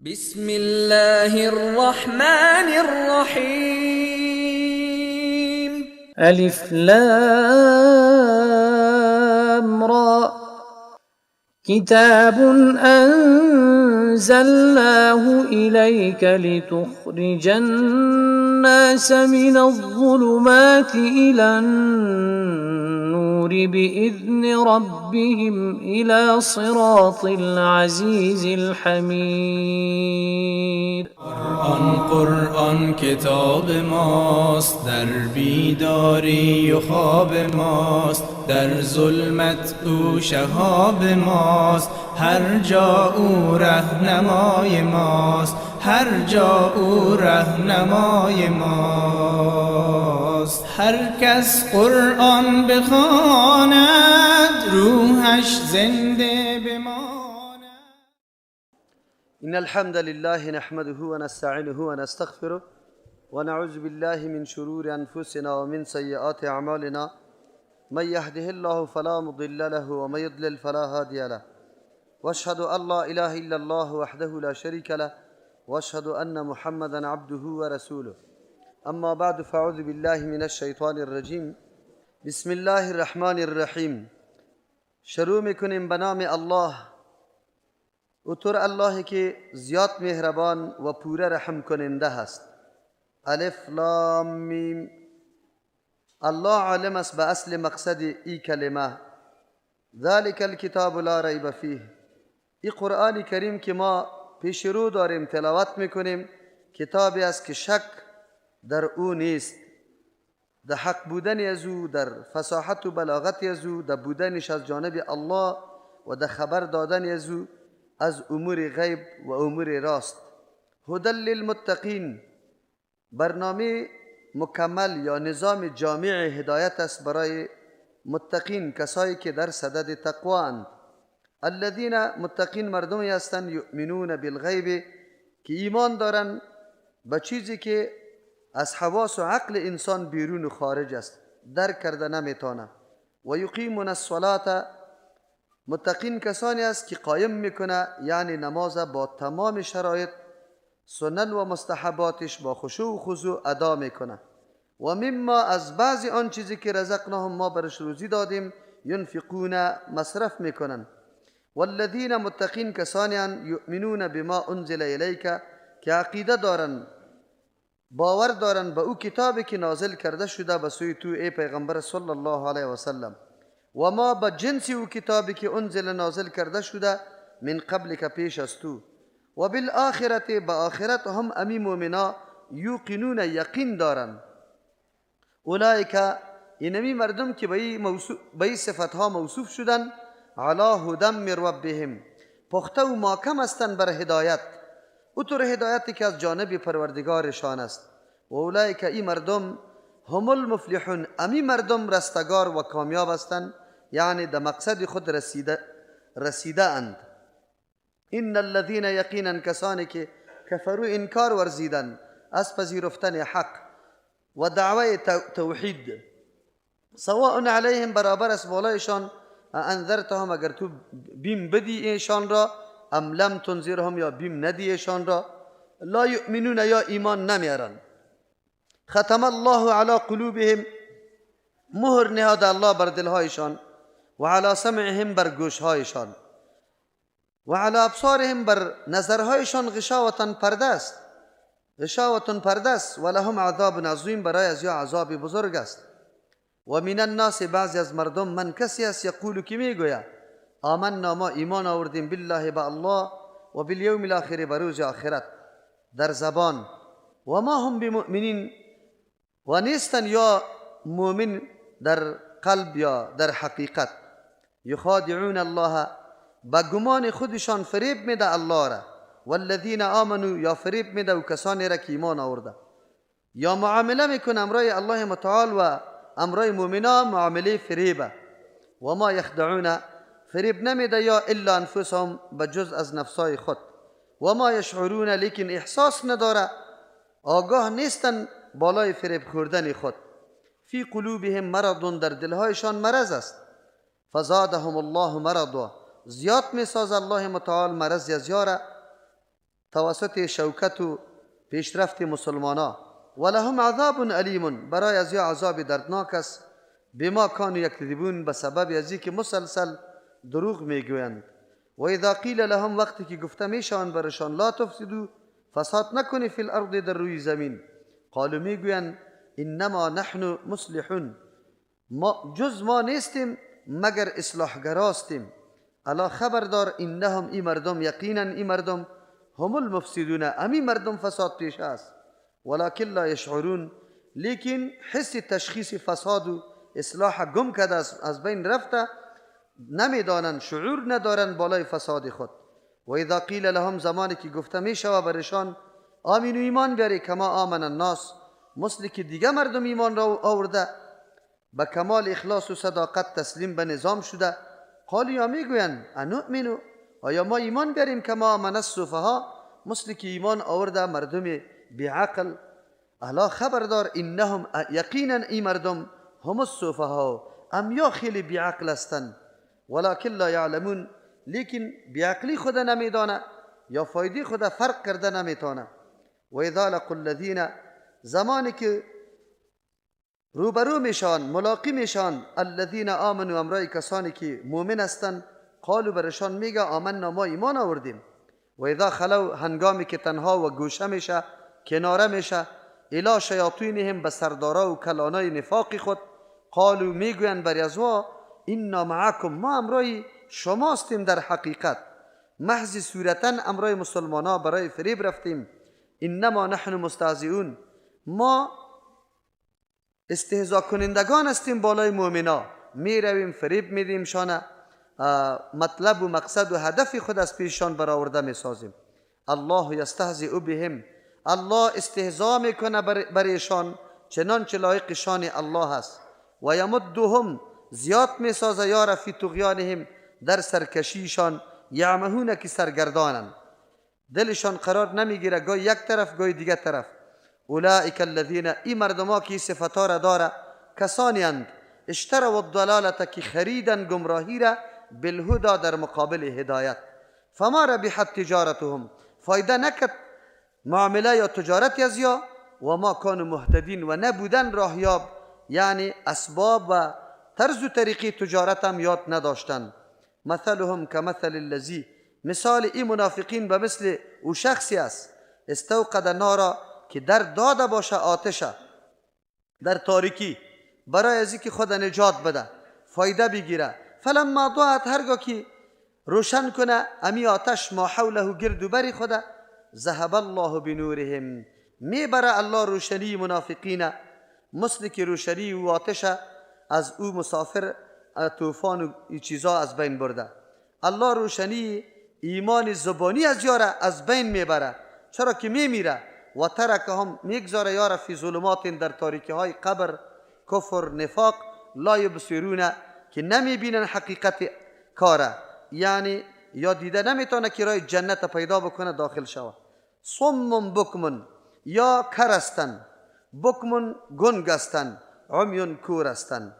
بسم الله الرحمن الرحیم. الف لام را. کتاب انزلناه الیک لتخرج الناس من الظلمات الى النور باذن ربهم الى صراط العزیز الحمید. قرآن قرآن کتاب ماست، در بیداری و خواب ماست، در ظلمت او شهاب ماست، هر جا او رهنمای ماست، هر جا او رهنمای ماست. هر کس قرآن بخواند روحش زنده بماند. إن الحمد لله نحمده ونستعينه ونستغفره ونعوذ بالله من شرور أنفسنا ومن سيئات أعمالنا، من يهده الله فلا مضل له ومن يضلل فلا هادي له، واشهد أن لا إله إلا الله وحده لا شريك له، واشهد أن محمدا عبده ورسوله. أما بعد، فأعوذ بالله من الشيطان الرجيم. بسم الله الرحمن الرحیم. شروع میکنیم به نام الله، اوتر الله که زیاد مهربان و پوره رحم کننده هست. الف لام میم. الله عالم است به اصل مقصد ای کلمه. ذلك الکتاب لا ریب فیه. ای قرآن کریم که ما پیش رو داریم تلاوت میکنیم، کتابی است که شک در او نیست، در حق بودن از او، در فصاحت و بلاغت از او، در بودنش از جانب الله و در خبر دادن از او از امور غیب و امور راست. هدى للمتقین، برنامه مکمل یا نظام جامع هدایت است برای متقین، کسایی که در صدد تقوا اند. الذین متقین مردمی هستند یؤمنون بالغیب، که ایمان دارند به چیزی که از حواس و عقل انسان بیرون و خارج است، درک کرده نمیتونه. و یقیمون الصلاة، متقین کسانی است که قایم میکنه، یعنی نماز با تمام شرایط، سنن و مستحباتش با خشوع و خضوع ادا میکنه. و مما، از بعضی آن چیزی که رزقناهم، ما برش روزی دادیم، ینفقون، مصرف میکنن. والذین متقین کسانی اند یؤمنون بما انزل الیک، که عقیده دارن، باور دارن به او کتابی که نازل کرده شده به سوی تو ای پیغمبر صلی الله علیه وسلم، و ما به جنس او کتابی که انزل نازل کرده شده من قبل که پیش از تو، و بالآخرت، به آخرت هم امی مؤمنا یوقنون، یقین دارن. اولئک، اینمی مردم که به این صفتها موصوف شدن، علی هدى من ربهم، پخته و ماکم هستند بر هدایت، او طور هدایتی که از جانب پروردگارشان است. و اولئک، ای مردم، هم المفلحون، امی مردم رستگار و کامیاب هستند، یعنی در مقصد خود رسیده اند. ان الذین، یقینا کسانی که کفرو، انکار ورزیدن از پذیرفتن حق و دعوی توحید، سواء علیهم، برابر است بالایشان، انذرتهم، اگر تو بیم بدی ایشان را، ام لم تنذرهم، یا بیم ندی ایشان را، لا یؤمنون، یا ایمان نمیارن. ختم الله علی قلوبهم، مهر نهاد الله بر دلهایشان، و علی سمعهم، بر گوشهایشان، و علی ابصارهم، بر نظرهایشان، غشاوة پرده است، غشاوة پرده است. و لهم عذاب عظیم، برای از یا عذاب بزرگ است. و من الناس، بعضی از مردم، من کسی است، یقول، که میگوید، آمنا، ما ایمان آوردیم، بالله، به الله، و بالیوم الاخر، به روز آخرت، در زبان، و ما هم بمؤمنین، و نیستن یا مؤمن در قلب یا در حقیقت. یخادعون الله، با گمان خودشان فریب میده الله را، والذین آمنوا، یا فریب میده و کسانی را که ایمان آورده، یا معامله میکنه امرای الله متعال و امرای مؤمنا معامله فریبه. و ما یخدعون، فریب نمیده یا الا انفسهم، بجز از نفسای خود. و ما یشعرون، لیکن احساس نداره، آگاه نیستن بالای فریب خوردن خود. فی قلوبهم مرض، در دلهایشان مرض است. فزادهم الله مرضا، زیاد میساز الله متعال مرض از یاره. توسط شوکت و پیشرفت مسلمانا. ولهم عذاب الیم، برای از یا عذاب دردناک است. بما کانوا یکذبون، به سبب از که مسلسل دروغ میگویند. و اذا قیل لهم، وقتی که گفته میشوند برشان لا تفسدوا، فساد نکنی فی الارض، در روی زمین، قالوا میگویند انما نحن مصلحون، ما جز ما نیستیم مگر اصلاحگراستیم. الا خبردار انهم، ای مردم، یقینا ای مردم، هم المفسدون، امی مردم فساد پیش است. ولکن لا یشعرون، لیکن حس تشخیص فساد و اصلاح گم کرده از بین رفته، نمیدانند، شعور ندارند بالای فساد خود. و اذا قیل لهم، زمانی که گفته می شود برشان آمین و ایمان بیاری، کما آمن الناس، مثل که دیگه مردم ایمان را آورده، به کمال اخلاص و صداقت تسلیم به نظام شده، قالوا، یا میگویند انؤمن، آیا ما ایمان بیاریم کما آمن السفها، مثل که ایمان آورده مردم بیعقل. الا خبردار انهم، یقینا ای مردم، هم السفها، ام یا خیلی بیعقل هستند. ولکن لا یعلمون، لیکن بیعقلی خود نمیدانه یا فایده خود فرق کرده نمیتانه. و اذا لقوا الذین، زمانی که روبرو میشان، ملاقی میشان، الذین آمنوا، امرای کسانی که مؤمن هستند، قالوا، برشان میگه آمنا، ما ایمان آوردیم. و اذا خلو، هنگامی که تنها و گوشه میشه، کناره میشه، الی شیاطینهم، به سردارا و کلانای نفاق خود، قالوا، میگویند بر ازوا انا معکم، ما امرای شماستیم در حقیقت، محض صورتا امرای مسلمانا برای فریب رفتیم. انما نحن مستهزئون، ما استهزا کنندگان هستیم بالای مؤمنا، میرویم فریب میدیم شانه، مطلب و مقصد و هدف خود از پیششان برآورده میسازیم. الله یستهزئ بهم، الله استهزا میکنه برایشان چنانچه لایق شان الله است. و یمدهم، زیاد میسازه یار فی طغیانهم، در سرکشیشان، یعمهون، که سرگردانند، دلشان قرار نمیگیره، گاهی یک طرف گاهی دیگه طرف. اولئک الذین، ای مردما که صفتا را داره، کسانی اند اشتروا الضلالة، که خریدن گمراهی را، بالهدى، در مقابل هدایت. فما ربحت تجارتهم، فایده نکد معامله یا تجارت از یا، و ما کانوا مهتدین، و نبودن راهیاب، یعنی اسباب و طرز و طریقی تجارت هم یاد نداشتن. مثلهم کمثل الذی، مثال ای منافقین به مثل او شخصی است، استوقد نارا، که در داده باشه آتشه در تاریکی، برای از اینکه خود نجات بده، فایده بگیره. فلما اضاءت، هرگاه که روشن کنه امی آتش، ما حوله، گرد و بر خود، ذهب الله بنورهم، میبره الله روشنی منافقین، مثل که روشنی و آتش از او مسافر طوفان و چیزا از بین برده. الله روشنی ایمان زبانی از یاره از بین میبره، چرا که میمیره. و ترکهم، میگذاره یاره، فی ظلمات، در تاریکی های قبر، کفر، نفاق، لا یبصرون، که نمیبینن حقیقت کاره، یعنی یا دیده نمیتونه که راه جنت پیدا بکنه داخل شوه. صم بکم، یا کر هستن، بکم گنگ هستن، عمیون کور هستن،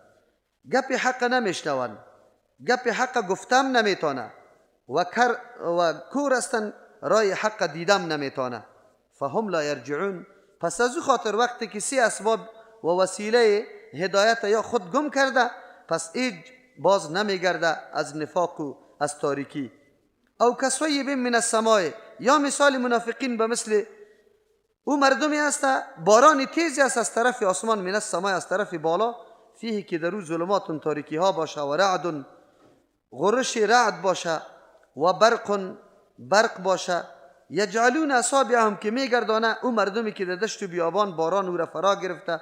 گپ حق نمیشنون، گپ حق گفتم نمیتونه، و کر و کور هستن، رای حق دیدم نمیتونه. فهم لا یرجعون، پس از او خاطر وقتی که سه اسباب و وسیله هدایت یا خود گم کرده، پس ایج باز نمیگرده از نفاق و از تاریکی. او کصیب من السماء، یا مثال منافقین به مثل او مردمی است، باران تیزی است از طرف آسمان، من السماء، از طرف بالا، فیه، که در او ظلمات، تاریکی ها باشه، و رعد، غرش رعد باشه، و برق، برق باشه. یجعلون اصابعهم، که میگردانه او مردمی که در دشت و بیابان باران او را فرا گرفته،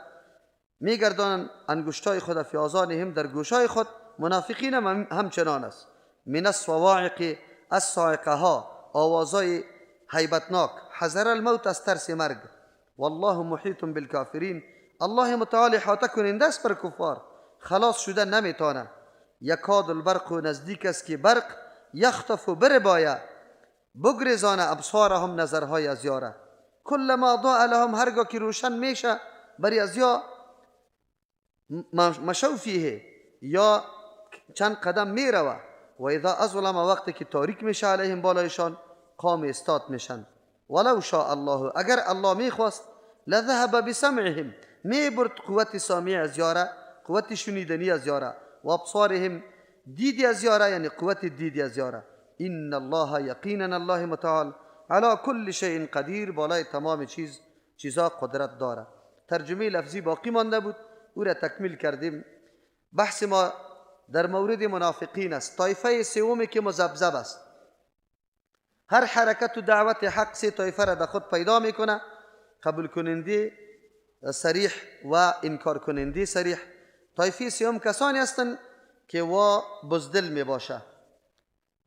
میگردانن انگشتای خود، فی آذانهم، در گوشای خود. منافقین هم همچنان است. من الصواعق، از صاعقه ها، آوازای هیبتناک، حذر الموت، از ترس مرگ. والله محیط بالکافرین، الله متعال احاطه کننده است بر کفار، خلاص شده نمیتانه. یکاد البرق، نزدیک است که برق، یخطف، بربایه، بگریزانه، ابصارهم، نظرهای از یاره. کلما اضاء لهم، هرگاه که روشن میشه بری از یا، مشوا فیه، یا چند قدم میروه. و اذا اظلم، وقتی که تاریک میشه، علیهم، بالایشان، قاموا، استاد میشن. ولو شاء الله، اگر الله میخواست، لذهب بسمعهم، میبرد قوت سامع از یاره، قوت شنیدنی از یاره، و ابصارهم، دیدی از یاره، یعنی قوت دیدی از یاره. ان الله یقینا الله متعال علی کل شیء قدیر، بالای تمام چیزا قدرت داره. ترجمه لفظی باقی مانده بود، او را تکمیل کردیم. بحث ما در مورد منافقین است، طایفه سومی که مذبذب است. هر حرکت و دعوت حق سه طایفه را در خود پیدا میکنه: قبول کننده صریح و انکار کننده صریح. طایفه سوم کسانی هستند که وا بزدل می باشه،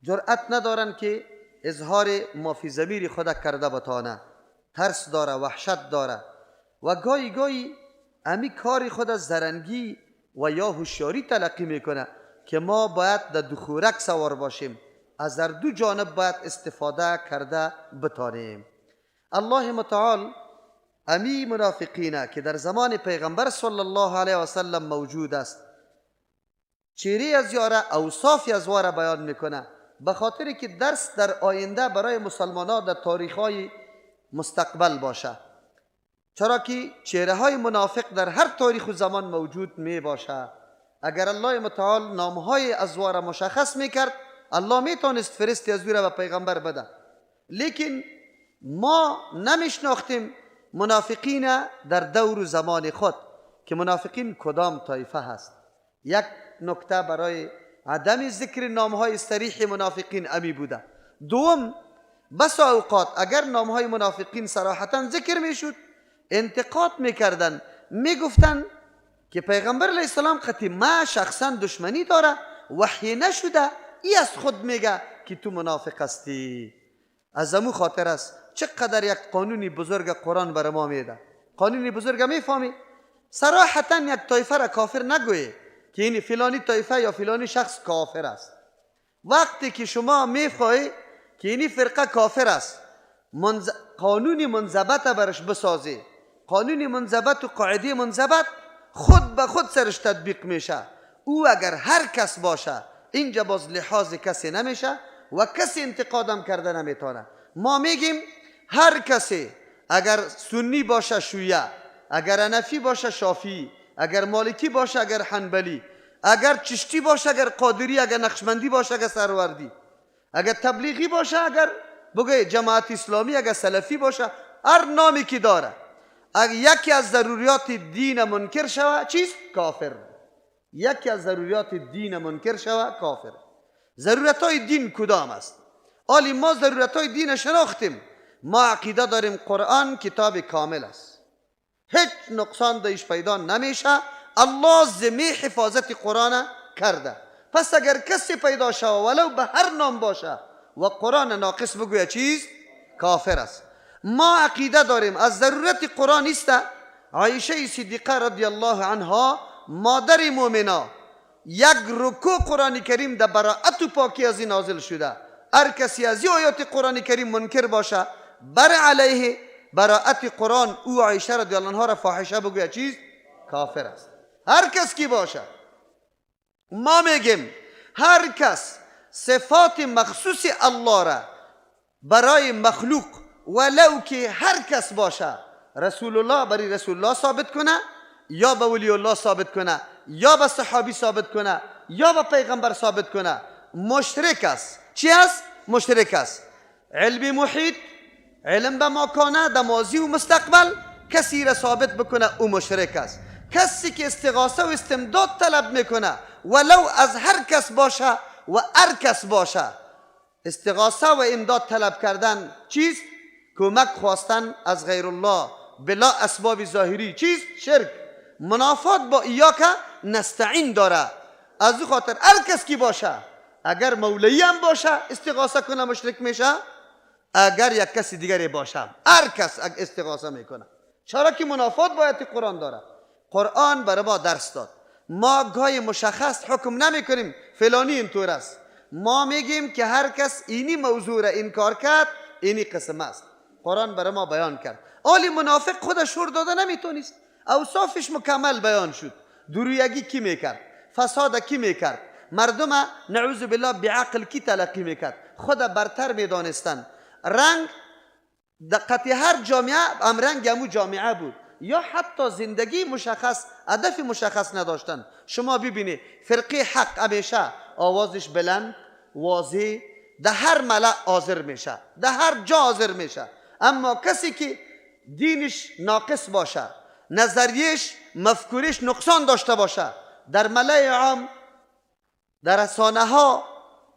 جرأت ندارن که اظهار مافی ضمیر خود کرده بتانه، ترس داره، وحشت داره و گاهی گاهی امی کار خود از زرنگی و یا هوشیاری تلقی میکنه که ما باید در دو خورک سوار باشیم، از در دو جانب باید استفاده کرده بتانیم. الله متعال امی منافقینه که در زمان پیغمبر صلی الله علیه و سلم موجود است، چهره از یاره، اوصاف از واره بیان میکنه، به خاطر که درس در آینده برای مسلمان ها در تاریخ های مستقبل باشه، چرا که چهره های منافق در هر تاریخ و زمان موجود می باشه. اگر الله متعال نام های ازوار مشخص میکرد، الله میتونست فرستی از را به پیغمبر بده، لیکن ما نمیشناختیم منافقین در دور و زمان خود که منافقین کدام طایفه هست. یک نکته برای عدم ذکر نامهای صریح منافقین امی بوده. دوم، بس اوقات اگر نامهای منافقین صراحتا ذکر میشد، انتقاد میکردن، میگفتن که پیغمبر علیه السلام قطعی ما شخصا دشمنی داره، وحی نشده، ای از خود میگه که تو منافق هستی. از امو خاطر است چقدر یک قانون بزرگ قرآن بر ما میده. قانون بزرگ میفهمی؟ صراحتا یک طایفه را کافر نگویی که این فلانی طایفه یا فلانی شخص کافر است. وقتی که شما میخواهی که این فرقه کافر است، قانون منضبط برش بسازی، قانون منضبط و قاعده منضبط خود به خود سرش تطبیق میشه. او اگر هر کس باشه، اینجا باز لحاظ کسی نمیشه و کسی انتقادم کرده نمیتونه. ما میگیم هر کسی اگر سنی باشه شیعه، اگر حنفی باشه شافعی، اگر مالکی باشه، اگر حنبلی، اگر چشتی باشه، اگر قادری، اگر نقشبندی باشه، اگر سروردی، اگر تبلیغی باشه، اگر بگه جماعت اسلامی، اگر سلفی باشه، هر نامی که داره، اگر یکی از ضروریات دین منکر شوه چیست؟ کافر. یکی از ضروریات دین منکر شوه کافر. ضرورت های دین کدام است؟ آلی ما ضرورت های دین شناختیم، ما عقیده داریم قرآن کتاب کامل است، هیچ نقصان دایش پیدا نمیشه، الله ذمه حفاظت قرآن کرده. پس اگر کسی پیدا شوه ولو به هر نام باشه و قرآن ناقص بگوید چیست؟ کافر است. ما عقیده داریم از ضرورت قرآن است. عایشه صدیقه رضی الله عنها مادر مؤمنا یک رکوع قرآن کریم در براءت و پاکی از این نازل شده. هر کسی از این آیات قرآن کریم منکر باشه بر علیه براءت قرآن او عایشه رضی الله عنها را فاحشه بگوید چیست؟ کافر است. هر کس کی باشه، ما میگیم هر کس صفات مخصوص الله را برای مخلوق ولو که هر کس باشه، رسول الله برای رسول الله ثابت کنه، یا به ولی الله ثابت کنه، یا به صحابی ثابت کنه، یا به پیغمبر ثابت کنه، مشرک است. چی است؟ مشرک است. علم محیط، علم به ماکانه در ماضی و مستقبل، کسی را ثابت بکنه او مشرک است. کسی که استغاثه و استمداد طلب میکنه ولو از هر کس باشه و هر کس باشه، استغاثه و امداد طلب کردن چیست؟ کمک خواستن از غیر الله بلا اسباب ظاهری چیست؟ شرک. منافات با ایاک نستعین داره. از او خاطر هر کس کی باشه، اگر مولوی هم باشه استغاثه کنه مشرک میشه، اگر یک کسی دیگری باشه هر کس استغاثه میکنه. چرا که منافات باید قرآن داره. قرآن برای ما درس داد. ما گاهی مشخص حکم نمیکنیم فلانی اینطور است، ما میگیم که هر کس اینی موضوع را انکار کرد اینی قسم است. قرآن برای ما بیان کرد. آلی منافق خودش شور داده نمیتونست، اوصافش مکمل بیان شد. درویگی کی میکرد، فساد کی میکرد، مردم نعوذ بالله بعقل کی تلقی میکرد، خود برتر میدانستن. رنگ دقت هر جامعه امرنگ امو جامعه بود، یا حتی زندگی مشخص، هدف مشخص نداشتن. شما ببینید فرقه حق همیشه آوازش بلند، واضح، در هر ملأ حاضر میشه، در هر جا حاضر میشه. اما کسی که دینش ناقص باشه، نظریش، مفکورش نقصان داشته باشه، در ملأ عام، در رسانه ها،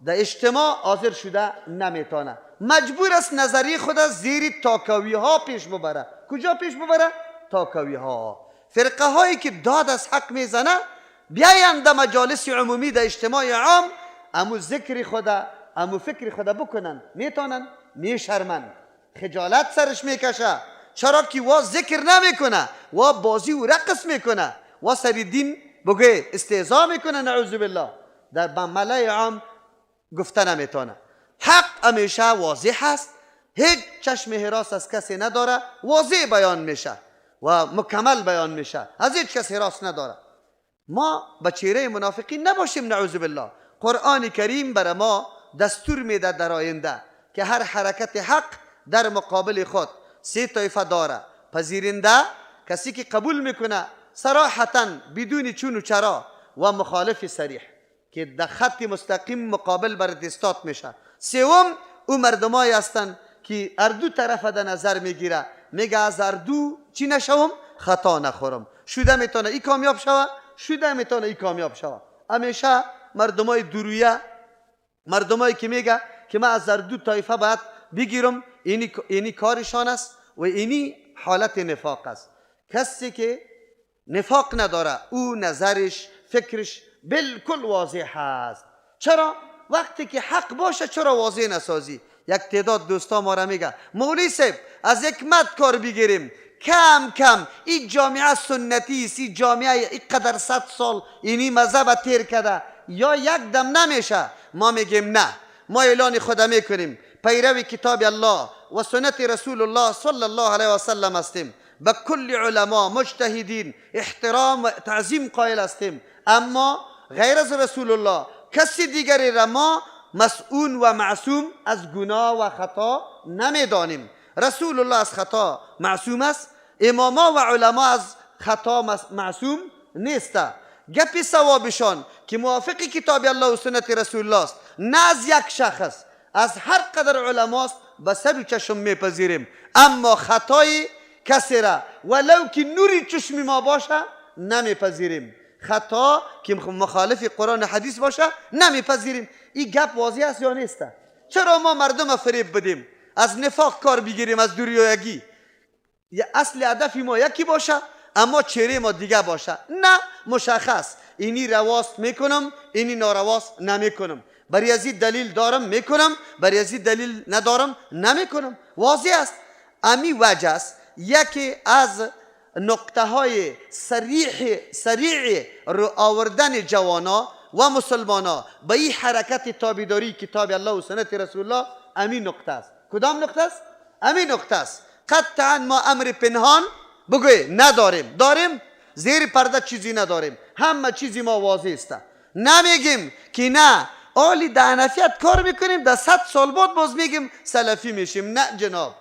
در اجتماع حاضر شده نمیتونه. مجبور است نظریه خود از زیر تاکوی ها پیش ببره. کجا پیش ببره؟ تاکوی ها. فرقه هایی که داد از حق میزنه بیایند در مجالس عمومی، در اجتماع عام، امو ذکر خدا، امو فکر خدا بکنن. میتونن؟ میشرمن، خجالت سرش میکشه. چرا که وا ذکر نمیکنه، وا بازی و رقص میکنه، وا سر دین بگه استهزا میکنه، نعوذ بالله. در ملأ عام گفته نمیتونه. حق همیشه واضح هست، هیچ چشم هراس از کسی نداره، واضح بیان میشه و مکمل بیان میشه، از هیچ کس هراس نداره. ما به چهره منافقین نباشیم، نعوذ بالله. قرآن کریم بر ما دستور میده در آینده که هر حرکت حق در مقابل خود سه طایفه داره: پذیرنده، کسی که قبول میکنه صراحتا بدون چون و چرا، و مخالف صریح که در خط مستقیم مقابل بر استاد میشه. سوم او مردمایی هستند که هر دو طرف در نظر میگیره، میگه از هر دو چی نشوم، خطا نخورم. شده میتونه ای کامیاب شوه، شده میتونه ای کامیاب شوه. همیشه مردمای درویه، مردمایی که میگه که من از هر دو طایفه باید بگیرم، اینی کارشان است و اینی حالت نفاق است. کسی که نفاق نداره او نظرش، فکرش بالکل واضح است. چرا؟ وقتی که حق باشه چرا واضح نسازی؟ یک تعداد دوستا ما را میگه مولوی صاحب از حکمت کار بگیریم، کم کم این جامعه سنتی است، این جامعه اینقدر 100 سال اینی مذهب تیر کرده، یا یک دم نمیشه. ما میگیم نه، ما اعلان خود میکنیم، پیرو کتاب الله و سنت رسول الله صلی الله علیه و سلم هستیم، به کل علما مجتهدین احترام و تعظیم قائل هستیم، اما غیر از رسول الله کسی دیگری را ما مسئول و معصوم از گناه و خطا نمیدانیم. رسول الله از خطا معصوم است، اماما و علما از خطا معصوم نیست. گپ ثوابشان که موافق کتاب الله و سنت رسول الله است، نه از یک شخص، از هر قدر علماست به سر و چشم میپذیریم، اما خطای کسی را ولو که نوری چشم ما باشه نمیپذیریم. خطا که مخالف قرآن و حدیث باشه نمیپذیریم. این گپ واضح است یا نیست؟ چرا ما مردم فریب بدیم، از نفاق کار بگیریم، از دوریایگی؟ اصل هدف ما یکی باشه اما چهره ما دیگه باشه. نه، مشخص اینی رواست میکنم، اینی نارواست نمیکنم، برای از این دلیل دارم میکنم، برای از این دلیل ندارم نمیکنم. واضح است. امی وجه است یکی از نقطه های سریع رو آوردن جوانا و مسلمانا به این حرکت تابعداری کتاب الله و سنت رسول الله امی نقطه است. کدام نقطه است؟ امی نقطه است. قطعا ما امر پنهان بگوی نداریم، داریم زیر پرده چیزی نداریم، همه چیزی ما واضح است. نمیگیم که نه آلی در حنفیت کار میکنیم، در 100 سال بعد باز میگیم سلفی میشیم. نه جناب،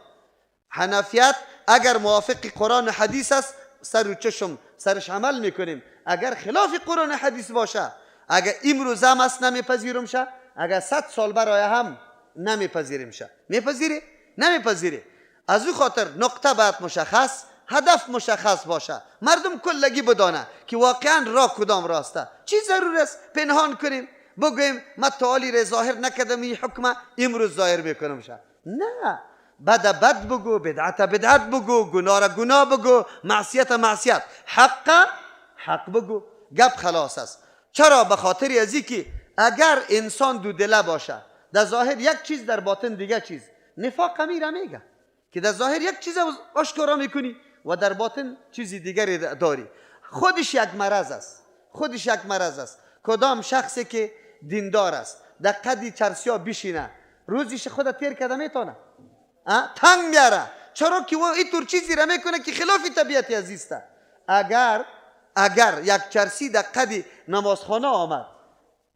حنفیت اگر موافق قرآن و حدیث است سر و چشم سرش عمل میکنیم، اگر خلاف قرآن و حدیث باشه، اگر امروز هم است نمیپذیرم شه، اگر 100 سال برای هم نمیپذیریم شه. میپذیری؟ نمیپذیری. از او خاطر نقطه باید مشخص، هدف مشخص باشه، مردم کلگی بدانه که واقعا راه کدام راسته. چی ضرور است پنهان کنیم بگوییم ما تعالی را ظاهر نکردم این حکمه امروز ظاهر میکنم شه؟ نه، بد بد بگو، بدعت بدعت بگو، گناه را گناه بگو، معصیت معصیت، حق حق بگو، گپ خلاص است. چرا؟ به خاطر از که اگر انسان دو دله باشه، در ظاهر یک چیز در باطن دیگه چیز، نفاق میره میگه که در ظاهر یک چیز آشکارا میکنی و در باطن چیزی دیگری داری. خودش یک مرض است، خودش یک مرض است. کدام شخصی که دیندار است در قدی چرسیا بشینه روزیش خود تیر کرده میتونه تنگ میاره. چرا که او اینطور چیزی را میکنه که خلاف طبیعت عزیزته. اگر یک چرسی در قدی نمازخانه آمد،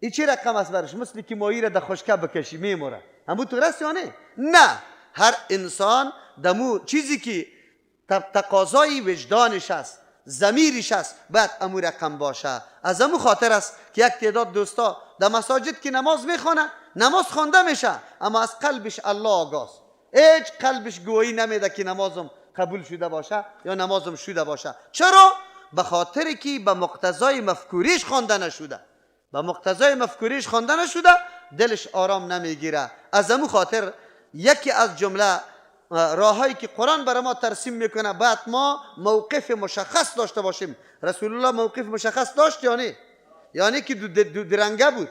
این چی رقم است برش؟ مثل که ماهی را در خشکه بکشی میموره. همون تو رست یا نه؟ نه، هر انسان دمو چیزی که تقاضای وجدانش است، ضمیرش است، باید امو رقم باشه. از امو خاطر است که یک تعداد دوستا در مساجد که نماز میخوانه، نماز خوانده میشه، اما از قلبش الله آگاست، هیچ قلبش گویی نمیده که نمازم قبول شده باشه یا نمازم شده باشه. چرا؟ به خاطر که به مقتضای مفکوریش خوانده نشده، به مقتضای مفکوریش خوانده نشده، دلش آرام نمیگیره. از امو خاطر یکی از جمله راههایی که قرآن برای ما ترسیم میکنه، باید ما موقف مشخص داشته باشیم. رسول الله موقف مشخص داشت یا نه؟ یعنی که دو درنگه بود،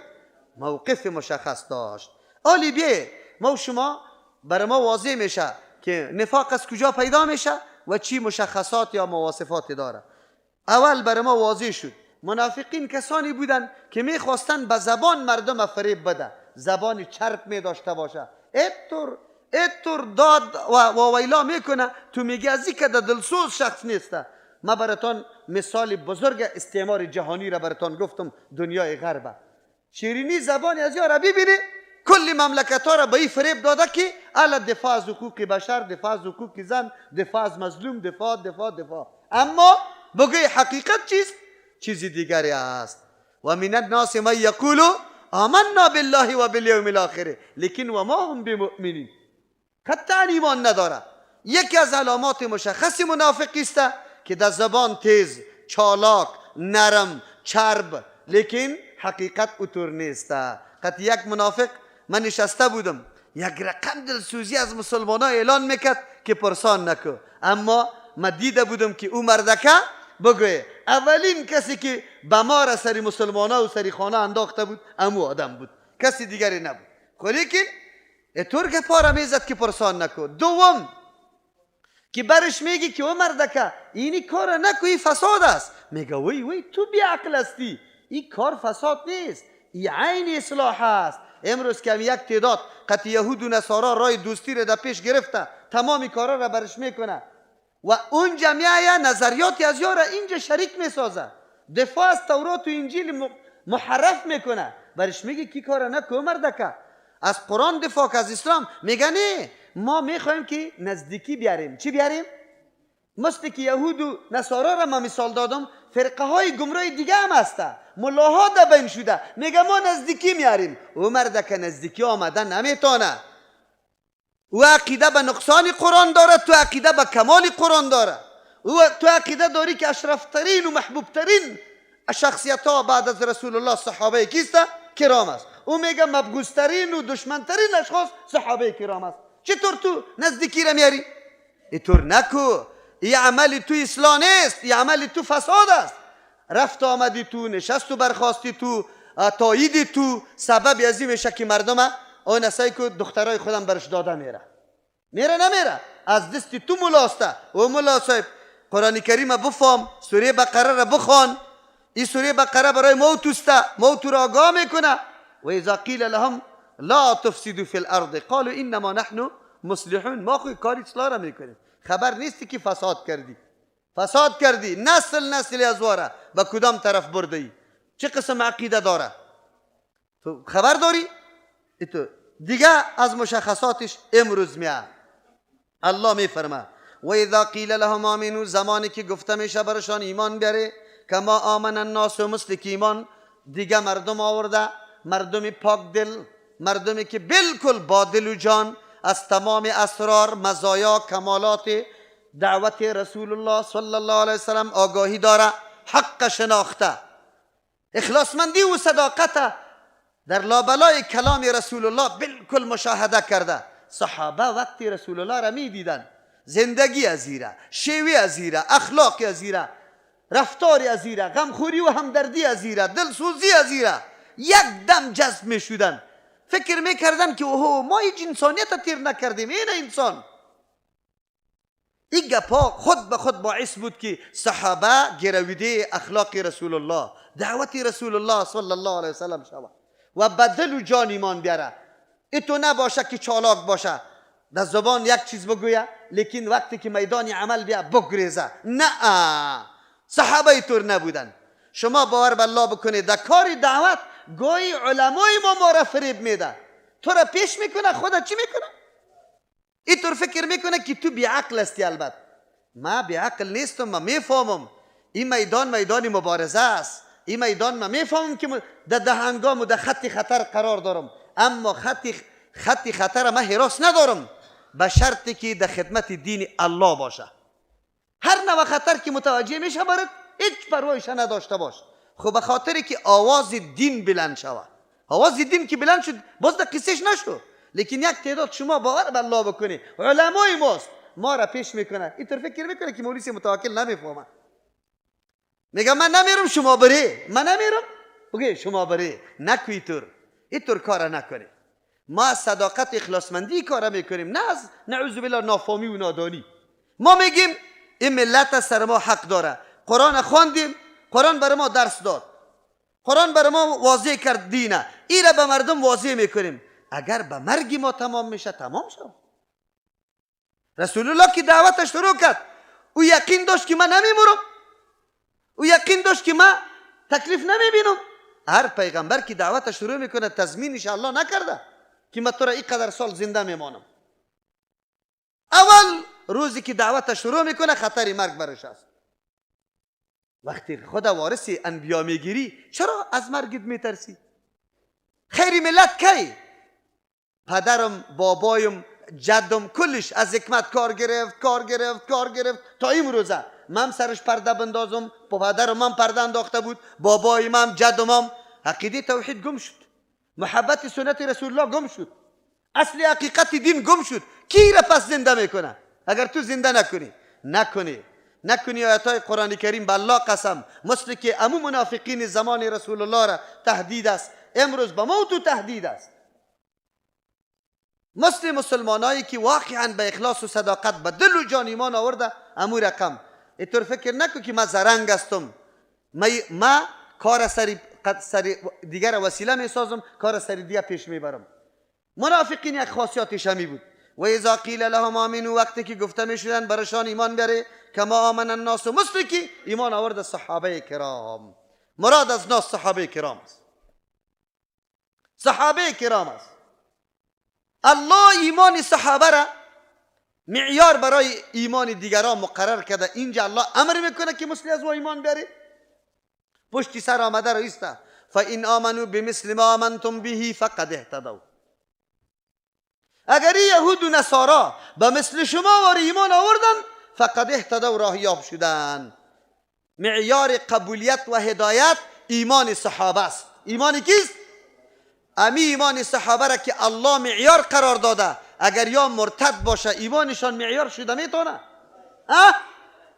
موقف مشخص داشت. آلی بیه ما و شما برای ما واضح میشه که نفاق از کجا پیدا میشه و چی مشخصات یا مواصفات داره. اول برای ما واضح شد منافقین کسانی بودن که میخواستن به زبان مردم فریب بده، زبان چرب می داشته باشه، اتور داد و واویلا میکنه، تو میگی از این که دلسوز شخص نیسته. ما براتان مثال بزرگ استعمار جهانی را براتان گفتم، دنیای غربه. شیرینی زبان از یا را ببینی، کل مملکت ها را به این فریب داده که الا دفاع از حقوق بشر، دفاع از حقوق زن، دفاع از مظلوم، دفاع دفاع دفاع. اما بگوی حقیقت چیست؟ چیزی دیگری است. و من الناس من یقول آمنا بالله و بالیوم الاخر لیکن و ما هم بمؤمنین. قطعا ایمان نداره. یکی از علامات مشخص منافقی است که در زبان تیز، چالاک، نرم، چرب، لیکن حقیقت اوتور نیست. قط یک منافق، من نشسته بودم، یک رقم دلسوزی از مسلمان ها اعلان میکرد که پرسان نکو، اما من دیده بودم که او مردکه بگوی اولین کسی که به ما را سری مسلمان ها و سری خانه انداخته بود امو آدم بود، کسی دیگری نبود. خب لیکن اتور که پاره میزد که پرسان نکو. دوم که برش میگی که او مردکه اینی کار نکو، این فساد است، میگه وی وی تو بی عقل هستی، این کار فساد نیست، این عین اصلاح است. امروز که یک تعداد قطع یهود و نصارا رای دوستی را در پیش گرفته، تمام کارا را برش میکنه و اون جمعه نظریات از یارا اینجا شریک میسازه، دفاع از تورات و انجیل محرف میکنه، برش میگه کی کار نکو مردکه، از قرآن دفاع که از اسلام. میگه نه، ما میخوایم که نزدیکی بیاریم. چی بیاریم؟ مثل که یهود و نصارا را ما مثال دادم، فرقه های گمراه دیگه هم هسته، ملاها دبین شده، میگه ما نزدیکی میاریم. او مرده که نزدیکی آمده نمیتونه، او عقیده به نقصان قرآن داره، تو عقیده به کمال قرآن داره، او تو عقیده داری که اشرفترین و محبوبترین شخصیت ها بعد از رسول الله صحابه کیست؟ کرام است. او میگه مبغوزترین و دشمنترین اشخاص صحابه کرام است. چطور تو نزدیکی را میاری؟ اینطور نکو، این عمل تو اصلاح نیست، این عمل تو فساد است. رفت آمدی تو، نشست و برخواستی تو، تایید تو، سبب از این میشه که مردم اون سعی که دخترای خودم برش داده میره. میره نمیره، از دست تو ملاسته. او ملا صاحب قرآن کریم بفهم، سوره بقره را بخوان، این سوره بقره برای موت است، موت را آگاه میکنه. و اذا قیل لهم لا تفسدوا فی الارض قالوا انما نحن مصلحون. ما خو کار اصلاح را میکنیم، خبر نیستی که فساد کردی، فساد کردی، نسل نسل از واره به کدام طرف برده ای، چه قسم عقیده داره تو خبر داری؟ تو دیگه از مشخصاتش امروز میاد. الله میفرما و اذا قیل لهم آمنوا، زمانی که گفته میشه برشان ایمان بیاره، کما آمن الناس، مثل که ایمان دیگه مردم آورده، مردم پاک دل، مردمی که بالکل با دل و جان از تمام اسرار، مزایا، کمالات دعوت رسول الله صلی الله علیه وسلم آگاهی داره، حق شناخته، اخلاصمندی و صداقت در لابلای کلام رسول الله بالکل مشاهده کرده. صحابه وقتی رسول الله را می دیدن، زندگی ازیره، شیوه ازیره، اخلاق ازیره، رفتار ازیره، غمخوری و همدردی ازیره، دلسوزی ازیره، یک دم جذب می شدن. فکر میکردن که اوه ما هیچ انسانیت تیر نکردیم، این انسان. این گپا خود به خود باعث بود که صحابه گرویده اخلاق رسول الله، دعوت رسول الله صلی الله علیه وسلم شود و بدل و جان ایمان بیاره. ایتو نباشه که چالاک باشه، در زبان یک چیز بگویه لیکن وقتی که میدان عمل بیا بگریزه. نه، صحابه اینطور نبودن. شما باور به الله بکنید در کار دعوت گاهی علمای ما را فریب میده، تو را پیش میکنه، خدا چی میکنه؟ اینطور فکر میکنه که تو بیعقل هستی. البته ما بیعقل نیستم، ما میفهمم این میدان میدان مبارزه است، این میدان ما میفهمم که در دهنگام و در خط خطر قرار دارم، اما خط خطر ما حراس ندارم، به شرطی که در خدمت دین الله باشه. هر نوع خطر که متوجه میشه برات هیچ پروایش نداشته باش. خب به خاطر که آواز دین بلند شود، آواز دین که بلند شد باز در قصهش نشد. لیکن یک تعداد شما باور به الله بکنی، علمای ماست ما را پیش میکنه، اینطور فکر میکنه که مولوی متوکل نمیفهمه، میگه من نمیرم شما بری، من نمیرم بگه شما بری، نکوی طور اینطور کار نکنی. ما صداقت اخلاصمندی کار میکنیم، نه از نعوذ بالله نافهمی و نادانی. ما میگیم این ملت از سر ما حق داره، قرآن خواندیم، قرآن برای ما درس داد، قرآن برای ما واضح کرد دینه، این را به مردم واضح میکنیم. اگر به مرگ ما تمام میشه تمام شد. رسول الله که دعوتش شروع کرد، او یقین داشت که من نمیمرم، او یقین داشت که من تکلیف نمیبینم. هر پیغمبر که دعوتش شروع میکنه تضمینش الله نکرده که من تو را اینقدر سال زنده میمانم. اول روزی که دعوتش شروع میکنه خطر مرگ برش است. وقتی خدا وارث انبیا میگیری چرا از مرگت میترسی؟ خیر ملت کی؟ پدرم، بابایم، جدم کلش از حکمت کار گرفت، کار گرفت، کار گرفت تا امروزه. من سرش پرده بندازم، پدرم من پرده انداخته بود، بابایم هم، جدم هم. عقیده توحید گم شد، محبت سنت رسول الله گم شد، اصل حقیقت دین گم شد. کی را پس زنده میکنه اگر تو زنده نکنی؟ نکنی نکنی. آیت های قرآن کریم به الله قسم، مثل که امو منافقین زمان رسول الله را تهدید است، امروز به ما تو تهدید است. مثل مسلمانایی که واقعا به اخلاص و صداقت به دل و جان ایمان آورده، امو رقم. اینطور فکر نکن که من زرنگ هستم، ما کار سری دیگر وسیله میسازم، کار سری دیگر پیش میبرم. منافقین یک خاصیتش همی بود. و اذا قیل لهم آمنوا، وقتی که گفته میشدن برشان ایمان بیاره، کما آمن الناس، مثل که ایمان آورد صحابه کرام. مراد از ناس صحابه کرام است، صحابه کرام است. الله ایمان صحابه را معیار برای ایمان دیگران مقرر کرده. اینجا الله امر میکنه که مثل از او ایمان بیاره. پشتی سر آمده را ایسته، فإن آمنوا بمثل ما آمنتم به فقد اهتدوا. اگر یهود و نصارا به مثل شما واری ایمان آوردن، فقد اهتدوا، راه یاب شدن. معیار قبولیت و هدایت ایمان صحابه است. ایمان کیست؟ امی ایمان صحابه را که الله معیار قرار داده. اگر یا مرتد باشه ایمانشان معیار شده میتونه؟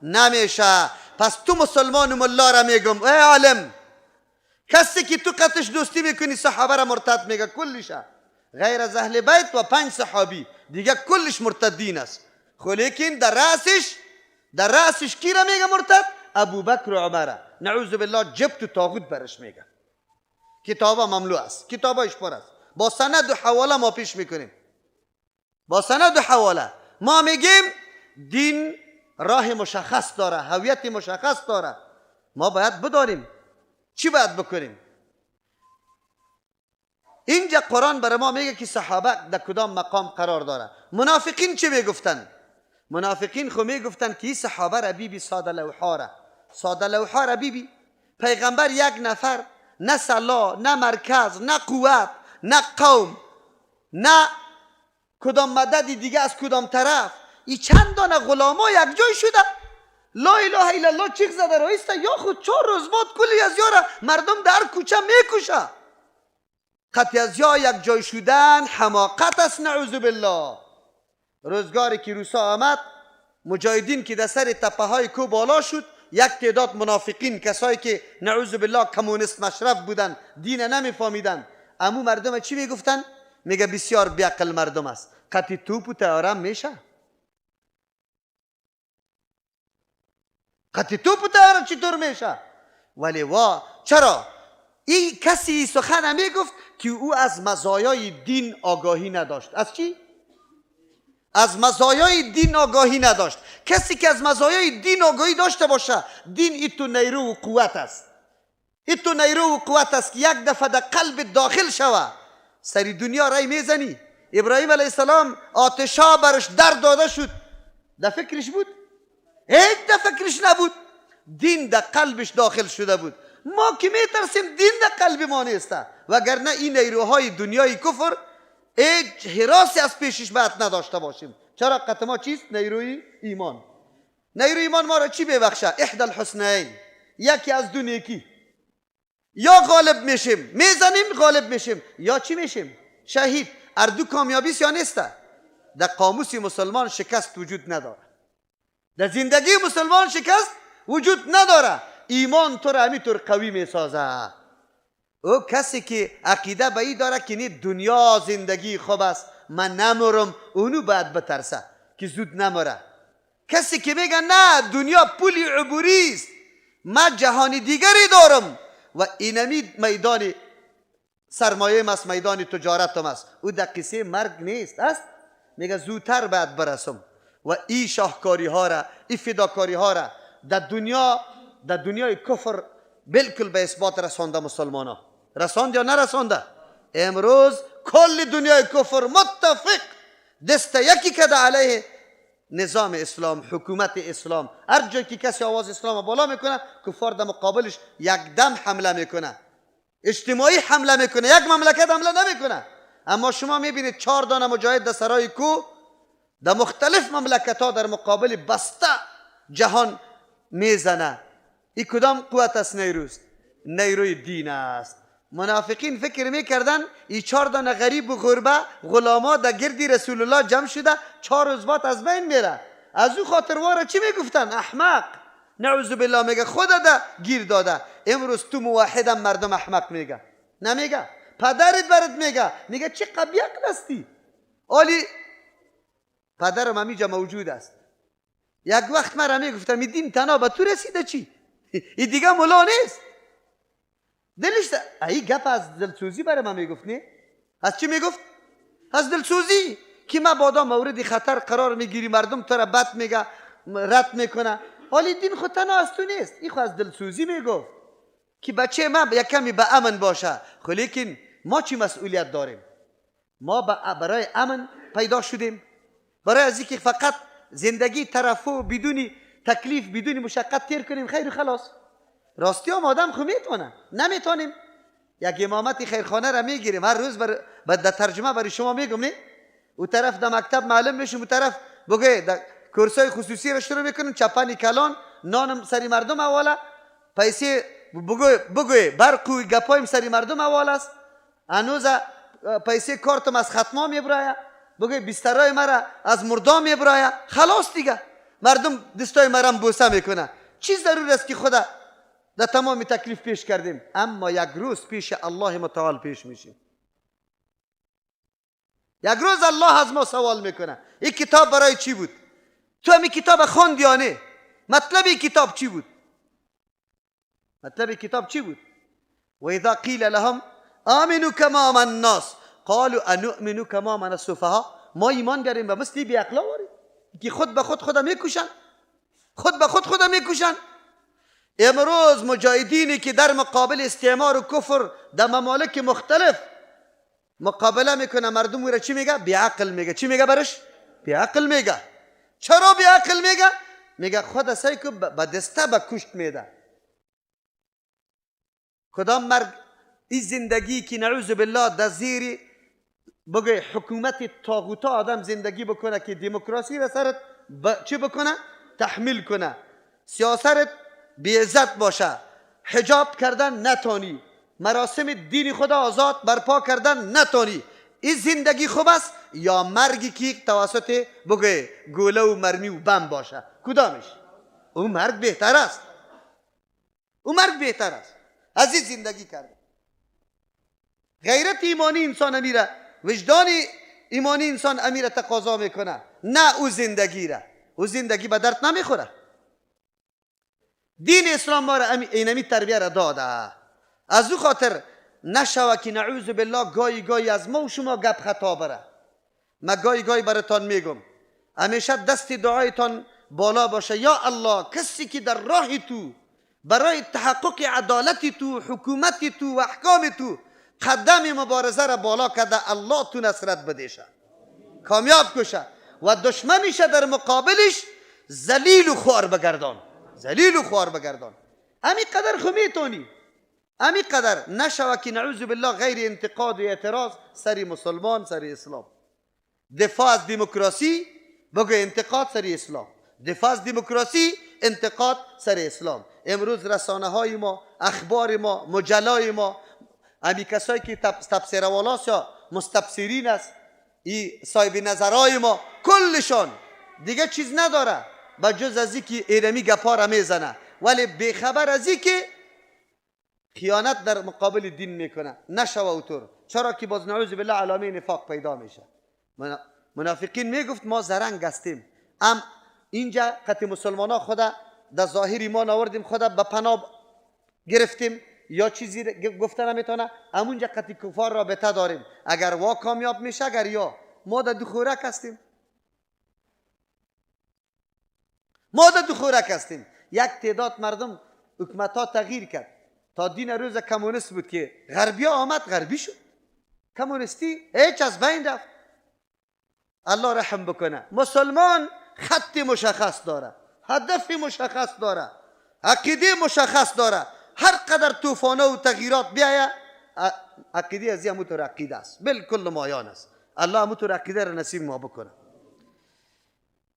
نمیشه. پس تو مسلمان و ملا را میگم، ای عالم، کسی که تو قطش دوستی میکنی صحابه را مرتد میگه، کلشه غیر از اهل بیت و 5 صحابی دیگه کلش مرتدین است. خو لیکن در رأسش کی را میگه مرتد؟ ابوبکر و عمر. نعوذ بالله جبت و طاغوت برش میگه. کتابا مملو است، کتابایش پر است، با سند و حواله ما پیش میکنیم، با سند و حواله ما میگیم دین راه مشخص داره، هویت مشخص داره، ما باید بدانیم چی باید بکنیم. اینجا قرآن برای ما میگه که صحابه در کدام مقام قرار داره. منافقین چی میگفتن؟ منافقین خو میگفتن که این صحابه را بیبی ساده لوحا را، ساده لوحا را بیبی. پیغمبر یک نفر، نه سلا، نه مرکز، نه قوت، نه قوم، نه کدام مدد دیگه از کدام طرف، این چند دانه غلاما یک جای شده، لا اله الا الله چیخ زده رایسته، یا خود 4 روز بعد کلی از یارا مردم در کوچه میکشه. قطعی از یا یک جای شدن حماقت است، نعوذ بالله. روزگاری که روسا آمد، مجاهدین که در سر تپه های کو بالا شد، یک تعداد منافقین، کسایی که نعوذ بالله کمونیست مشرب بودن، دین نمیفهمیدن، امو مردم چی میگفتن؟ میگه بسیار بیعقل مردم است، قطعی توپ و طیاره میشه، قطعی توپ و طیاره چطور میشه؟ ولی وا چرا؟ این کسی سخن میگفت که او از مزایای دین آگاهی نداشت. از چی؟ از مزایای دین آگاهی نداشت. کسی که از مزایای دین آگاهی داشته باشه، دین ایتو نیرو و قوت است، ایتو نیرو و قوت است که یک دفعه در قلب داخل شوه، سری دنیا رای میزنی. ابراهیم علیه السلام آتشا برش در داده شد، در فکرش بود؟ هیچ در فکرش نبود. دین در قلبش داخل شده بود. ما که میترسیم دین در قلب ما نیست، وگرنه این نیروهای دنیای کفر هیچ هراسی از پیشش باید نداشته باشیم. چرا؟ قط ما چیست؟ نیروی ایمان. نیروی ایمان ما را چی ببخشه؟ احدى الحسنین، یکی از دو نیکی. یا غالب میشیم، میزنیم غالب میشیم، یا چی میشیم؟ شهید. اردو کامیابی یا نیست؟ در قاموس مسلمان شکست وجود نداره، در زندگی مسلمان شکست وجود نداره. ایمان تو را همینطور قوی میسازه. او کسی که عقیده به این داره که نی دنیا زندگی خوب است، من نمرم، اونو باید بترسه که زود نمره. کسی که میگه نه دنیا پولی عبوری است، من جهان دیگری دارم و اینمی میدان سرمایه است، میدان تجارتم است، او در قصه مرگ نیست است. میگه زودتر باید برسم و این شاهکاری ها را، این فداکاری ها را در دنیا، در دنیای کفر بالکل به اثبات رسانده. مسلمان ها رساند یا نرسانده؟ امروز کل دنیای کفر متفق دست یکی کده علیه نظام اسلام، حکومت اسلام. هر جایی که کسی آواز اسلام بالا میکنه، کفار در مقابلش یک دم حمله میکنه، اجتماعی حمله میکنه، یک مملکت حمله نمیکنه. اما شما میبینید 4 دانه مجاهد در سرای کو در مختلف مملکت ها در مقابل بسته جهان میزنه. این کدام قوت است؟ نیروست، نیروی دین است. منافقین فکر میکردن این 4 دانه غریب و غربه غلاما در گردی رسول الله جمع شده 4 روز بعد از بین میره. از او خاطر واره چی میگفتن؟ احمق، نعوذ بالله. میگه خدا ده گیر داده. امروز تو موحدم مردم احمق میگه، نمیگه پدرت برات میگه، میگه چه قبیق هستی. آلی پدرم همیجا موجود است. یک وقت مرا میگفتم این دین تنها به تو رسیده چی؟ این دیگه ملا نیست. دلش ای گپ از دلسوزی برای من میگفت، نه؟ از چی میگفت؟ از دلسوزی که من بادا مورد خطر قرار میگیری، مردم تو را بد میگه، رد میکنه. حالی دین خود تنها از تو نیست. این خود از دلسوزی میگفت که بچه من یک کمی به امن باشه. خب لیکن ما چی مسئولیت داریم؟ ما برای امن پیدا شدیم، برای از اینکه فقط زندگی طرفو بدون تکلیف، بدون مشقت تیر کنیم، خیر و خلاص. راستی هم آدم خو میتونه، نمیتونیم. یک امامت خیرخانه را میگیریم هر روز، بر ترجمه برای شما میگم، نه؟ او طرف در مکتب معلم میشیم، او طرف بگه در کورسای خصوصی را شروع میکنیم، چپانی کلان، نانم سری مردم حواله، پیسه بگوی برق و گپایم سری مردم حواله است، هنوز پیسه کارتم از ختما میبرایه، بگوی بسترای مرا از مردا میبرایه، خلاص دیگه مردم دستای مرم بوسه میکنه. چی ضرور است که خدا در تمام تکلیف پیش کردیم، اما یک روز پیش الله متعال پیش میشیم. یک روز الله از ما سوال میکنه این کتاب برای چی بود؟ تو همین کتاب خواندی یا نه؟ مطلب این کتاب چی بود؟ مطلب کتاب چی بود؟ و اذا قیل لهم آمنوا کما آمن الناس قالوا انؤمن کما آمن السفهاء. ما ایمان بیاریم به مثل بی عقلا واری که خود به خود خدا میکشن، خود به خود خدا میکشن. امروز مجاهدینی که در مقابل استعمار و کفر در ممالک مختلف مقابله میکنه، مردم او را چی میگه؟ بی عقل میگه. چی میگه برش؟ بی عقل میگه. چرا بی عقل میگه؟ میگه خود سعی کو به دسته به کشت میده. کدام مرگ؟ این زندگی که نعوذ بالله در زیر بگه حکومت طاغوتا آدم زندگی بکنه که دموکراسی را سرت چی بکنه؟ تحمیل کنه، سیاست بی عزت باشه، حجاب کردن نتانی، مراسم دین خدا آزاد برپا کردن نتانی، این زندگی خوب است یا مرگی که توسط بگه گوله و مرمی و بم باشه؟ کدامش؟ اون مرگ بهتر است، اون مرگ بهتر است از این زندگی کرده. غیرت ایمانی انسان امیره، وجدان ایمانی انسان امیره تقاضا میکنه، نه او زندگی را. او زندگی به درد نمیخوره. دین اسلام ما را اینمی تربیه را داده. از او خاطر نشوه که نعوذ بالله گاهی گاهی از ما و شما گپ خطا بره. من گاهی گاهی براتان میگم همیشه دست دعایتان بالا باشه، یا الله کسی که در راه تو برای تحقق عدالت تو، حکومت تو و احکام تو قدم مبارزه را بالا کرده، الله تو نصرت بدیشه. کامیاب کشه و دشمنش در مقابلش ذلیل و خوار بگردان، ذلیل و خوار بگردان. امی قدر خو میتونی، امی قدر نشوه که نعوذ بالله غیر انتقاد و اعتراض سری مسلمان، سری اسلام. دفاع از دموکراسی بگو انتقاد سری اسلام، دفاع از دموکراسی انتقاد سر اسلام. امروز رسانه های ما، اخبار ما، مجلای ما، امی کسایی که تبصره والاست یا مستبصرین است، ای صاحب نظرهای ما، کلشان دیگه چیز نداره به جز از که ایرمی گپا را میزنه، ولی بیخبر از که خیانت در مقابل دین میکنه. نشوه اوتور، چرا که باز نعوذ بالله علامه نفاق پیدا میشه. منافقین میگفت ما زرنگ هستیم، ام اینجا قطع مسلمان ها خدا در ظاهر ایمان آوردیم، خدا به پناه گرفتیم یا چیزی گفته نمیتونه، همونجا قطع کفار رابطه داریم، اگر وا کامیاب میشه، اگر یا ما در دو خورک هستیم، ما در دو خورک هستیم. یک تعداد مردم حکومت ها تغییر کرد، تا دین روز کمونیست بود که غربی آمد غربی شد، کمونیستی هیچ از بین رفت. الله رحم بکنه. مسلمان خط مشخص داره، هدف مشخص داره، عقیده مشخص داره. هر قدر طوفانه و تغییرات بیایه، عقیده از همونطور عقیده است، بالکل مایان است. الله همونطور عقیده را نصیب ما بکنه.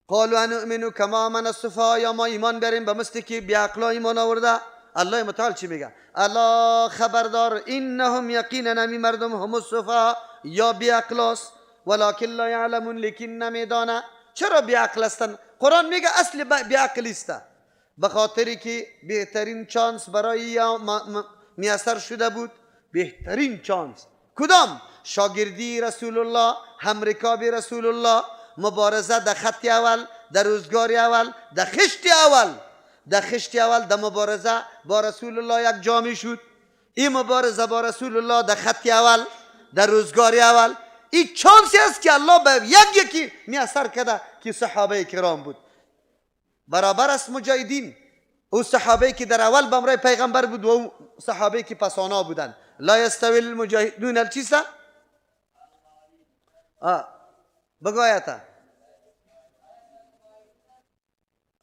قالوا انؤمن کما آمن السفهاء، یا ما ایمان بریم به مثل که بی‌عقلا ایمان آورده. الله متعال چی میگه؟ الله خبردار، انهم یقینا امی مردم هم السفهاء یا بی‌عقلاست، ولکن لا یعلمون، لیکن نمیدانه. چرا بی‌عقل هستن؟ قرآن میگه اصل بی‌عقل است، به خاطری که بهترین چانس برای میسر شده بود. بهترین چانس کدام؟ شاگردی رسول الله، همرکاب رسول الله، مبارزه در خط اول، در روزگار اول، در خشت اول، در خشت اول در مبارزه با رسول الله یک جامع شد. این مبارزه با رسول الله در خط اول، در روزگار اول، این چانسی است که الله به یک یکی میسر کرده که صحابه کرام بود. برابر است مجاهدین، او صحابه که در اول بمرای پیغمبر بود و او صحابه که پسانا بودند. لا یستوی المجاهدون چیست؟ بگو آیتا.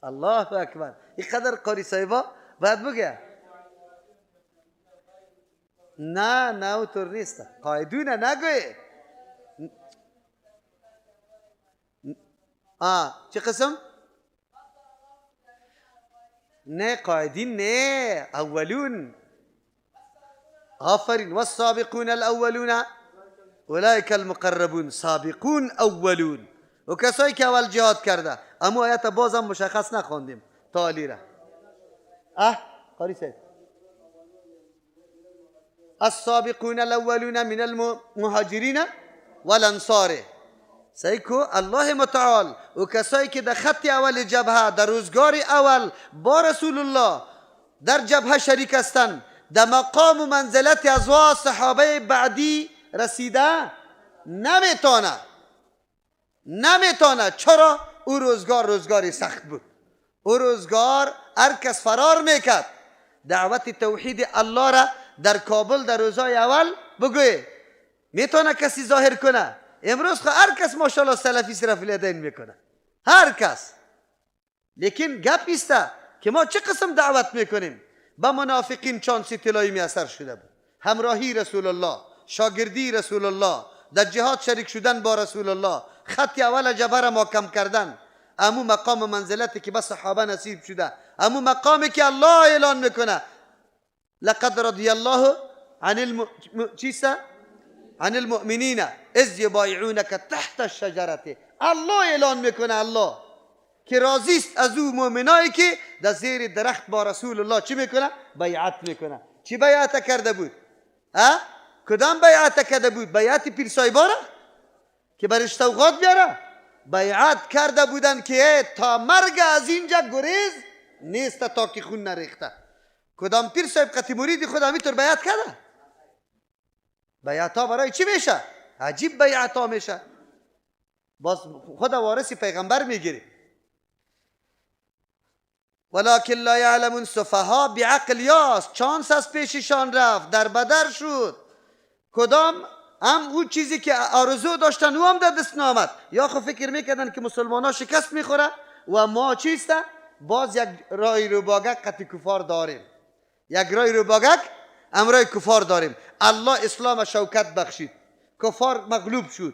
الله اکبر، این قدر قاری صاحبا باید بگه. نه نه اوتور نیست، قایدون نگوی. چه قسم؟ نه قاعدین، نه اولون. آفرین. والسابقون الاولون اولئک المقربون، سابقون اولون، و کسایی که اول جهاد کرده. اما آیت بازم مشخص نخوندیم تا علی را. قاری سید. السابقون الاولون من المهاجرین والانصار. سیکو الله متعال و کسایی که در خط اول جبهه، در روزگار اول با رسول الله در جبهه شریک هستند، در مقام و منزلت از صحابه بعدی رسیده نمیتونه، نمیتونه. چرا؟ او روزگار روزگاری سخت بود، او روزگار هر کس فرار میکرد. دعوت توحید الله را در کابل در روزهای اول بگوی میتونه کسی ظاهر کنه؟ امروز خو هر کس ماشاءالله سلفی صرف الیدین میکنه، هر کس. لیکن گپ ایسته که ما چه قسم دعوت میکنیم؟ با منافقین چانسی طلایی میسر شده بود، همراهی رسول الله، شاگردی رسول الله، در جهاد شریک شدن با رسول الله، خط اول جبهه را محکم کردن، امو مقام و منزلتی که به صحابه نصیب شده، امو مقامی که الله اعلان میکنه لقد رضی الله عن چیسته؟ عن المؤمنین اذ یبایعونک تحت الشجره. الله اعلان میکنه، الله که راضی است از او مؤمنایی که در زیر درخت با رسول الله چی میکنه؟ بیعت میکنه. چی بیعت کرده بود؟ کدام بیعت کرده بود؟ بیعت پیر صاحبا را که برش سوغات بیاره؟ بیعت کرده بودن که تا مرگ از اینجا گریز نیست تا که خون نریخته. کدام پیر صاحب قطی مرید خود همینطور بیعت کرده؟ بیعت ها برای چی میشه؟ عجیب بیعت ها میشه. باز خود وارث پیغمبر میگیری. ولکن لا یعلمون، سفها بعقل یاست، چانس از پیششان رفت، در بدر شد. کدام هم او چیزی که آرزو داشتن او هم در دست نامد. یا خو فکر میکردن که مسلمان ها شکست میخوره و ما چیست؟ باز یک رای رو باگک قطع کفار داریم، یک رای رو باگک امرای کفار داریم. الله اسلام شوکت بخشید، کفار مغلوب شد.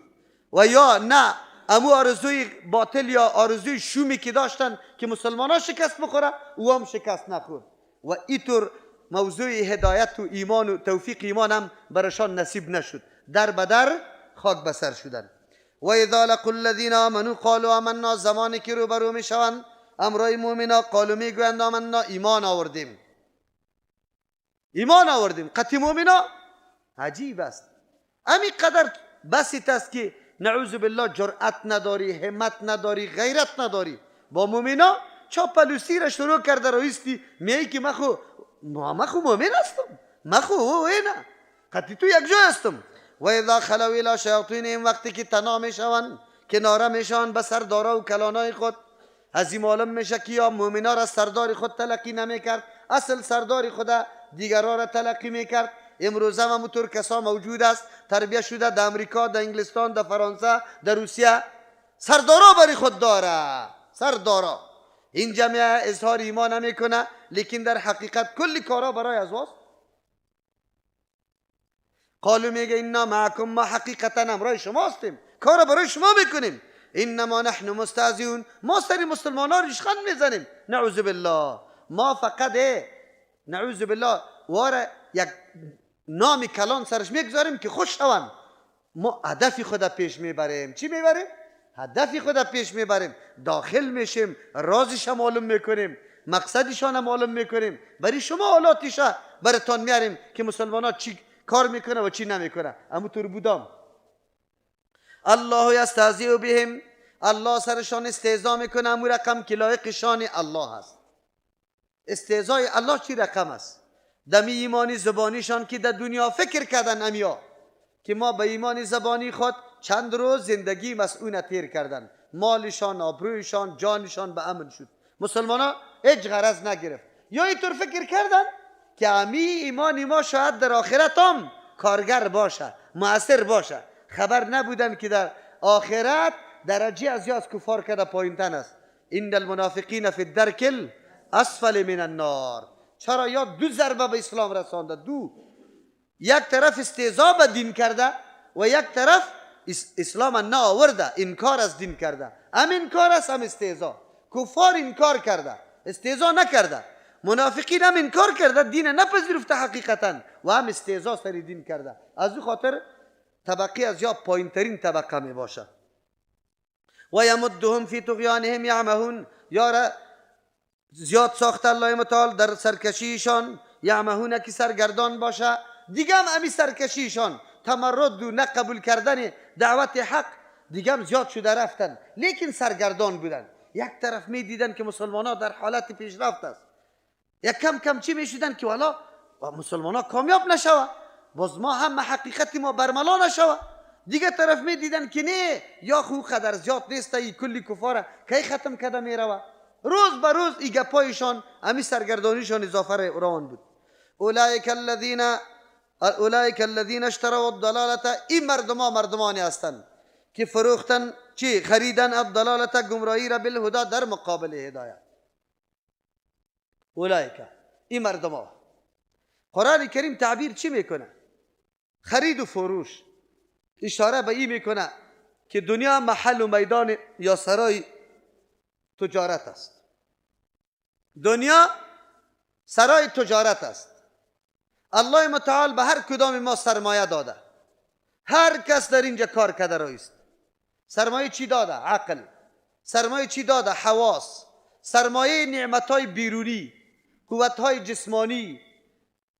و یا نه امو آرزوی باطل یا آرزوی شومی که داشتن که مسلمان ها شکست بخوره او هم شکست نخورد. و اینطور موضوع هدایت و ایمان و توفیق ایمان هم برشان نصیب نشد، در بدر خاک بسر شدن. و اذا لقوا الذین آمنوا قالوا آمنا، زمانی که روبرو میشوند امرای مؤمنا قالوا میگویند آمنا، ایمان آوردیم، ایمان آوردیم. قطع مؤمنا عجیب است، امی قدر بسیط است که نعوذ بالله جرأت نداری، همت نداری، غیرت نداری. با مؤمنا چاپلوسی را شروع کرده رویستی میای که مخو مؤمن هستم، مخو نه قطعی تو یک جای هستم. و اذا خلو الی شیاطینهم، وقتی که تنها میشوند، کناره میشوند به سردارا و کلانای خود، از این معلوم میشه که یا مؤمنا را سردار خود تلقی نمیکرد، اصل سردار خود دیگران را تلقی میکرد. امروز هم همونطور کسا موجود است، تربیه شده در امریکا، در انگلستان، در فرانسه، در روسیه، سردارا برای خود داره، سردارا. این جامعه اظهار ایمان نمیکنه، لیکن در حقیقت کل کارا برای از واست. قالو میگه اینا معکم، ما حقیقتا همراه شما هستیم، کارا برای شما میکنیم. انما نحن مستهزئون، ما سر مسلمان ها ریشخند میزنیم. نعوذ بالله، ما فقط نعوذ بالله واره یک نام کلان سرش میگذاریم که خوش شوند. ما هدف خود پیش میبریم. چی میبریم؟ هدف خود پیش میبریم، داخل میشیم، رازش معلوم میکنیم، مقصدشان معلوم میکنیم، برای شما آلاتش براتان میاریم که مسلمان ها چی کار میکنه و چی نمیکنه. اما طور بودم الله یستهزئ بهم، الله سرشان استهزا میکنه، امو رقم که لایق شان الله است. استهزای الله چی رقم است؟ دمی ایمانی زبانیشان که در دنیا فکر کردن امیا که ما به ایمان زبانی خود چند روز زندگی مسئول تیر کردن، مالشان، آبرویشان، جانشان به امن شد، مسلمان ها هیچ غرض نگرفت. یا اینطور فکر کردن که امی ایمان ما شاید در آخرت هم کارگر باشه، مؤثر باشه. خبر نبودن که در آخرت درجه از یا از کفار کده پایین تن است. ان المنافقین فی الدرک الاسفل من النار. چرا یا دو ضربه به اسلام رسانده؟ دو، یک طرف استهزا به دین کرده و یک طرف اسلام نه آورده، انکار از دین کرده. هم انکار است هم استهزا. کفار انکار کرده، استهزا نکرده. منافقین هم انکار کرده، دین نپذیرفته حقیقتا، و هم استهزا سر دین کرده. از او خاطر طبقه از یا پایین ترین طبقه می باشه. و یمدهم فی طغیانهم یعمهون، یا زیاد ساخت الله متعال در سرکشیشان، یعمهون که سرگردان باشه. دیگه هم امی سرکشیشان، تمرد و نقبول کردن دعوت حق دیگه هم زیاد شده رفتن، لیکن سرگردان بودن. یک طرف می دیدن که مسلمان ها در حالت پیشرفت است، یک کم کم چی می شدن که والا مسلمان ها کامیاب نشوه، باز ما هم حقیقت ما برملا نشوه. دیگه طرف می دیدن که نه، یا خو قدر زیاد نیست، ای کلی کفاره کی ختم کده می روه. روز به روز ای گپایشان، امی سرگردانیشان اضافه روان بود. اولئک الذین اشتروا الضلالة، این مردما مردمانی هستند که فروختن، چی خریدن، الضلالة گمراهی را بالهدی در مقابل هدایت. اولئک، این مردما. قرآن کریم تعبیر چی میکنه؟ خرید و فروش. اشاره به این میکنه که دنیا محل و میدان یا سرای تجارت است. دنیا سرای تجارت است. الله متعال به هر کدام ما سرمایه داده. هر کس در اینجا کار کرده رایست. سرمایه چی داده؟ عقل. سرمایه چی داده؟ حواس. سرمایه نعمتهای بیرونی، قوتهای جسمانی،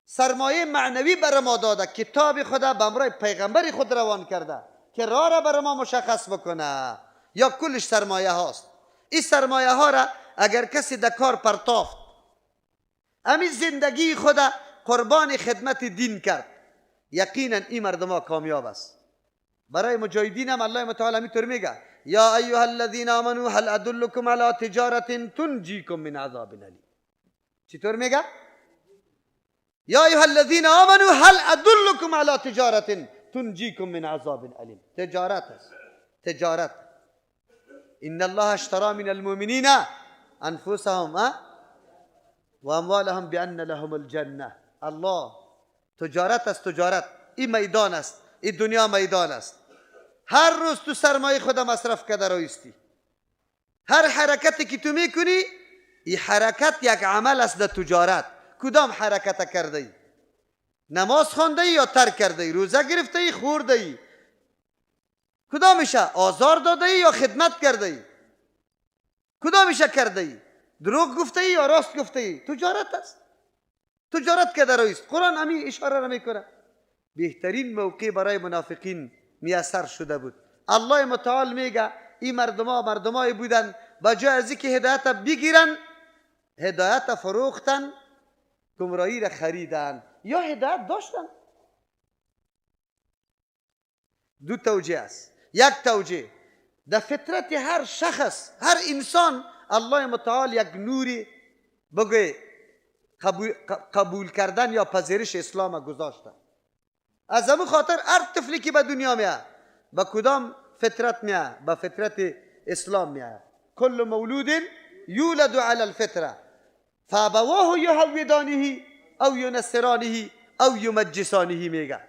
سرمایه معنوی بر ما داده. کتاب خدا به امرای پیغمبر خود روان کرده که راه را بر ما مشخص بکنه. یا کلش سرمایه هاست. این سرمایه ها را اگر کسی در کار پرتافت، امی زندگی خدا قربان خدمت دین کرد، یقینا این مردم ها کامیاب است. برای مجاهدین هم الله متعال همینطور میگه: یا ایها الذین آمنوا هل ادلکم علی تجارت تنجیکم من عذاب الیم. چطور میگه؟ یا ایها الذین آمنوا هل ادلکم علی تجارت تنجیکم من عذاب الیم. تجارت است، تجارت. ان الله اشترى من المؤمنین انفسهم و اموالهم بان لهم الجنه. الله تجارت است، تجارت. این میدان است، این دنیا میدان است. هر روز تو سرمایه خود مصرف کرده رویستی. هر حرکتی که تو میکنی این حرکت یک عمل است در تجارت. کدام حرکت کرده ای؟ نماز خوانده ای یا ترک کرده ای؟ روزه گرفته ای، خورده ای؟ کدامشه؟ آزار داده ای یا خدمت کرده ای؟ کدامشه کرده ای؟ دروغ گفته ای یا راست گفته ای؟ تجارت است، تجارت که در قرآن همین اشاره را میکنه. بهترین موقع برای منافقین میسر شده بود. الله متعال میگه این مردما مردمای بودن با جای از اینکه هدایت بگیرن، هدایت فروختن، گمراهی را خریدن یا هدایت داشتن. دو توجیه است. یک توجیه در فطرت هر شخص، هر انسان الله متعال یک نوری بگه قبول کردن یا پذیرش اسلام گذاشته. از همون خاطر هر طفلی که به دنیا میاد به کدام فطرت میاد؟ به فطرت اسلام میاد. کل مولود یولد علی الفطره فابواه یهودانه او ینصرانه او یمجسانه. میگه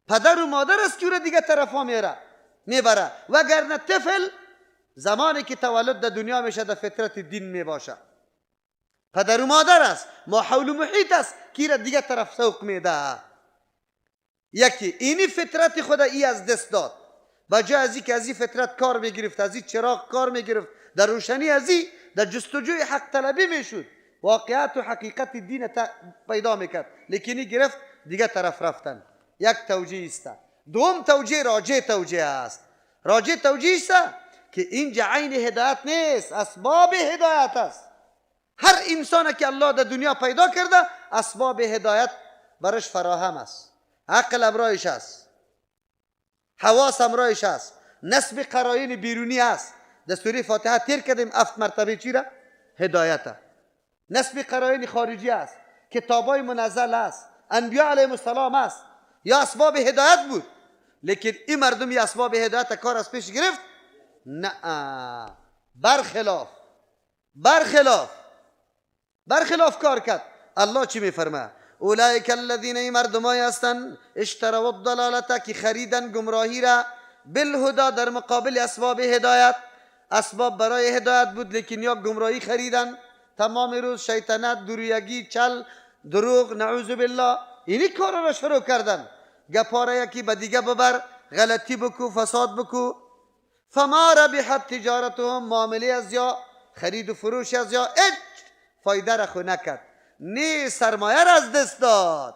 پدر و مادر است که دیگه طرفا میره میبره، وگرنه طفل زمانی که تولد در دنیا میشه در فطرت دین میباشه. پدر و مادر است، ماحول و محیط است که را دیگه طرف سوق میده. یکی اینی فطرت خود ای از دست داد. با جای از که از این فطرت کار میگرفت، از این چراغ کار میگرفت، در روشنی از این در جستجوی حق طلبی میشد، واقعیت و حقیقت دین پیدا میکرد، لیکن گرفت دیگه طرف رفتن. یک توجیه است. دوم توجیه راجع توجیه است. راجع توجیه است که اینجا عین هدایت نیست، اسباب هدایت است. هر انسان که الله در دنیا پیدا کرده اسباب هدایت برش فراهم است. عقل امرایش است، حواس امرایش است، نسب قراین بیرونی است. در سوره فاتحه تیر کردیم 7 مرتبه چی را؟ هدایت. نسب قراین خارجی است، کتابای منزل است، انبیا علیهم السلام است، یا اسباب هدایت بود. لیکن این مردم یه اسباب هدایت کار از پیش گرفت؟ نه، برخلاف برخلاف برخلاف کار کرد. الله چی میفرمه؟ اولئک الذین، ای مردمای هستند، اشتروا الضلالة، که خریدن گمراهی را، بالهدی، در مقابل اسباب هدایت. اسباب برای هدایت بود لیکن یا گمراهی خریدن. تمام روز شیطنت، درویگی، چل، دروغ، نعوذ بالله، اینی کارا را شروع کردن. گپاره یکی به دیگه ببر، غلطی بکو، فساد بکو. فما ربحت تجارتهم، معامله از یا خرید و فروش از یا هیچ فایده را خو نکرد. نی سرمایه را از دست داد،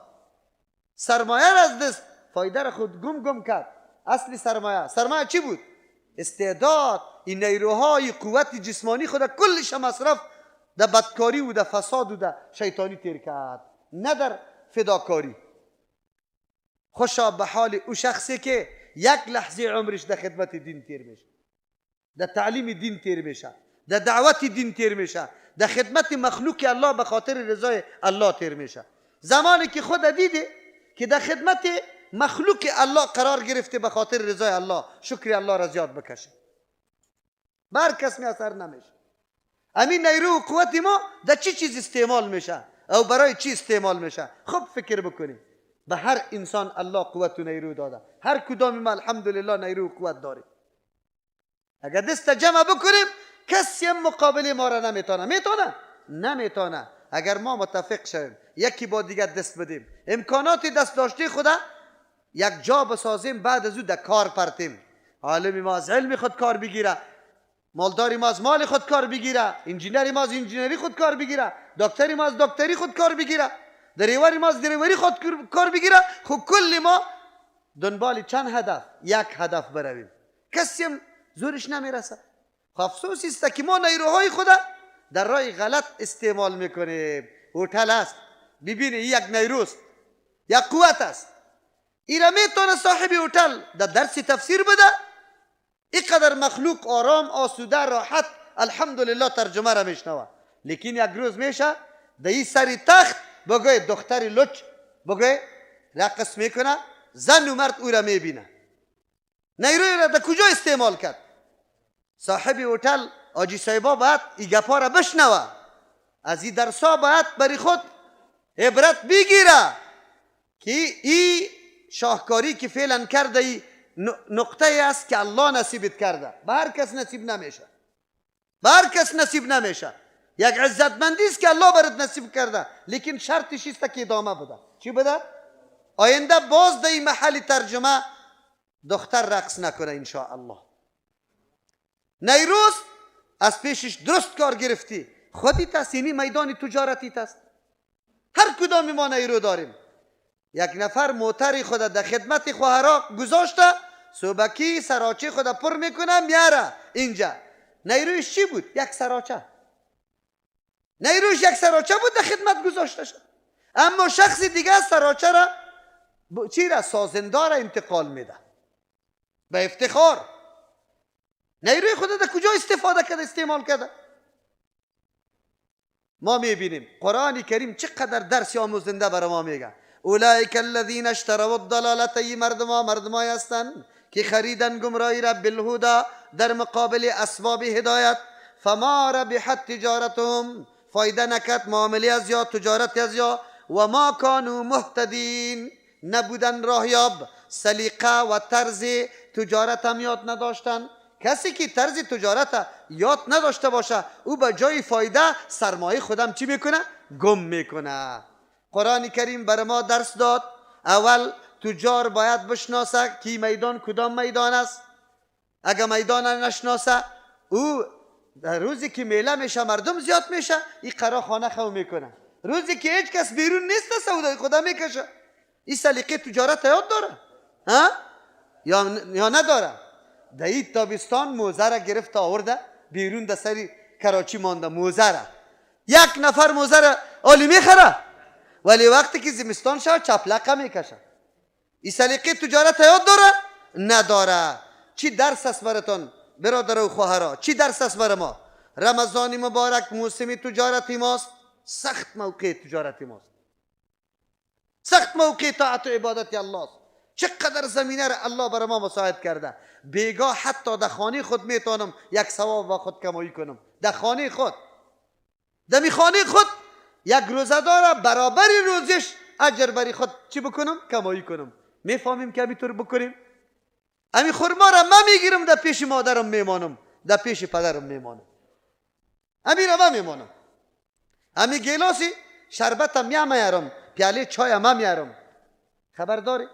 سرمایه را از دست، فایده را خود گم گم کرد. اصلی سرمایه، سرمایه چی بود؟ استعداد، این نیروهای قوت جسمانی خود کلش مصرف در بدکاری و در فساد و در شیطانی تیر کرد، نه در فداکاری. خوشا به حال او شخصی که یک لحظه عمرش در خدمت دین تیر میشه، در تعلیم دین تیر میشه، در دعوت دین تیر میشه، در خدمت مخلوق الله به خاطر رضای الله تیر میشه. زمانی که خود دیده که در خدمت مخلوق الله قرار گرفته به خاطر رضای الله، شکر الله را زیاد بکشه، بر کس می اثر نمیشه. امین نیرو و قوت ما در چی چیز استعمال میشه او برای چی استعمال میشه؟ خب فکر بکنیم. به هر انسان الله قوت و نیرو داده، هر کدام ما الحمدلله نیرو و قوت داریم. اگر دست جمع بکنیم کسی هم مقابل ما را نمیتونه. میتونه؟ نمیتونه. اگر ما متفق شویم، یکی با دیگر دست بدیم، امکانات دست داشته خدا یک جا بسازیم، بعد از او در کار پرتیم. عالم ما از علم خود کار بگیره، مالداری ما از مال خود کار بگیره، انجینری ما از انجینری خود کار بگیره، دکتری ما از دکتری خود کار بگیره، دریوری ما از دریوری خود کار بگیره. خب کل ما دنبال چند هدف، یک هدف برویم، کسی هم زورش نمیرسه. خب افسوس است که ما نیروهای خود در راه غلط استعمال میکنیم. هتل است، ببینی یک نیروست، یک قوت است، ایرا میتونه صاحب هتل در درس تفسیر بده، اینقدر مخلوق آرام آسوده راحت الحمدلله ترجمه را میشنوه. لیکن یک روز میشه در این سر تخت بگوی دختر لچ، بگوی رقص میکنه، زن و مرد او را میبینه. نیروی را در کجا استعمال کرد؟ صاحب هتل آجی صاحبا باید ای گپا را بشنوه، از این درسا باید بری خود عبرت بگیره که ای شاهکاری که فعلا کرده ای نقطه است که الله نصیبت کرده، به هر کس نصیب نمیشه، به هر کس نصیب نمیشه. یک عزتمندی است که الله برات نصیب کرده، لیکن شرطش است که ادامه بده. چی بده؟ آینده باز در این محل ترجمه دختر رقص نکنه ان شاء الله. نیروز از پیشش درست کار گرفتی، خودت است، یعنی میدان تجارتیت است. هر کدام ما نیرو داریم. یک نفر موتر خود در خدمت خواهرا گذاشته، صبحکی سراچه خود پر میکنه میاره اینجا. نیرویش چی بود؟ یک سراچه. نیرویش یک سراچه بود، در خدمت گذاشته شد. اما شخص دیگه سراچه را چی را سازنده را انتقال میده به افتخار. نیروی خود در کجا استفاده کرده، استعمال کرده؟ ما میبینیم قرآن کریم چقدر درس آموزنده برای ما میگه. اولئک الذین اشتروا الضلالة، ای مردمای هستند که خریدن گمراهی را بالهدی در مقابل اسباب هدایت. فما ربحت تجارتهم، فایده نکرد معامله از یا تجارت از یا. و ما کانوا مهتدین، نبودن راهیاب، سلیقه و طرز تجارت هم یاد نداشتن. کسی که طرز تجارت یاد نداشته باشه، او به جای فایده سرمایه خودم چی میکنه؟ گم میکنه. قرآن کریم بر ما درس داد. اول تجار باید بشناسه که میدان کدام میدان است. اگه میدان نشناسه، او در روزی که میله میشه مردم زیاد میشه، این قرا خانه خو میکنه. روزی که هیچ کس بیرون نیست سودای خدا میکشه. این سلیقه تجارت یاد داره ها یا نداره؟ در این تابستان موزه را گرفت آورده بیرون، در سری کراچی مانده موزه را. یک نفر موزه را عالی میخره، ولی وقتی که زمستان شد چپلقه میکشه. این سلیقه تجارت یاد داره؟ نداره. چی درس است براتون برادر و خواهرا؟ چی درس است بر ما؟ رمضان مبارک موسم تجارتی ماست، سخت موقع تجارتی ماست، سخت موقع طاعت و عبادت الله است. چقدر زمینه را الله بر ما مساعد کرده. بیگاه حتی در خانه خود میتونم یک ثواب با خود کمایی کنم. در خانه خود، در خانه خود یک روزه داره برابر روزش اجر بری خود چی بکنم؟ کمایی کنم. میفهمیم که همینطور بکنیم؟ امی خرما را من میگیرم در پیش مادرم میمانم، در پیش پدرم میمانم، امی را من میمانم، امی گیلاسی شربتم میارم، پیاله چای من میارم. خبر داری؟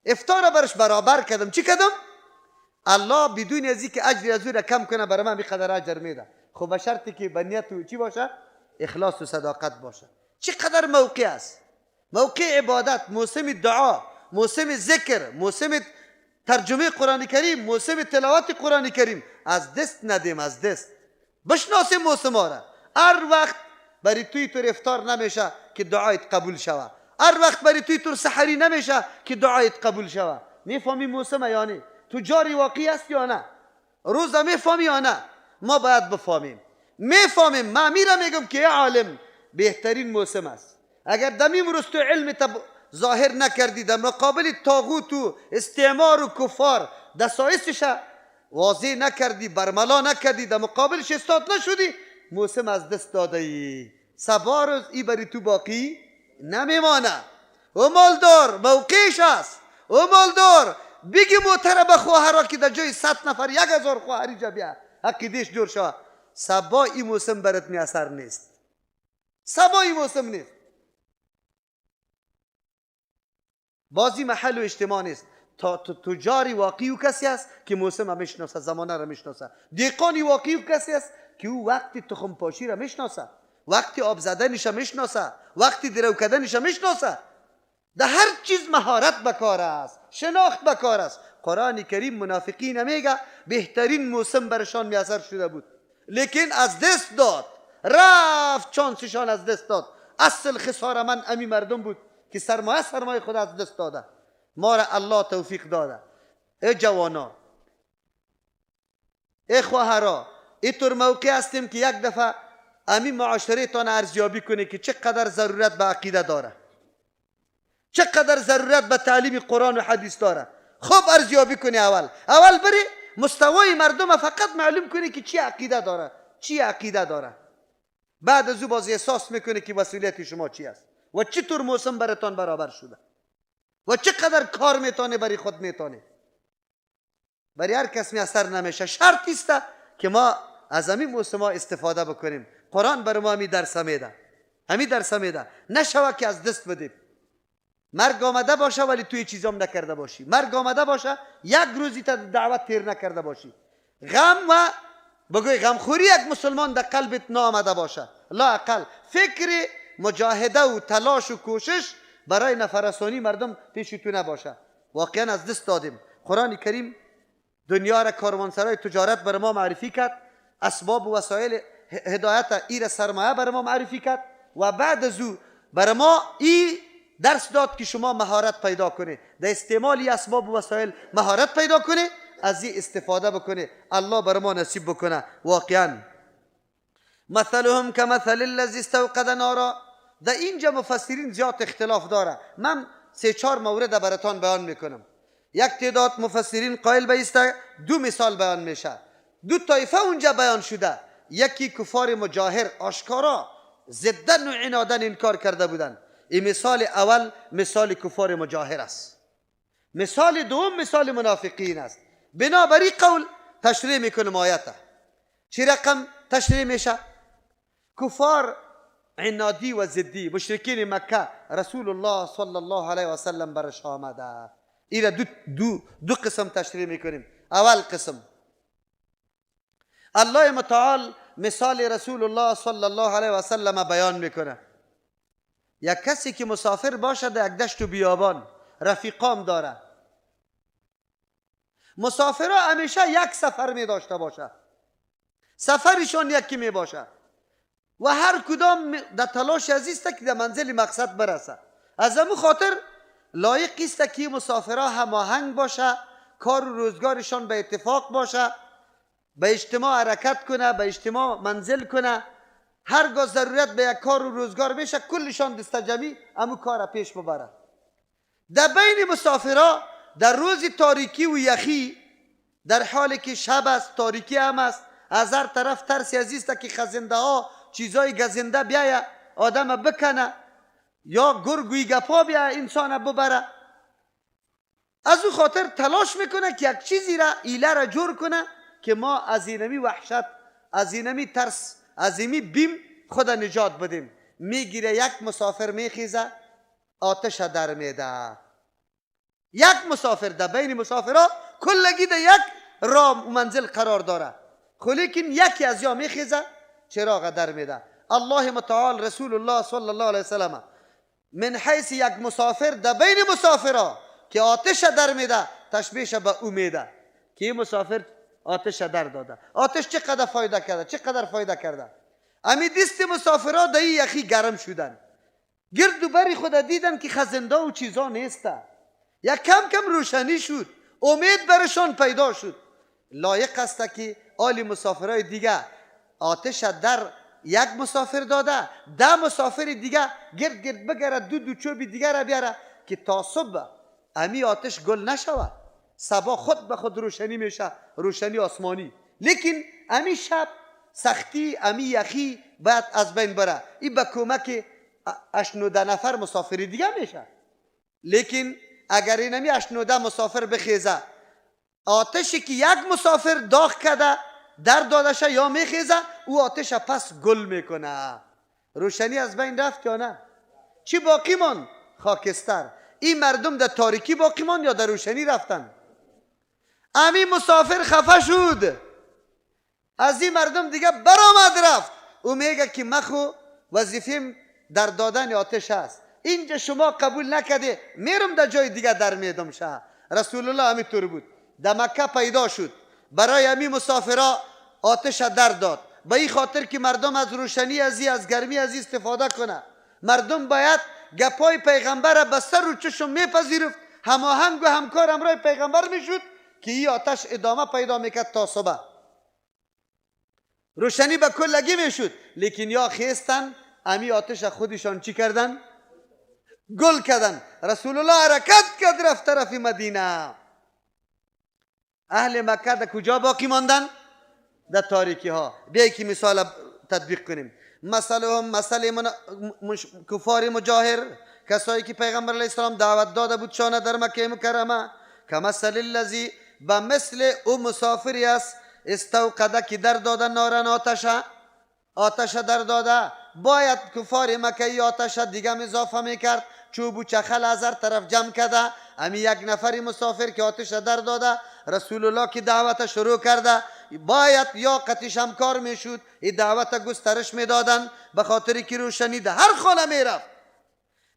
افطار برش برابر کردم. چی کردم؟ الله بدون از اینکه اجر از او را کم کنه برای من بیقدر اجر میده. خب به شرطی که به نیت چی باشه؟ اخلاص و صداقت باشه. چقدر موقع است، موقع عبادت، موسم دعا، موسم ذکر، موسم ترجمه قرآن کریم، موسم تلاوت قرآن کریم. از دست ندیم، از دست بشناسیم موسم ها را. هر وقت برای توی تور افطار نمیشه که دعایت قبول شوه، هر وقت برای توی تور سحری نمیشه که دعایت قبول شوه. میفهمی موسم یعنی تجاری واقعی است یا نه؟ روزه میفهمی یا نه؟ ما باید بفهمیم. میفهمیم. من میرم میگم که عالم بهترین موسم است. اگر دمیم روز تو علم ظاهر نکردی، در مقابل طاغوت و استعمار و کفار دسایسش واضح نکردی، برملا نکردی، در مقابلش استاد نشدی، موسم از دست داده ای. سبا روز ای بری تو باقی نمیمانه. او مالدار موقعش است. او مالدار بگی موتر به خواهرا که در جای 100 نفر 1000 خواهری جا بیا عقیدهش جور شوه. سبا ای موسم برات می اثر نیست. سبا ای موسم نیست. بازی محل و اجتماع نیست. تا تجاری واقعی و کسی است که موسم را میشناسه، زمانه را میشناسه. دیقانی واقعی و کسی است که او وقتی تخم پاشی را میشناسه، وقتی آب زدنش را میشناسه، وقتی درو کردنش را میشناسه. در هر چیز مهارت بکار است، شناخت بکار است. قرآن کریم منافقین میگه بهترین موسم برشان میسر شده بود، لیکن از دست داد، رفت چانسشان از دست داد. اصل خساره من امی مردم بود که سرمایه خود از دست داده. ما را الله توفیق داده. ای جوانا، ای خواهرا، اینطور موقع هستیم که یک دفعه امی معاشره تان ارزیابی کنه که چقدر ضرورت به عقیده داره، چقدر ضرورت به تعلیم قرآن و حدیث داره. خوب ارزیابی کنی. اول بری مستوای مردم فقط معلوم کنی که چی عقیده داره، چی عقیده داره. بعد از او باز احساس میکنه که مسئولیت شما چی است و چطور موسم براتان برابر شده و چقدر کار میتونه برای خود میتونه. برای هر کس می اثر نمیشه. شرط است که ما از همین موسم ها استفاده بکنیم. قرآن بر ما همی درس میده، همی درس میده. نشوه که از دست بدیم. مرگ آمده باشه ولی توی چیزام نکرده باشی. مرگ آمده باشه یک روزی تا دعوت تیر نکرده باشی. غم و بگوی غمخوری یک مسلمان در قلبت نامده باشه. لااقل فکر مجاهده و تلاش و کوشش برای نفرسانی مردم پیش تو نباشه. واقعا از دست دادیم. قرآن کریم دنیا را کاروانسرای تجارت بر ما معرفی کرد، اسباب و وسایل هدایت ایر سرمایه بر ما معرفی کرد و بعد از او بر ما ای درس داد که شما مهارت پیدا کنه در استعمال اسباب و وسایل، مهارت پیدا کنه، از این استفاده بکنه. الله بر ما نصیب بکنه. واقعا مثلهم کمثل الذی استوقد نارا. در اینجا مفسرین زیاد اختلاف داره. من 3-4 مورد براتان بیان میکنم. یک تعداد مفسرین قائل به است دو مثال بیان میشه، دو طایفه اونجا بیان شده. یکی کفار مجاهر آشکارا ضدن و عنادن انکار کرده بودن. این مثال اول مثال کفار مجاهر است. مثال دوم مثال منافقین است. بنابراین قول تشریح میکنم آیته. چی رقم تشریح میشه؟ کفار عنادی و ضدی مشرکین مکه رسول الله صلی الله علیه و سلم برش آمده. ایره دو قسم تشریح میکنیم. اول قسم الله متعال مثال رسول الله صلی الله علیه و سلم بیان میکنه. یک کسی که مسافر باشه در یک دشت و بیابان، رفیقام داره. مسافرها همیشه یک سفر می داشته باشه، سفرشان یکی می باشه و هر کدام در تلاش از است که در منزل مقصد برسه. از همون خاطر لایق است که مسافرها هماهنگ باشه، کار و روزگارشان به اتفاق باشه، به اجتماع حرکت کنه، به اجتماع منزل کنه. هرگاه ضرورت به یک کار و روزگار میشه کلشان دست جمعی امو کار پیش ببره. در بین مسافرها در روز تاریکی و یخی، در حالی که شب است، تاریکی هم است، از هر طرف ترس از است که خزنده ها چیزای گزنده بیایه آدم بکنه یا گرگوی گپا بیایه انسان ببره. از او خاطر تلاش میکنه که یک چیزی را ایله را جور کنه که ما از اینمی وحشت، از اینمی ترس، از اینمی بیم خود نجات بدیم. میگیره یک مسافر میخیزه آتش در میده. یک مسافر در بین مسافرها کلگی در یک رام و منزل قرار داره، لیکن یکی از یا میخیزه چراغ در میده. الله متعال رسول الله صلی الله علیه وسلم من حیث یک مسافر در بین مسافرها که آتش در میده تشبیهش به او میده که این مسافر آتش در داده. آتش چقدر فایده کرده، چقدر فایده کرده. امی دست مسافرها در یخی گرم شدن، گرد و بری خود دیدن که خزنده و چیزا نیسته. یک کم کم روشنی شد، امید برشان پیدا شد. لایق است که آل مسافرهای دیگه آتش در یک مسافر داده، 10 مسافر دیگه گرد گرد بگره، دو چوب دیگه را بیاره که تا صبح امی آتش گل نشود. صبا خود به خود روشنی میشه، روشنی آسمانی. لیکن امی شب سختی، امی یخی باید از بین بره. این به کمک 8-9 نفر مسافر دیگه میشه. لیکن اگر این امی 8-9 مسافر بخیزه، آتشی که یک مسافر داغ کرده در دادشه یا میخیزه، او آتش پس گل میکنه. روشنی از بین رفت یا نه؟ چی باقی مان؟ خاکستر. این مردم در تاریکی باقی مان یا در روشنی رفتن؟ امی مسافر خفه شد، از این مردم دیگه برآمد رفت. او میگه که مخو وظیفیم در دادن آتش است، اینجا شما قبول نکرده، میرم در جای دیگه در میدم شه. رسول الله همینطور بود، در مکه پیدا شد، برای امی مسافرها آتش در داد، به این خاطر که مردم از روشنی ازی، از گرمی ازی استفاده کنه. مردم باید گپای پیغمبر به سر و چشم میپذیرفت، هماهنگ و همکار همراه پیغمبر میشد که این آتش ادامه پیدا میکرد تا صبح. روشنی به کلگی میشد. لیکن یا خیستن امی آتش خودشان چی کردن؟ گل کردن. رسول الله حرکت کرد رفت طرف مدینه. اهل مکه در کجا باقی ماندن؟ در تاریکی ها. بیایی که مثال تطبیق کنیم. مثلهم مثل کفار مجاهر، کسایی که پیغمبر علیه السلام دعوت داده بود شانه در مکه مکرمه، کمثل الذی، به مثل او مسافری است استوقده که در داده نارن آتشه، آتش در داده. باید کفار مکه آتش دیگه اضافه میکرد، چوب و چخل از هر طرف جمع کرده. امی یک نفری مسافر که آتش در داده، رسول الله که دعوت شروع کرده، باید یا قطیش همکار میشد، این دعوت گسترش میدادن به خاطر که روشنی ده هر خانه میرفت.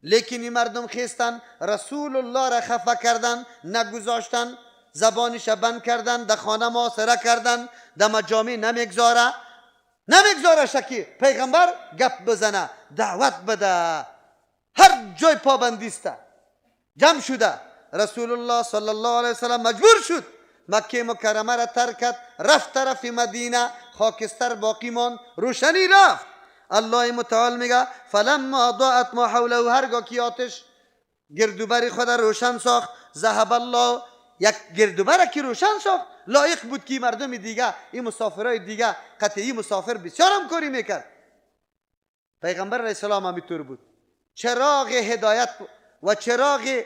لیکن این مردم خیستن رسول الله را خفه کردن، نگذاشتن، زبانش بند کردن، در خانه محاصره کردن، در مجامع نمیگذاره، نمیگذاره شکی پیغمبر گپ بزنه، دعوت بده، هر جای پابندیسته جمع شده. رسول الله صلی الله علیه وسلم مجبور شد مکه مکرمه را ترک کرد، رفت طرف مدینه، خاکستر باقی ماند، روشنی رفت. الله متعال میگه فلما ضاءت ما حوله، هرگاه که آتش گردوبر خود روشن ساخت، ذهب الله، یک گردوبر که روشن ساخت، لایق بود که مردم دیگه، این مسافرای دیگه، قطعی مسافر بسیار هم کاری میکرد. پیغمبر علیه السلام همینطور بود، چراغ هدایت و چراغ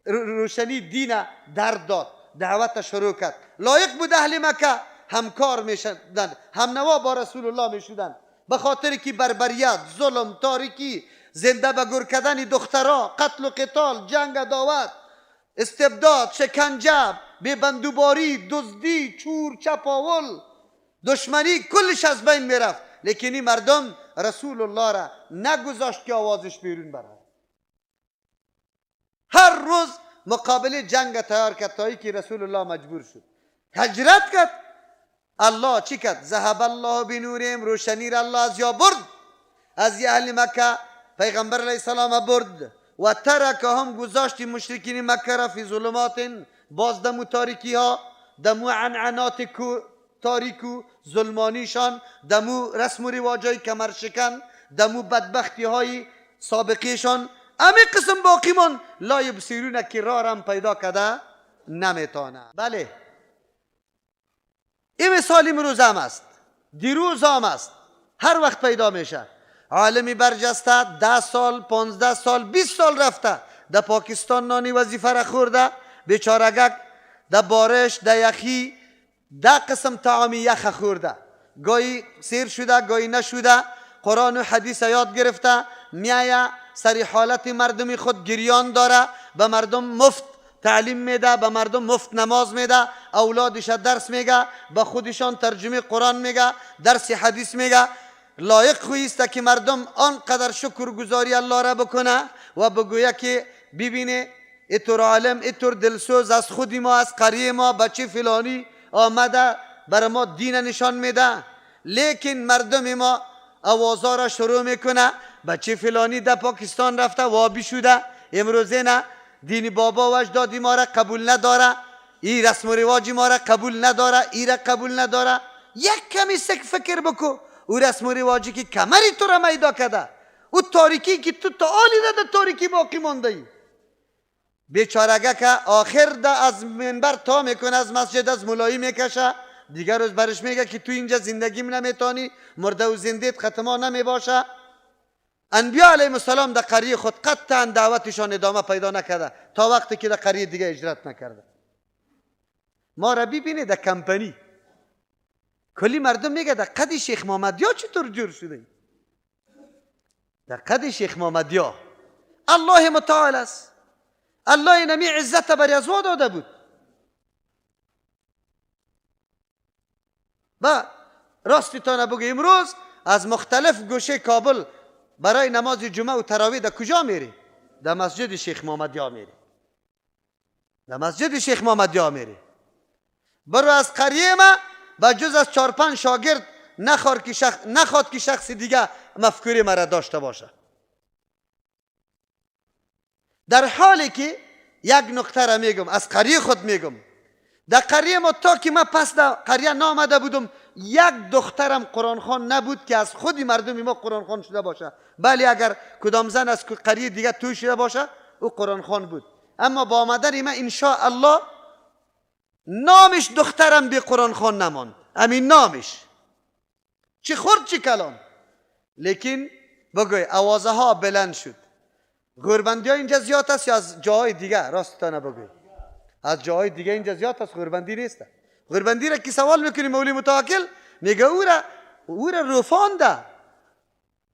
روشنی دین در داد، دعوت شروع کرد. لایق بود اهل مکه همکار میشدن، همنوا با رسول الله میشدن، به خاطر که بربریت، ظلم، تاریکی، زنده به گور کردن دخترا، قتل و قتال، جنگ، دعوت، استبداد، شکنجه، بی‌بندوباری، دزدی، چور، چپاول، دشمنی، کلش از بین میرفت. لیکن این مردم رسول الله را نگذاشت که آوازش بیرون بره. هر روز مقابل جنگ تیار کرد تا که رسول الله مجبور شد هجرت کرد. الله چی کرد؟ ذهب الله بنورهم، روشنی را الله از یا برد، از اهل مکه پیغمبر علیه السلام برد. و ترکهم، گذاشت مشرکین مکه را فی ظلمات، باز دمو تاریکی ها، دمو عنعنات تاریکو ظلمانیشان، دمو رسم و رواجای کمرشکن، دمو بدبختی های سابقیشان، امی قسم باقی من لا یبصرون که راه پیدا کرده نمیتونه. بله این مثال امروز هم است، دیروز هم است، هر وقت پیدا میشه. عالمی برجسته 10 سال، 15 سال، 20 سال رفته در پاکستان نانی وظیفه را خورده، بیچارگک در بارش، در یخی، ده قسم طعامی یخ خورده، گاهی سیر شده، گاهی نشده، قرآن و حدیث یاد گرفته، میایه سری حالت مردمی خود گریان داره، به مردم مفت تعلیم میده، به مردم مفت نماز میده، اولادش درس میگه، به خودشان ترجمه قرآن میگه، درس حدیث میگه. لایق خویست که مردم آنقدر شکرگزاری الله را بکنه و بگویه که ببینه ایتور عالم، ایتور دلسوز از خودی ما، از قریه ما، بچه فلانی آمده بر ما دین نشان میده. لیکن مردم ما آوازا را شروع میکنه، بچه فلانی در پاکستان رفته وابی شده، امروزه نه دین بابا و اجدادی ما را قبول نداره، ای رسم و رواج ما را قبول نداره، ای را قبول نداره. یک کمی سک فکر بکو، او رسم و رواجی که کمری تو را میدا کرده، او تاریکی که تو تا آلی در تاریکی باقی مانده ای. بیچارگه که آخر ده از منبر تا میکنه، از مسجد از ملایی میکشه، دیگر روز برش میگه که تو اینجا زندگی نمیتونی، مرده و زندیت ختما نمیباشه. انبیا علیهم السلام در قریه خود قطعا دعوتشان ادامه پیدا نکرده تا وقتی که در قریه دیگه هجرت نکرده. ما را ببینه در کمپنی کلی مردم میگه در قد شیخ محمدیا چطور جور شده، در قد شیخ محمدیا. الله متعال است، الله نمی عزت بر ازوا داده بود. و راستی تا نبگه امروز از مختلف گوشه کابل برای نماز جمعه و تراویح در کجا میری؟ در مسجد شیخ محمدیا میری، در مسجد شیخ محمدیا میری. برو از قریه ما و جز از 4-5 شاگرد نخواد که شخص دیگه مفکوری مرا داشته باشه. در حالی که یک نقطه را میگم، از قریه خود میگم، در قریه ما تا که من پس در قریه نامده بودم یک دخترم قرآن خوان نبود که از خودی مردم ما قرآن خوان شده باشه. بله اگر کدام زن از قریه دیگه توی شده باشه او قرآن خوان بود. اما با آمدن ما انشاءالله نامش دخترم بی قرآن خوان نماند. امین نامش چی خورد چی کلام. لیکن بگوی آوازه ها بلند شد. غربندی ها اینجا زیاد است یا از جاهای دیگه؟ راست تا نبگوی از جاهای دیگه اینجا زیاد است، غربندی نیست. غربندی را کی سوال میکنی مولی متوکل میگه او را رفانده،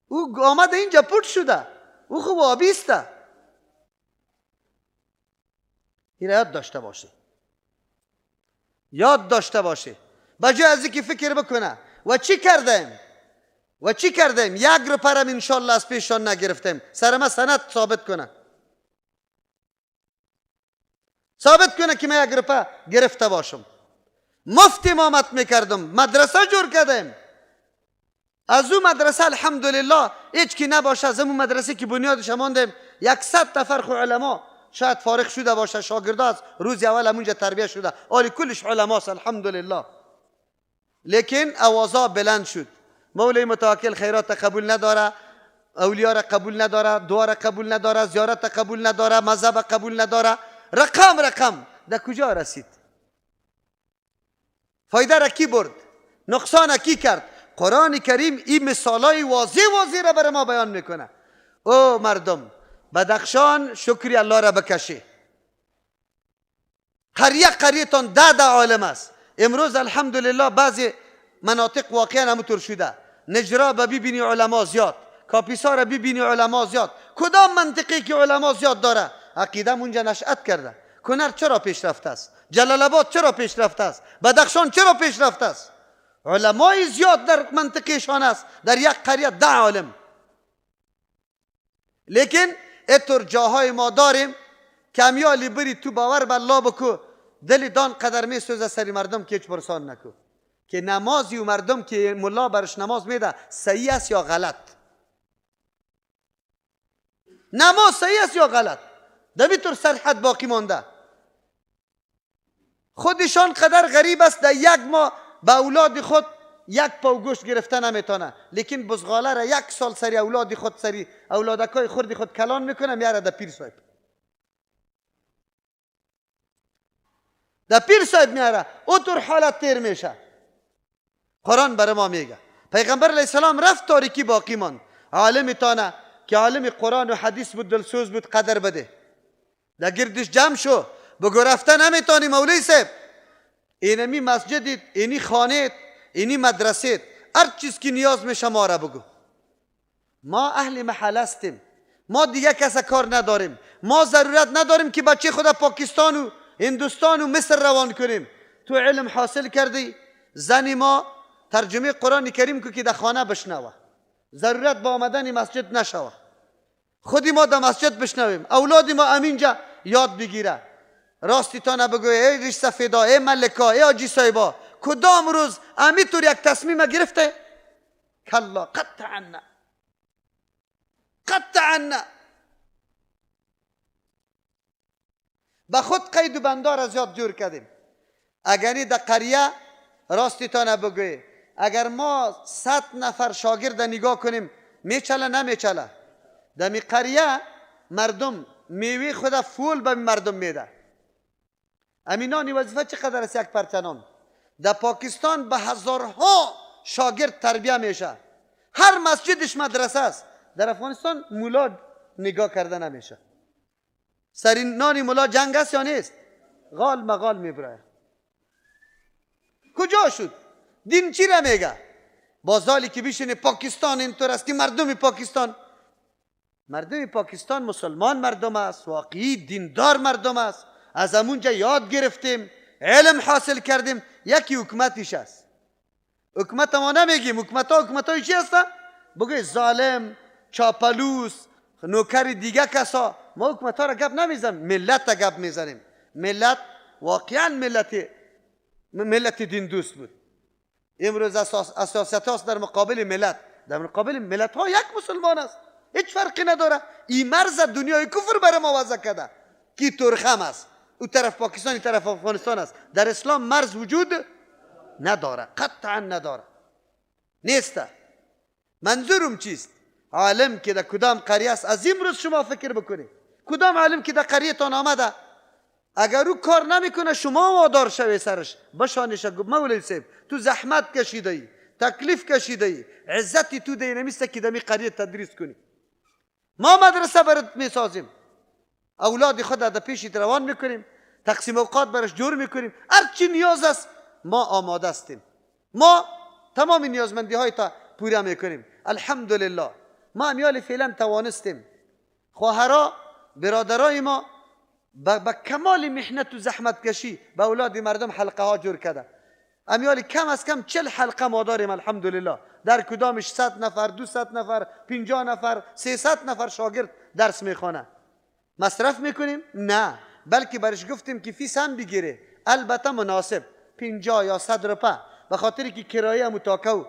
او آمده اینجا پوت شده، او خوب آبیسته. این را یاد داشته باشه، یاد داشته باشه. بجای از اینکه فکر بکنه و چی کردیم و چی کردیم، یک رو پرم انشالله از پیشان نگرفتیم. سر ما سند ثابت کنه، ثابت کنه که من یک روپه گرفته باشم. مفت امامت میکردم، مدرسه جور کردیم. از او مدرسه الحمدلله هیچ کی نباشه، از اون مدرسه که بنیادش ماندیم 100 نفر خو علما شاید فارغ شده باشه، شاگردا از روز اول همونجا تربیه شده، آلی کلش علماست الحمدلله. لیکن آوازا بلند شد. مولوی متوکل خیرات قبول نداره، اولیا را قبول نداره، دعا را قبول نداره، زیارت قبول نداره، مذهب قبول نداره. رقم رقم در کجا رسید؟ فایده را کی برد؟ نقصان کی کرد؟ قرآن کریم این مثالای واضح واضح را برای ما بیان میکنه. او مردم بدخشان شکری الله را بکشه. قریه قریه تان ده ده عالم است. امروز الحمدلله بعضی مناطق واقعا همونطور شده. نجرا ببینی علما زیاد، کاپیسا را ببینی علما زیاد. کدام منطقی که علما زیاد داره؟ عقیده اونجا نشأت کرده. کنر چرا پیشرفته است؟ جلال آباد چرا پیشرفته است؟ بدخشان چرا پیشرفته است؟ علمای زیاد در منطقهشان است. در یک قریه 10 عالم. لیکن اتر جاهای ما داریم کمیالی بری تو باور به الله بکو، دل دان قدر می سوزه سری مردم که هیچ پرسان نکو که نمازی و مردم که ملا برش نماز میده صحیح است یا غلط. نماز صحیح است یا غلط؟ دویتر سرحد باقی مانده. خودشان قدر غریب است، در یک ماه به اولاد خود یک پاو گوشت گرفته نمیتونه، لیکن بزغاله را یک سال سری اولاد خود، سری اولادکای خرد خود کلان میکنه، میاره در پیر صاحب، در پیر صاحب میاره. او طور حالت تیر میشه. قرآن برای ما میگه پیغمبر علیه السلام رفت، تاریکی باقی ماند. عالم تانه که عالم قرآن و حدیث بود، دلسوز بود، قدر بده، در گردش جمع شو، بگو رفته نمیتونی مولوی صاحب، اینمی مسجدت، اینی خانه، اینی مدرسه، هر چیز که نیاز میشه ما را بگو. ما اهل محل هستیم، ما دیگه کس کار نداریم، ما ضرورت نداریم که بچه خود پاکستان و هندوستان و مصر روان کنیم. تو علم حاصل کردی، زن ما ترجمه قرآن کریم کو که در خانه بشنوه، ضرورت با آمدن مسجد نشوه، خودی ما در مسجد بشنویم، اولاد ما امینجا یاد بگیره. راستی تا نبگوی ای ریش سفیدا، ای ملکا، ای آجی صاحبا، کدام روز امی طور یک تصمیم گرفته؟ کلا قطعا نه، قطعا نه. به خود قید و بندار از یاد جور کردیم. اگری در قریه راستی تا نبگوی، اگر ما 100 نفر شاگرد نگاه کنیم میچله نمیچله. در می قریه مردم میوه خود فول به مردم میده. امینانی وظیفه چقدر است؟ یک پرچنان. در پاکستان به هزارها شاگرد تربیه میشه، هر مسجدش مدرسه است. در افغانستان مولا نگاه کرده نمیشه. سر نانی مولا جنگ است یا نیست؟ غال مغال میبره. کجا شد؟ دین چی را میگه؟ بازالی که بیشینه پاکستان اینطور است که مردم پاکستان، مردم پاکستان مسلمان مردم است، واقعی دیندار مردم است. از همونجا یاد گرفتیم، علم حاصل کردیم. یکی حکومتش است. حکومت ما نمیگیم، حکومت ها حکومت های چی هستن؟ بگوی ظالم، چاپلوس، نوکر دیگه کسا. ما حکومت ها را گپ نمیزنیم، ملت را گپ میزنیم. ملت واقعا ملت دین دوست بود. امروز اساست هاست در مقابل ملت، در مقابل ملت ها یک مسلمان است، هیچ فرقی نداره. این مرز دنیای کفر برای ما وضع کرده کی ترخم است، او طرف پاکستان، این طرف افغانستان است. در اسلام مرز وجود نداره، قطعا نداره، نیست. منظورم چیست؟ عالم که در کدام قریه است، از امروز شما فکر بکنید کدام عالم که در قریه تان آمده، اگر او کار نمیکنه شما وادار شوی سرش بشانش، گفت مولوی صاحب تو زحمت کشیده ای، تکلیف کشیده ای، عزتی تو ده نمیسته که دمی قریه تدریس کنی. ما مدرسه برات میسازیم، اولاد خود در پیشت روان میکنیم، تقسیم اوقات برش جور میکنیم، هر چی نیاز است ما آماده هستیم، ما تمام نیازمندی های تا پورا میکنیم. الحمدلله ما امیال فعلا توانستیم. خواهرا برادرای ما با کمال محنت و زحمت کشی با اولاد مردم حلقه ها جور کرده. امیال کم از کم 40 حلقه ما داریم الحمدلله، در کدامش 100 نفر، 200 نفر، 50 نفر، 300 نفر شاگرد درس میخوانه. مصرف میکنیم؟ نه، بلکه برش گفتیم که فیس هم بگیره، البته مناسب 50 یا 100 روپه، به خاطر که کرایه هم تاکو.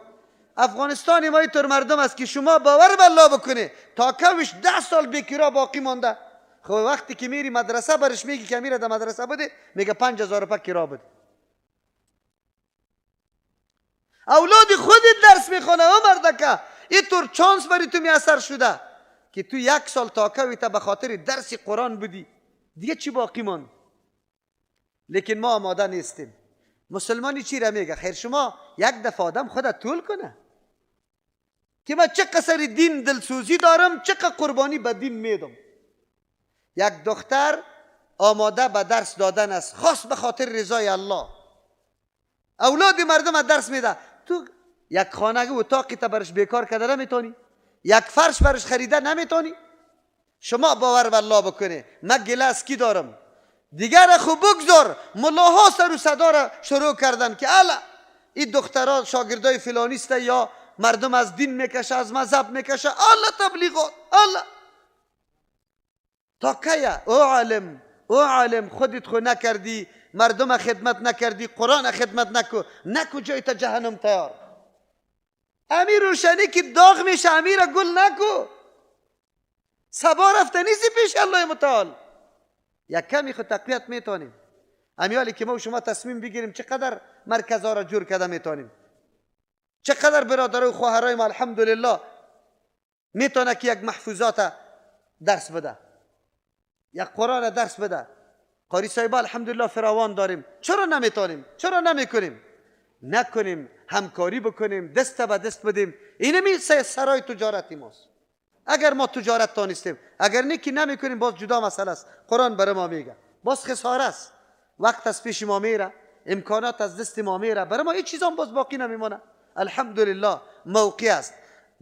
افغانستان ما اینطور مردم است که شما باور به الله بکنه تاکوش 10 سال بی کرا باقی مانده. خب وقتی که میری مدرسه برش میگی که میره در مدرسه بده، میگه 5000 روپه کرا بده. اولاد خودت درس میخونه او مردکه، اینطور چانس بری تو میاثر شده که تو 1 سال تاکوی تا به خاطر درس قرآن بودی، دیگه چی باقی ماند؟ لیکن ما آماده نیستیم. مسلمانی چی را میگه؟ خیر شما یک دفعه آدم خود طول کنه که من چه قصر دین دلسوزی دارم، چه قربانی به دین میدم. یک دختر آماده به درس دادن است، خاص به خاطر رضای الله، اولاد مردم درس میده. تو یک خانه اتاقی تا برش بیکار کرده نمیتونی، یک فرش برش خریده نمیتونی. شما باور به الله بکنه من گله از کی دارم؟ دیگر خو بگذار، ملاها سر و صدا را شروع کردن که الا این دخترها شاگردای فلانیست یا مردم از دین میکشه، از مذهب میکشه، الا تبلیغات، الا تا کیه؟ او عالم، او عالم، خودت خو نکردی، مردم خدمت نکردی، قرآن خدمت نکو، نکو جای تا جهنم تیار. امیر روشنی که داغ میشه امیر گل نکو، سبا رفته نیستی پیش الله متعال. یک کمی خود تقویت میتونیم. امیالی که ما و شما تصمیم بگیریم چقدر مرکزها را جور کرده میتونیم، چقدر برادرای و خواهرای ما الحمدلله میتونه که یک محفوظات درس بده، یک قرآن درس بده. قاری صاحب الحمدلله فراوان داریم، چرا نمیتونیم؟ چرا نمیکنیم؟ نکنیم، همکاری بکنیم، دست به دست بدیم. اینمی سرای تجارتی ماست. اگر ما تجارت تانستیم، اگر نه که نمیکنیم باز جدا مسئله است. قرآن برای ما میگه باز خساره است، وقت از پیش ما میره، امکانات از دست ما میره، برای ما هیچ چیز هم باز باقی نمیمانه. الحمدلله موقع است.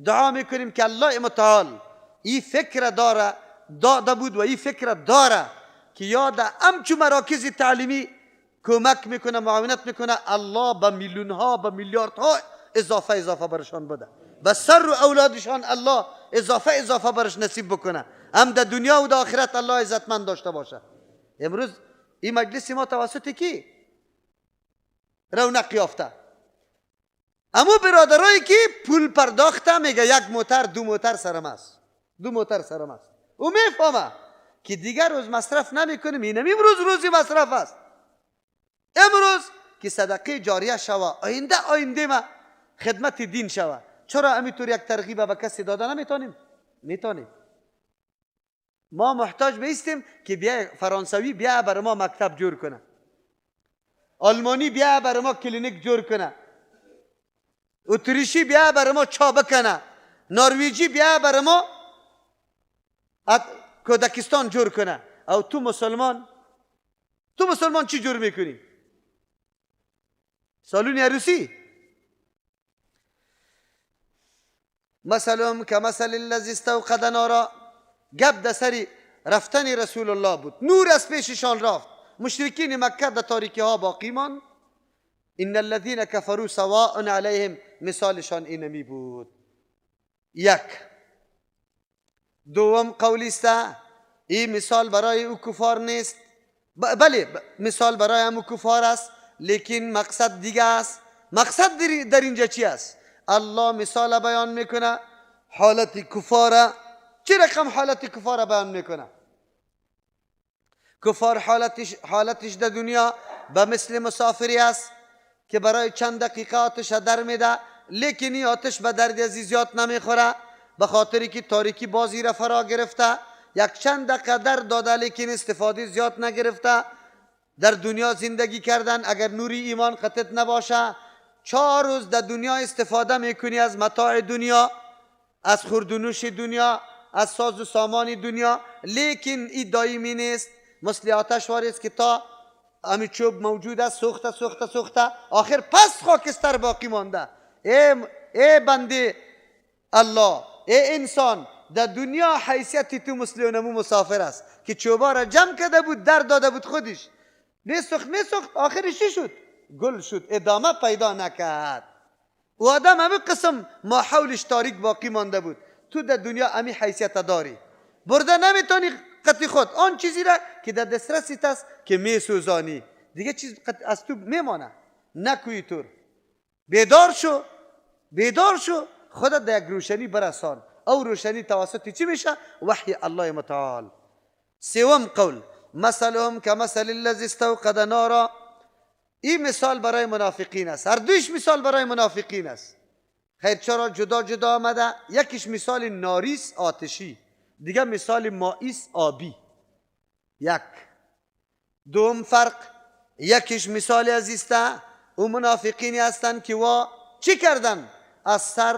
دعا میکنیم که الله متعال این فکر داره داده بود و این فکر داره که یاد امچو مراکز تعلیمی کمک میکنه، معاونت میکنه، الله به میلیون ها به میلیاردها اضافه اضافه برشان بده، به سر و اولادشان الله اضافه اضافه برش نصیب بکنه، هم در دنیا و در آخرت الله عزتمند داشته باشه. امروز این مجلس ما توسط کی رونق یافته؟ اما برادرایی که پول پرداخته میگه 1 موتر 2 موتر سرم است، 2 موتر سرم است، او میفهمه که دیگر روز مصرف نمیکنیم، اینم امروز روزی مصرف است. امروز که صدقه جاریه شوه، آینده آینده ما خدمت دین شوه. چرا امیطور یک ترغیب به کسی داده نمیتونیم؟ میتونیم. ما محتاج بیستیم که بیا فرانسوی بیا بر ما مکتب جور کنه، آلمانی بیا بر ما کلینیک جور کنه، اتریشی بیا بر ما چابه کنه، نروژی بیا بر ما کودکستان جور کنه. او تو مسلمان، تو مسلمان چی جور میکنی؟ سالون عروسی. مثلهم کمثل الذی استوقد نارا. گپ در سر رفتن رسول الله بود، نور از پیششان رفت، مشرکین مکه در تاریکی ها باقی ماند. ان الذین کفروا سواء علیهم، مثالشان اینمی بود. یک دوم قولی است این مثال برای او کفار نیست، بله مثال برای هم کفار است، لیکن مقصد دیگه است. مقصد در اینجا چی است؟ الله مثال بیان میکنه حالت کفاره. چه رقم حالت کفار بیان میکنه؟ کفار حالتش در دنیا به مثل مسافری است که برای چند دقیقه آتش در میده، لیکن این آتش به درد ازی زیاد نمیخوره، به خاطری که تاریکی بازی را فرا گرفته. یک چند دقیقه در داده لیکن استفاده زیاد نگرفته. در دنیا زندگی کردن اگر نوری ایمان قطعت نباشه، 4 روز در دنیا استفاده میکنی از متاع دنیا، از خورد و نوش دنیا، از ساز و سامان دنیا، لیکن این دائمی نیست. مثل آتش واری است که تا امی چوب موجود است سوخته سوخته سوخته، آخر پس خاکستر باقی مانده. ای بنده الله، ای انسان، در دنیا حیثیت تو مثل اونمو مسافر است که چوبا را جمع کرده بود، در داده بود خودش، میسوخت میسوخت، آخرش چی شد؟ گل شد، ادامه پیدا نکرد. و آدم همه قسم ما حولش تاریک باقی مانده بود. تو در دنیا امی حیثیت داری، برده نمیتونی قطعی خود آن چیزی را که در دسترسیت است که میسوزانی، دیگه چیز از تو میمانه. نکوی تور، بیدار شو، بیدار شو، خودت در یک روشنی برسان. او روشنی توسط چی میشه؟ وحی الله متعال. سوم قول، مثلهم كمثل الذي استوقد نارا. این مثال برای منافقین است، هر دویش مثال برای منافقین است. خیر چرا جدا جدا آمده؟ یکیش مثال ناریس آتشی، دیگه مثال مائیس آبی. یک دوم فرق، یکیش مثال ازیسته او منافقینی هستند که وا چی کردن؟ از سر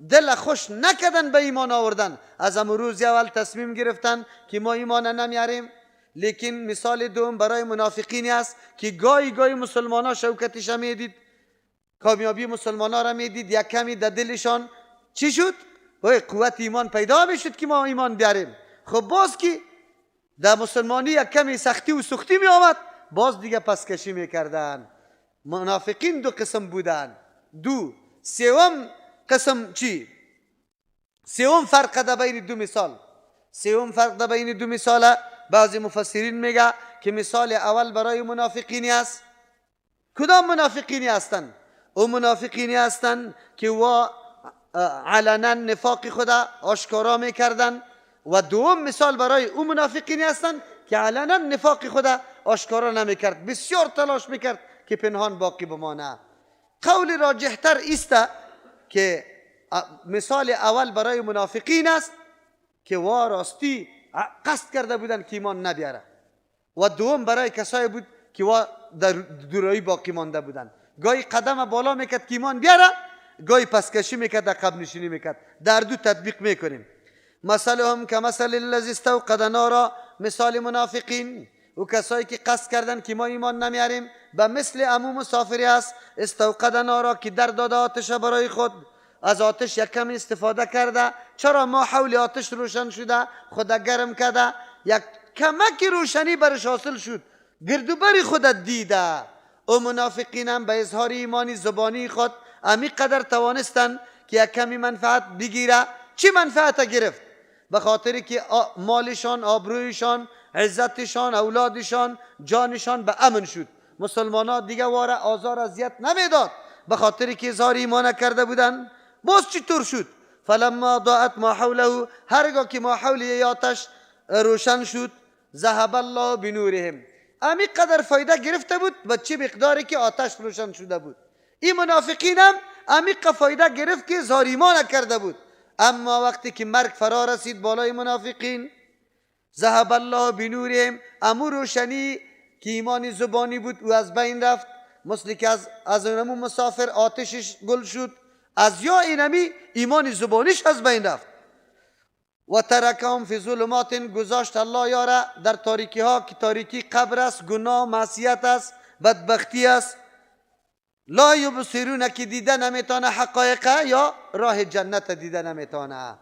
دل خوش نکردن به ایمان آوردن، از امروز روز اول تصمیم گرفتن که ما ایمان نمیاریم. لیکن مثال دوم برای منافقینی است که گاهی گاهی مسلمان ها شوکتش میدید، کامیابی مسلمان ها را میدید، یک کمی در دلشان چی شد؟ قوت ایمان پیدا میشد که ما ایمان بیاریم. خب باز که در مسلمانی یک کمی سختی و سختی می آمد، باز دیگه پس کشی میکردن. منافقین دو قسم بودن. دو سوم قسم چی؟ سوم فرق در بین دو مثال، سوم فرق در بین دو مثال، بعضی مفسرین میگه که مثال اول برای منافقینی است. کدام منافقینی هستند؟ او منافقینی هستند که وا علنا نفاق خدا آشکارا میکردن، و دوم مثال برای او منافقینی هستند که علنا نفاق خدا آشکارا نمیکرد، بسیار تلاش میکرد که پنهان باقی بمانه. قول راجحتر است که مثال اول برای منافقین است که وا راستی قصد کرده بودن که ایمان نبیاره، و دوم برای کسایی بود که وا در دورایی باقی مانده بودن. گاهی قدم بالا میکرد که ایمان بیاره، گاهی پسکشی میکرد، عقب نشینی میکرد. در دو تطبیق میکنیم. مثلهم كمثل الذي استوقد نارا، مثال منافقین و کسایی که قصد کردن که ما ایمان نمیاریم، به مثل امو مسافری است استوقد نارا که در داده آتش برای خود، از آتش یک کم استفاده کرده. چرا؟ ما حول آتش روشن شده، خود گرم کرده، یک کمک روشنی برش حاصل شد، گردوبری خود دیده. او منافقین هم به اظهار ایمانی زبانی خود امی قدر توانستن که یک کمی منفعت بگیره. چی منفعت گرفت؟ به خاطر که مالشان، آبرویشان، عزتشان، اولادشان، جانشان به امن شد. مسلمان ها دیگه واره آزار اذیت نمیداد، به خاطر که اظهار ایمان کرده بودن. باز چطور شد؟ فلما ضاءت ما حوله، هرگاه که ما حول آتش روشن شد، ذهب الله بنورهم، امی قدر فایده گرفته بود و چه مقداری که آتش روشن شده بود. این منافقین هم امی فایده گرفت که اظهار ایمان کرده بود. اما وقتی که مرگ فرا رسید بالای منافقین، ذهب الله بنورهم، امو روشنی که ایمان زبانی بود او از بین رفت، مثل که از اونمو مسافر آتشش گل شد، از یا اینمی ایمان زبانیش از بین رفت. و ترکهم فی ظلمات، گذاشت الله یاره در تاریکی ها که تاریکی قبر است، گناه، معصیت است، بدبختی است. لا یبصرون، که دیده نمیتانه حقایقه یا راه جنت دیده نمیتانه.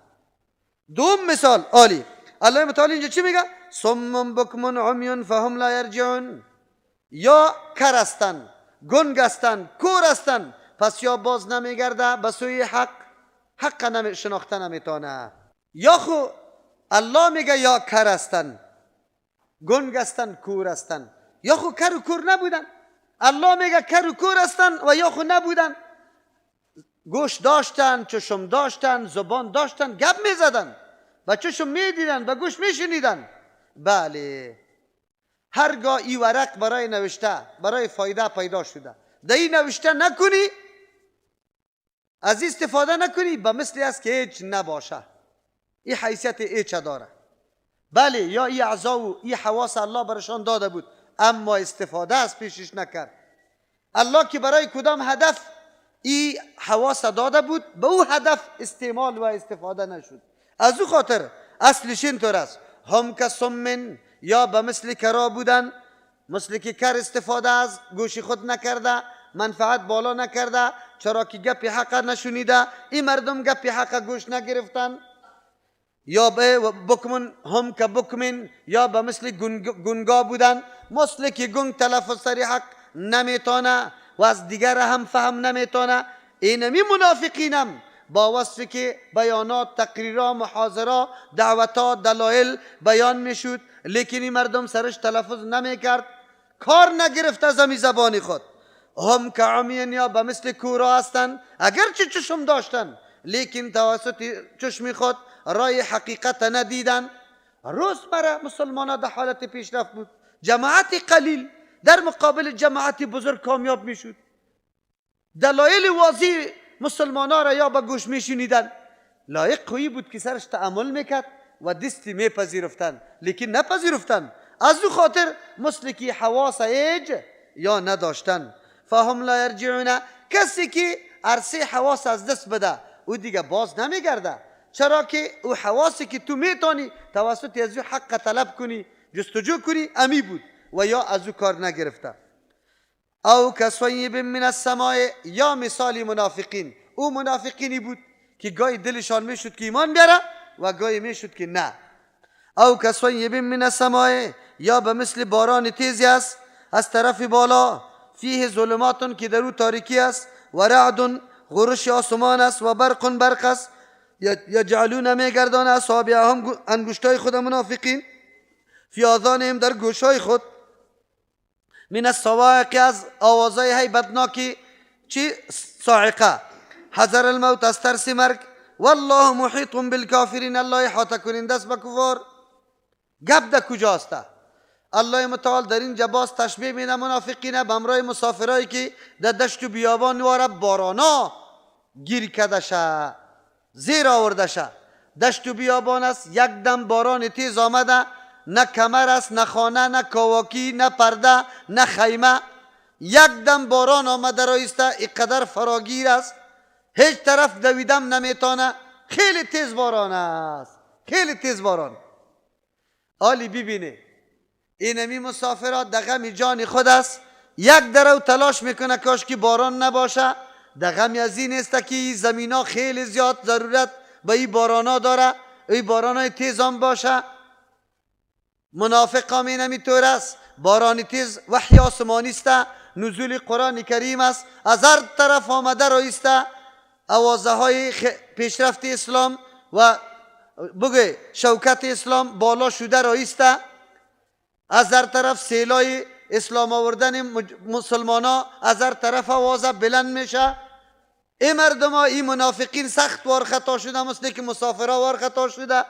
دوم مثال عالی، الله متعال اینجا چی میگه؟ صم بکم عمی فهم لا یرجعون، یا کر هستن، گنگ هستن، کور هستن، پس یا باز نمیگرده به سوی حق، حق شناخته نمیتانه. یا خو الله میگه یا کر هستن، گنگ هستن، کور هستن، یا خو کر و کور نبودن. الله میگه کر و کور هستن و یا خو نبودن، گوش داشتن، چشم داشتن، زبان داشتن، گپ میزدن، با چشم میدیدن، با گوش میشنیدن. بله، هرگاه ای ورق برای نوشته، برای فایده پیدا شده، در این نوشته نکنی، از استفاده نکنی، به مثل است که هیچ نباشه. این حیثیت هیچ داره. بله یا این اعضا و این حواس الله برشان داده بود، اما استفاده از پیشش نکرد. الله که برای کدام هدف این حواس داده بود، به او هدف استعمال و استفاده نشد. از او خاطر اصلش اینطور است. هم که صمن، یا به مثل کرا بودن، مثل که کر استفاده از گوش خود نکرده، منفعت بالا نکرده، چرا که گپ حق نشنیده، این مردم گپ حق گوش نگرفتن. یا به بکمن، هم که بکمن، یا به مثل گنگا بودن، مثل که گنگ تلفظ سر حق نمیتونه و از دیگر هم فهم نمیتونه. اینمی منافقینم با وصفی که بیانات، تقریرها، محاضرها، دعوتها، دلایل بیان میشد، لیکن این مردم سرش تلفظ نمیکرد، کار نگرفت از همی زبان خود. هم که عمین، یا به مثل کورا هستند، اگرچه چشم داشتن لیکن توسط چشم خود رای حقیقت ندیدن. روز مرا مسلمان در حالت پیشرفت بود، جماعت قلیل در مقابل جماعت بزرگ کامیاب میشد. دلایل واضح مسلمان ها را یا به گوش میشنیدن، لایق خویی بود که سرش تأمل میکرد و دستی میپذیرفتن، لیکن نپذیرفتن. از او خاطر مثل که حواس ایج یا نداشتن. فهم لا یرجعون، کسی که عرصه حواس از دست بده او دیگه باز نمیگرده، چرا که او حواسی که تو میتونی توسط از او حق طلب کنی، جستجو کنی، امی بود و یا از او کار نگرفته. او کصیب من السماء، یا مثال منافقین، او منافقینی بود که گاهی دلشان میشد که ایمان بیاره و گاهی میشد که نه. او کصیب من السماء، یا به مثل باران تیزی است از طرف بالا، فیه ظلمات، که در او تاریکی است، و رعد، غرش آسمان است، و برق، برق است. یجعلون، میگردان، اصابعهم، انگشتای خود منافقین، فی آذانهم، در گوشای خود، من الصواعق، از آوازهای هیبتناکی چی؟ صاعقه، حذر الموت، از ترس مرگ. والله محیط بالکافرین، الله احاطه کننده است به کفار. گپ ده کجاست؟ الله متعال در اینجا باز تشبیه میده منافقین به همراه مسافرایی که در دشت و بیابان واره بارانا گیر کرده شه، زیر آورده شه. دشت و بیابان است، یک دم باران تیز آمده، نه کمر است، نه خانه، نه کاواکی، نه پرده، نه خیمه. یک دم باران آمده رایسته، اینقدر فراگیر است، هیچ طرف دویدم نمیتانه، خیلی تیز باران است، خیلی تیز باران. آلی ببینه اینمی مسافرات در غم جان خود است، یک درو تلاش میکنه کاش که باران نباشه، در غم از این است که این زمینا خیلی زیاد ضرورت به این بارانا داره، این بارانای تیز هم باشه. منافق هم اینمی طور است، باران تیز وحی آسمانی است، نزول قرآن کریم است، از هر طرف آمده رایسته، آوازه های پیشرفت اسلام و بگه شوکت اسلام بالا شده رایسته، از هر طرف سیلای اسلام آوردن مسلمان ها از هر طرف آوازه بلند میشه. ای مردم ها، ای منافقین سخت وار خطا شده، مثل که مسافرها وار خطا شده.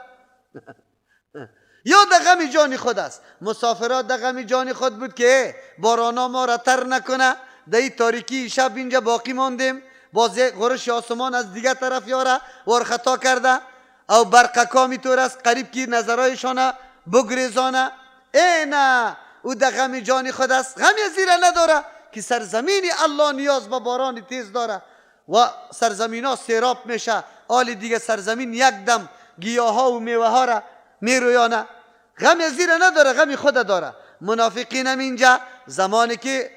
یا در غم جان خود است، مسافرها در غم جان خود بود که بارانا ما را تر نکنه، در این تاریکی شب اینجا باقی ماندیم، باز غرش آسمان از دیگه طرف یاره وار خطا کرده، او برقکا میطور است قریب که نظرایشان بگریزانه. ای نه، او در غم جان خود است، غم زیره نداره که سرزمین الله نیاز به باران تیز داره و سرزمین ها سیراب میشه، آل دیگه سرزمین یک دم گیاه ها و میوه ها را میرویانه. غم زیره نداره، غم خود داره. منافقین هم اینجا زمانی که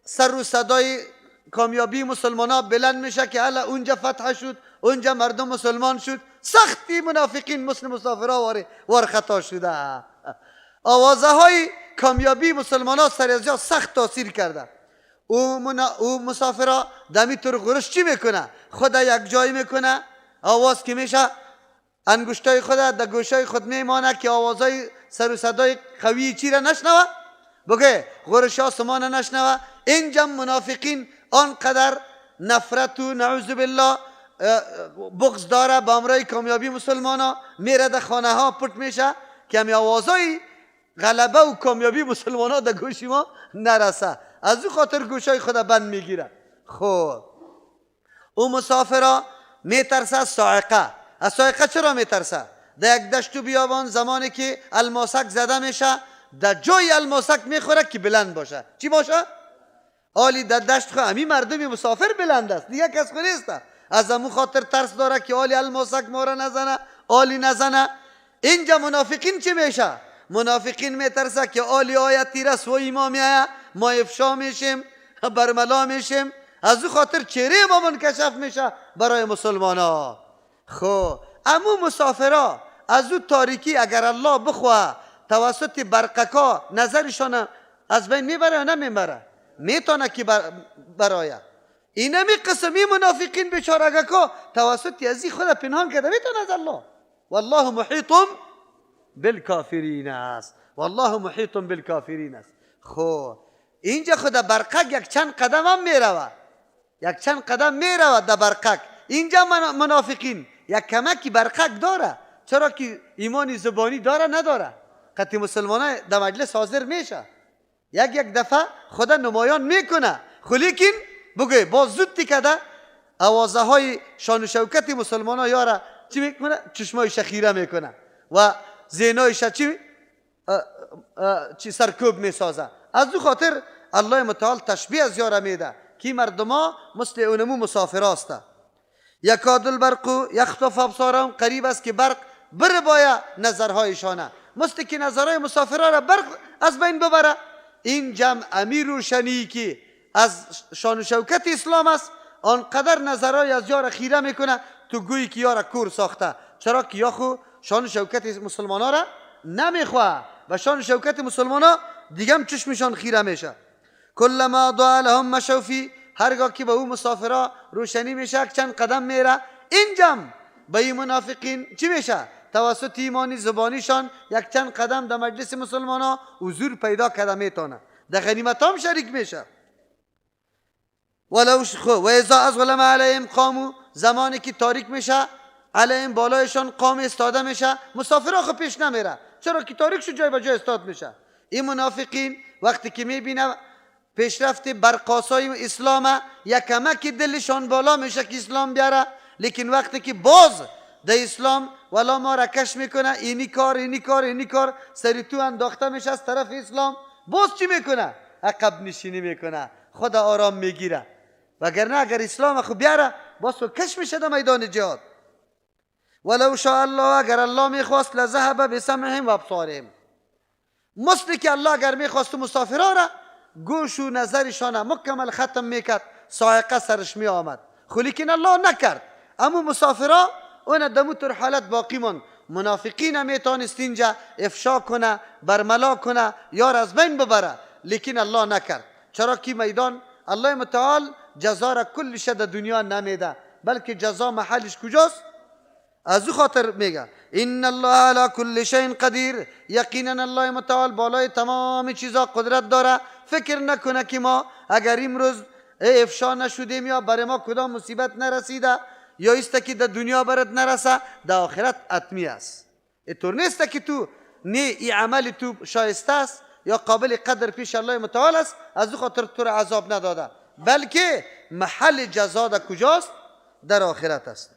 سر و صدای کامیابی مسلمان ها بلند میشه که الا اونجا فتح شد، اونجا مردم مسلمان شد، سختی منافقین مثل مسافرها وار خطا شده. آوازه های کامیابی مسلمان ها سر از سخت تاثیر کرده. او مسافرها دمی تر غرش چی میکنه؟ خدا یک جای میکنه، آواز که میشه انگشتای خود در گوشای خود میمانه که آوازای سر و صدای قوی چی را نشنوه، بگه غرش آسمان نشنوه. اینجا منافقین آنقدر نفرت و نعوذ بالله بغض داره به امرای کامیابی مسلمان ها، میره در خانه ها پت میشه که همی آوازای غلبه و کامیابی مسلمان ها در گوش ما نرسه. از او خاطر گوشای خود بند میگیره. خب او مسافرا میترسه از صاعقه. از صاعقه چرا میترسه؟ در یک دشت و بیابان زمانی که الماسک زده میشه، در جای الماسک میخوره که بلند باشه. چی باشه؟ آلی در دشت خو امی مردمی مسافر بلند است، دیگه کس خو نیست. از امو خاطر ترس داره که آلی الماسک ما را نزنه، آلی نزنه. اینجا منافقین چی میشه؟ منافقین میترسه که آلی آیت تیره سوی ما میایه، ما افشا میشیم، برملا میشیم. از او خاطر چهره ما منکشف میشه برای مسلمان ها. خب امو مسافرا از او تاریکی اگر الله بخواه توسط برقکا نظرشان از بین میبره یا نمیبره؟ میتونه که برایه. اینمی قسمی منافقین بیچارگکا توسط ازی خود پنهان کرده میتونه از الله. والله محیط بالکافرین است. والله محیط بالکافرین است. خب اینجا خود برقک یک چند قدم هم میروه، یک چند قدم میروه در برقک. اینجا منافقین یک کمکی برقک داره، چرا که ایمان زبانی داره نداره. قطعی مسلمان در مجلس حاضر میشه، یک یک دفعه خدا نمایان میکنه، خو لیکن بگه باز زود تکده آوازه های شان و شوکت مسلمان ها یاره چی میکنه؟ چشمایش خیره میکنه و ذهنایش چی سرکوب میسازه. از او خاطر الله متعال تشبیه از یاره میده که مردما مثل اونمو مسافراست. یکاد البرق یخطف ابصارهم، قریب است که برق بربایه نظرهایشانه، مثل که نظرهای مسافرها را برق از بین ببره. این جمع امیر روشنی که از شان و شوکت اسلام است، آنقدر نظرهای از یار خیره میکنه تو گویی که یار کور ساخته، چرا که یا خو شان و شوکت مسلمان ها را نمیخواه و شان و شوکت مسلمان ها دیگه هم چشمشان خیره میشه. کلما ضاء لهم مشوا فی، هرگاه که به او مسافرها روشنی میشه چند قدم میره. این جمع به این منافقین چی میشه؟ توسط ایمانی زبانیشان یک چند قدم در مجلس مسلمان ها حضور پیدا کرده میتونه، در غنیمت هم شریک میشه. ولو و اذا اظلم علیهم قاموا، زمانی که تاریک میشه علیهم بالایشان قام استاده میشه، مسافرها خو پیش نمیره چرا که تاریک شد جای به جای استاد میشه. این منافقین وقتی که میبینه پیشرفت برقاسای اسلام، یک کمک دلشان بالا میشه که اسلام بیاره، لیکن وقتی که باز در اسلام ولا ما را کش میکنه، اینی کار اینی کار اینی کار سری تو انداخته میشه از طرف اسلام، باز چی میکنه؟ عقب نشینی میکنه، خدا آرام میگیره. وگرنه اگر اسلام خو بیاره باز تو کش میشه در میدان جهاد. ولو شاء الله، اگر الله میخواست لذهب بسمعهم و ابصارهم، مثل که الله اگر میخواست مسافرها را گوش و نظرشان مکمل ختم میکرد، صاعقه سرش میآمد، خو لیکن الله نکرد. اما مسافرها اون دمو تر حالت باقی ماند. منافقین میتونست اینجا افشا کنه، برملا کنه، یار از بین ببره، لیکن الله نکرد. چرا که میدان الله متعال جزا را کلش در دنیا نمیده، بلکه جزا محلش کجاست؟ از او خاطر میگه ان الله علی کل شیء قدیر، یقینا الله متعال بالای تمام چیزا قدرت داره. فکر نکنه که ما اگر امروز افشا نشدیم یا برای ما کدام مصیبت نرسیده یا است که در دنیا برات نرسه، در آخرت اتمی است. اینطور نیست که تو نه ای عمل تو شایسته است یا قابل قدر پیش الله متعال است، از او خاطر تو را عذاب نداده، بلکه محل جزا در کجاست؟ در آخرت است.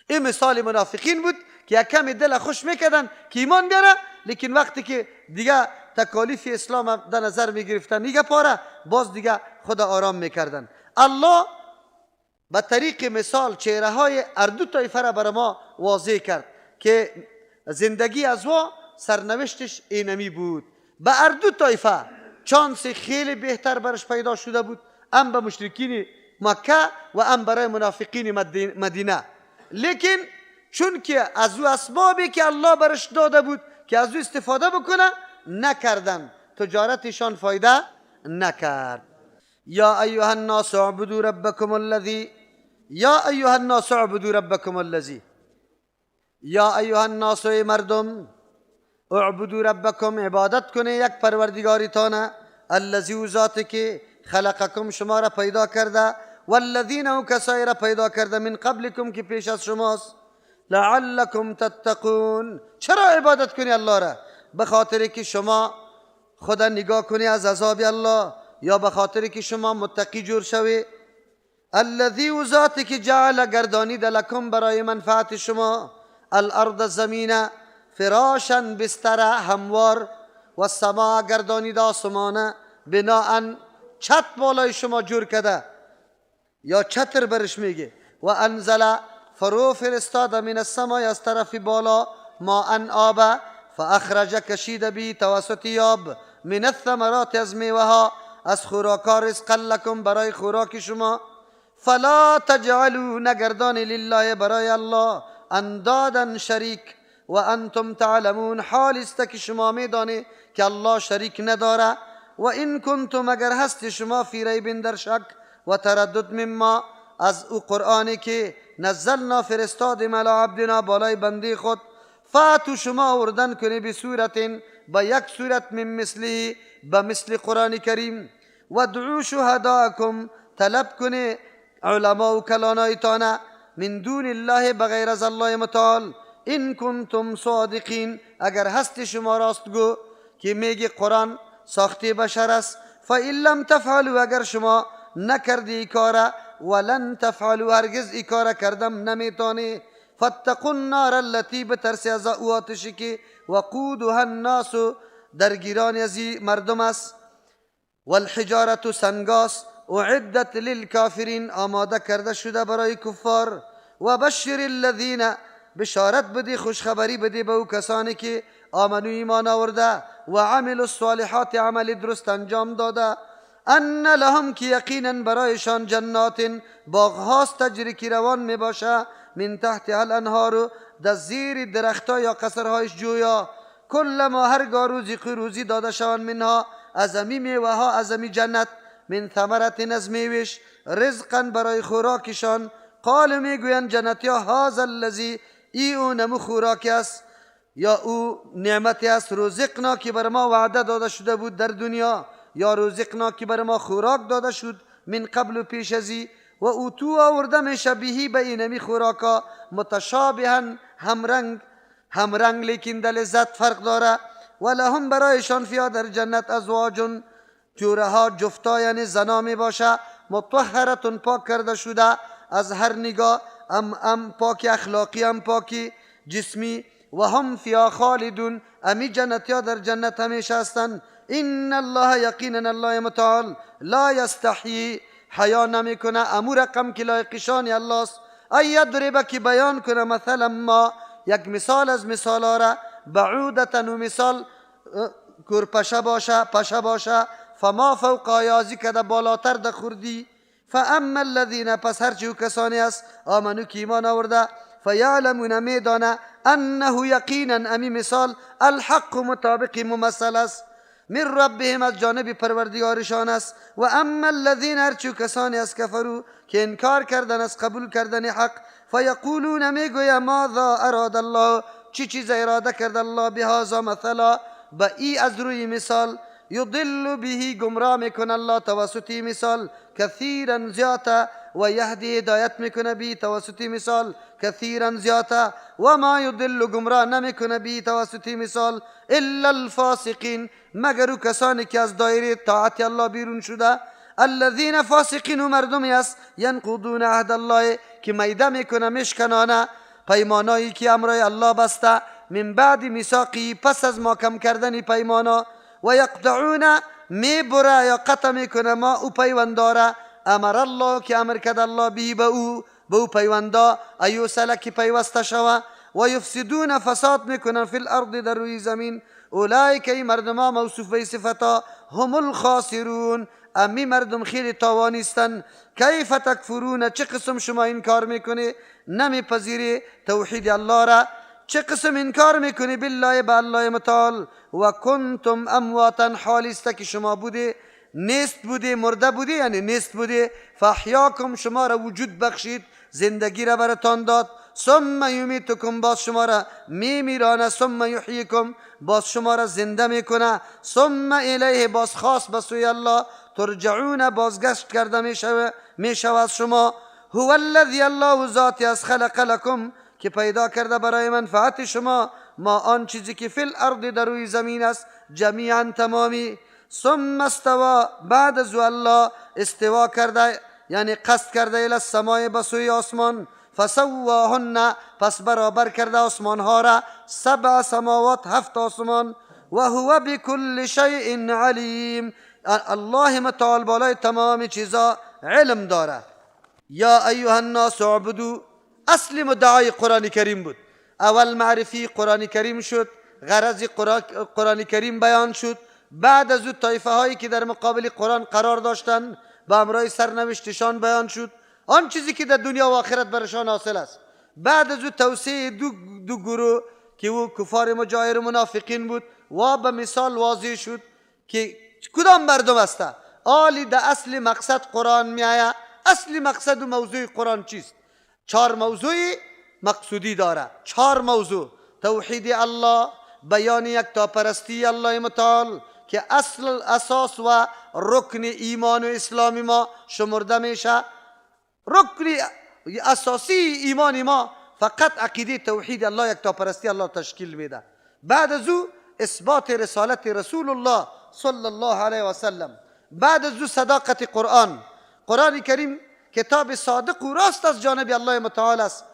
این مثال منافقین بود که یک کمی دل خوش میکردن که ایمان بیاره، لیکن وقتی که دیگه تکالیف اسلام در نظر میگرفتن دیگه پاره باز دیگه خدا آرام میکردن. الله به طریق مثال چهره های اردو طایفه را بر ما واضح کرد که زندگی از وا سرنوشتش اینمی بود. به اردو طایفه چانس خیلی بهتر برش پیدا شده بود، ام به مشرکین مکه و ام برای منافقین مدینه. لیکن چون که از او اسبابی که الله برش داده بود که از او استفاده بکنه نکردن، تجارتشان فایده نکرد. یا ایها الناس اعبدوا ربکم الذی، یا ایها الناس اعبدوا ربکم الذی، یا ایها الناس ای مردم، اعبدوا ربکم عبادت کنه یک پروردگاریتانه، الذی او ذاتی که خلقکم شما را پیدا کرده، والذین او کسایی را پیدا کرده من قبلکم که پیش از شماست، لعلکم تتقون. چرا عبادت کنی الله را؟ به خاطر که شما خدا نگاه کنی از عذاب الله، یا به خاطر که شما متقی جور شوی. الذی و ذاتی که جعل گردانید لکم برای منفعت شما، الارض زمین، فراشا بستر هموار، و السماء گردانید آسمانه، بناء چت بالای شما جور کده یا چتر برش میگه. و انزل فرو فرستاد من السماء از طرف بالا، ماء آب، فاخرج کشید بی توسط آب، من الثمرات از میوه ها، از خوراکا، رزقا لکم برای خوراک شما. فلا تجعلوا نگردان لله برای الله اندادا شریک و انتم تعلمون، حال است که شما میدانی که الله شریک نداره. و این کنتم اگر هست شما فی ریب در شک و تردد مما از او قرآنی که نزلنا فرستادیم علی عبدنا بالای بنده خود، فاتو شما آوردن کنی به صورت با یک صورت من مثله به مثل قرآن کریم. و دعو شهداءکم طلب کنی علما و کلانایتانه، من دون الله بغیر از الله متعال، این کنتم صادقین اگر هست شما راستگو که میگی قرآن ساخته بشر است. فإن لم تفعلوا اگر شما نکردی ای کاره، ولن تفعلوا هرگز ای کاره کردم نمیتونی، فاتقوا النار التي بترسی از او آتشی که وقودها الناس درگیران از مردم است، والحجارة سنگاس، اعدت للکافرین آماده کرده شده برای کفار. و بشر الذین بشارت بدی، خوشخبری بدی به او کسانی که آمنو ایمان آورده و عملوا الصالحات عمل درست انجام داده، ان لهم که یقینا برایشان جنات باغهاست تجری که روان می باشه، من تحتها الانهار در زیر درختها یا قصرهایش جویا، کلما هرگاه روزی روزی داده شوند، منها از امی میوه ها از امی جنت، من ثمرت از میوش، رزقا برای خوراکشان، قال میگویند جنتی ها هذا الذی ای او نمو خوراک است یا او نعمتی است، رزقنا که بر ما وعده داده شده بود در دنیا، یا رزقنا که بر ما خوراک داده شد من قبل و پیش ازی، و اوتو آورده میشه بهی به اینمی خوراکا متشابها همرنگ، همرنگ لیکن در لذت فرق داره. و لهم برایشان فیا در جنت ازواج جوره ها جفتا یعنی زنا می باشه، مطهرتون پاک کرده شده از هر نگاه، ام پاکی اخلاقی ام پاکی جسمی، و هم فیا خالدون امی جنتی ها در جنت همیشه هستند. ان الله یقینا الله متعال لا یستحیی حیا نمیکنه، امو رقم که لایق شان الله است، ان یضرب که بیان کنه مثلا ما یک مثال از مثال را، بعودة و مثال کورپشه باشه پشه باشه، فما فوق یازی که در بالاتر ده خوردی. فاما الذین پس هرچی کسانی است آمنو که ایمان آورده، فیعلمون میدانه انه یقینا امی مثال الحق مطابق ممثل است، من ربهم از جانب پروردگارشان است. و اما الذین هرچی کسانی از کفرو که انکار کردن از قبول کردن حق، فیقولون میگویا ماذا اراد الله چی چیز اراده کرد الله بهذا مثلا به ای از روی مثال، یضل به گمراه میکنه الله توسط مثال، کثیرا زیاتا و یهدی هدایت میکنه به توسط مثال کثیرا زیاتا، و ما یضل گمراه نمیکنه به توسط مثال الا الفاسقین مگر کسانی که از دایره طاعت الله بیرون شده. الذین فاسقین مردمی است ینقضون عهد الله که میده میکنه مشکنانه پیمانایی که امرای الله بسته، من بعد میثاقی پس از محکم کردن پیمانا، و یقطعون میبره یا قطع میکنه ما او پیونداره، امر الله که امر کرد الله به به او پیوندا ایوسله که پیوسته شوه، و یفسدون فساد میکنن فی الارض در روی زمین. اولئک ای مردما موصوف به صفتا هم الخاسرون امی مردم خیلی تاوانیستن. کیف تکفرون چه قسم شما انکار میکنی نمیپذیری توحید الله را، چه قسم انکار میکنی بالله به الله متعال، و کنتم امواتا حالی است که شما بودی نیست بودی مرده بودی یعنی نیست بودی، فاحیاکم شما را وجود بخشید زندگی را براتان داد، ثم یمیتکم باز شما را میمیرانه، ثم یحییکم باز شما را زنده میکنه، ثم الیه باز خاص به سوی الله ترجعون بازگشت کرده میشود از شما. هو الذی الله ذاتی از خلق لکم که پیدا کرده برای منفعت شما، ما آن چیزی که فی الارض در روی زمین است، جمیعا تمامی. ثم استوی، بعد از الله استوا کرده، یعنی قصد کرده، الی السماء به سوی آسمان. فسواهن، پس برابر کرده آسمان ها را، سبع سماوات، هفت آسمان. و هو بكل شیء علیم، الله متعال بالای تمام چیزا علم داره. یا ایها الناس اعبدوا، اصل مدعای قرآن کریم بود. اول معرفی قرآن کریم شد، غرض قرآن کریم بیان شد. بعد از او طایفه هایی که در مقابل قرآن قرار داشتند به امرای سرنوشتشان بیان شد، آن چیزی که در دنیا و آخرت برشان حاصل است. بعد از او توسعه دو گروه که او کفار مجاهر و منافقین بود و به مثال واضح شد که کدام مردم است. آلی در اصل مقصد قرآن می آید. اصل مقصد و موضوع قرآن چیست؟ چهار موضوع مقصودی داره. چهار موضوع: توحید الله، بیان یکتاپرستی الله متعال که اصل اساس و رکن ایمان و اسلام ما شمرده میشه. رکن اساسی ایمان ما فقط عقیده توحید الله، یکتاپرستی الله تشکیل میده. بعد از او اثبات رسالت رسول الله صلی الله علیه و سلم. بعد از او صداقت قرآن. قرآن کریم کتاب صادق و راست از جانب الله متعال است،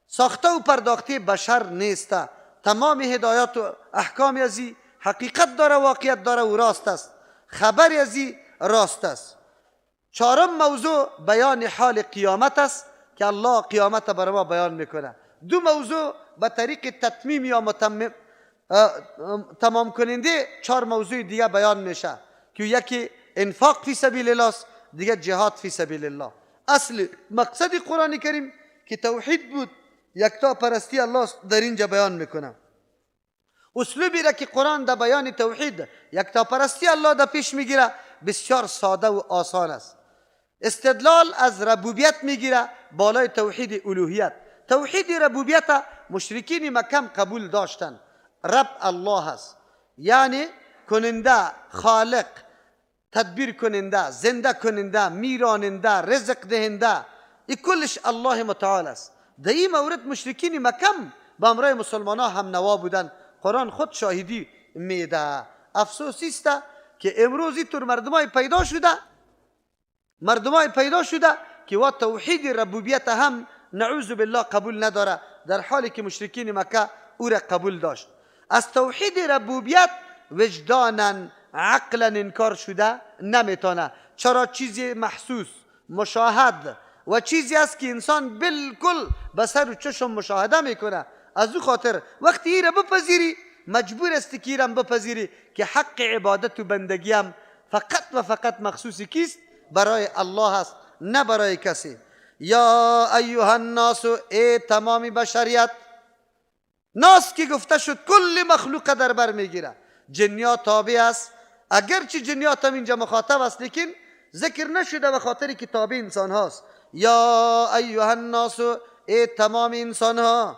ساخته و پرداخته بشر نیست. تمام هدایات و احکام ازی حقیقت داره، واقعیت داره و راست است، خبر ازی راست است. چهارم موضوع بیان حال قیامت است که الله قیامت بر ما بیان میکنه. دو موضوع به طریق تتمیم یا متمم تمام کننده چهار موضوع دیگه بیان میشه که یکی انفاق فی سبیل الله است، دیگه جهاد فی سبیل الله. اصل مقصد قرآن کریم که توحید بود، یکتا پرستی الله در اینجا بیان میکنه. اسلوبی را که قرآن در بیان توحید یکتا پرستی الله در پیش میگیره بسیار ساده و آسان است. استدلال از ربوبیت میگیره بالای توحید الوهیت. توحید ربوبیت مشرکین مکه قبول داشتن. رب الله است، یعنی کننده، خالق، تدبیر کننده، زنده کننده، میراننده، رزق دهنده، این کلش الله متعال است. در این مورد مشرکین مکه با امرای مسلمان ها هم نوا بودن. قرآن خود شاهدی میده. افسوسی است که امروز اینطور مردمای پیدا شده، مردمای پیدا شده که وا توحید ربوبیت هم نعوذ بالله قبول نداره، در حالی که مشرکین مکه او را قبول داشت. از توحید ربوبیت وجدانا عقلا انکار شده نمیتونه. چرا؟ چیزی محسوس، مشاهد و چیزی است که انسان بالکل به سر و چشم مشاهده میکنه. از او خاطر وقتی ای را بپذیری مجبور استی که ای را بپذیری که حق عبادت و بندگی هم فقط و فقط مخصوص کیست؟ برای الله است، نه برای کسی. یا ایها الناس، ای تمام بشریت. ناس که گفته شد کل مخلوق در بر میگیره. جنیا تابع است، اگرچه جنیات هم اینجا مخاطب است لیکن ذکر نشده به خاطر که تابع انسان هاست. یا ایها الناس، ای تمام انسان ها،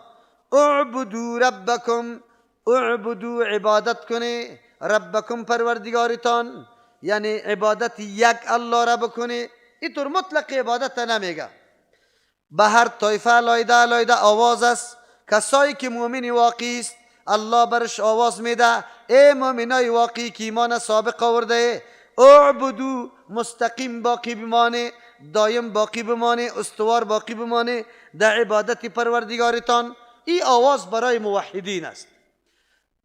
اعبدوا ربکم، اعبدوا عبادت کنی، ربکم پروردگارتان، یعنی عبادت یک الله را بکنی. اینطور مطلق عبادت نمیگه. به هر طایفه علیحده علیحده آواز است. کسایی که مؤمن واقعی است الله برش آواز میده، ای مؤمنای واقعی که ایمان سابق آورده، اعبدوا، مستقیم باقی بمانه، دایم باقی بمانه، استوار باقی بمانه در عبادت پروردگارتان. این آواز برای موحدین است.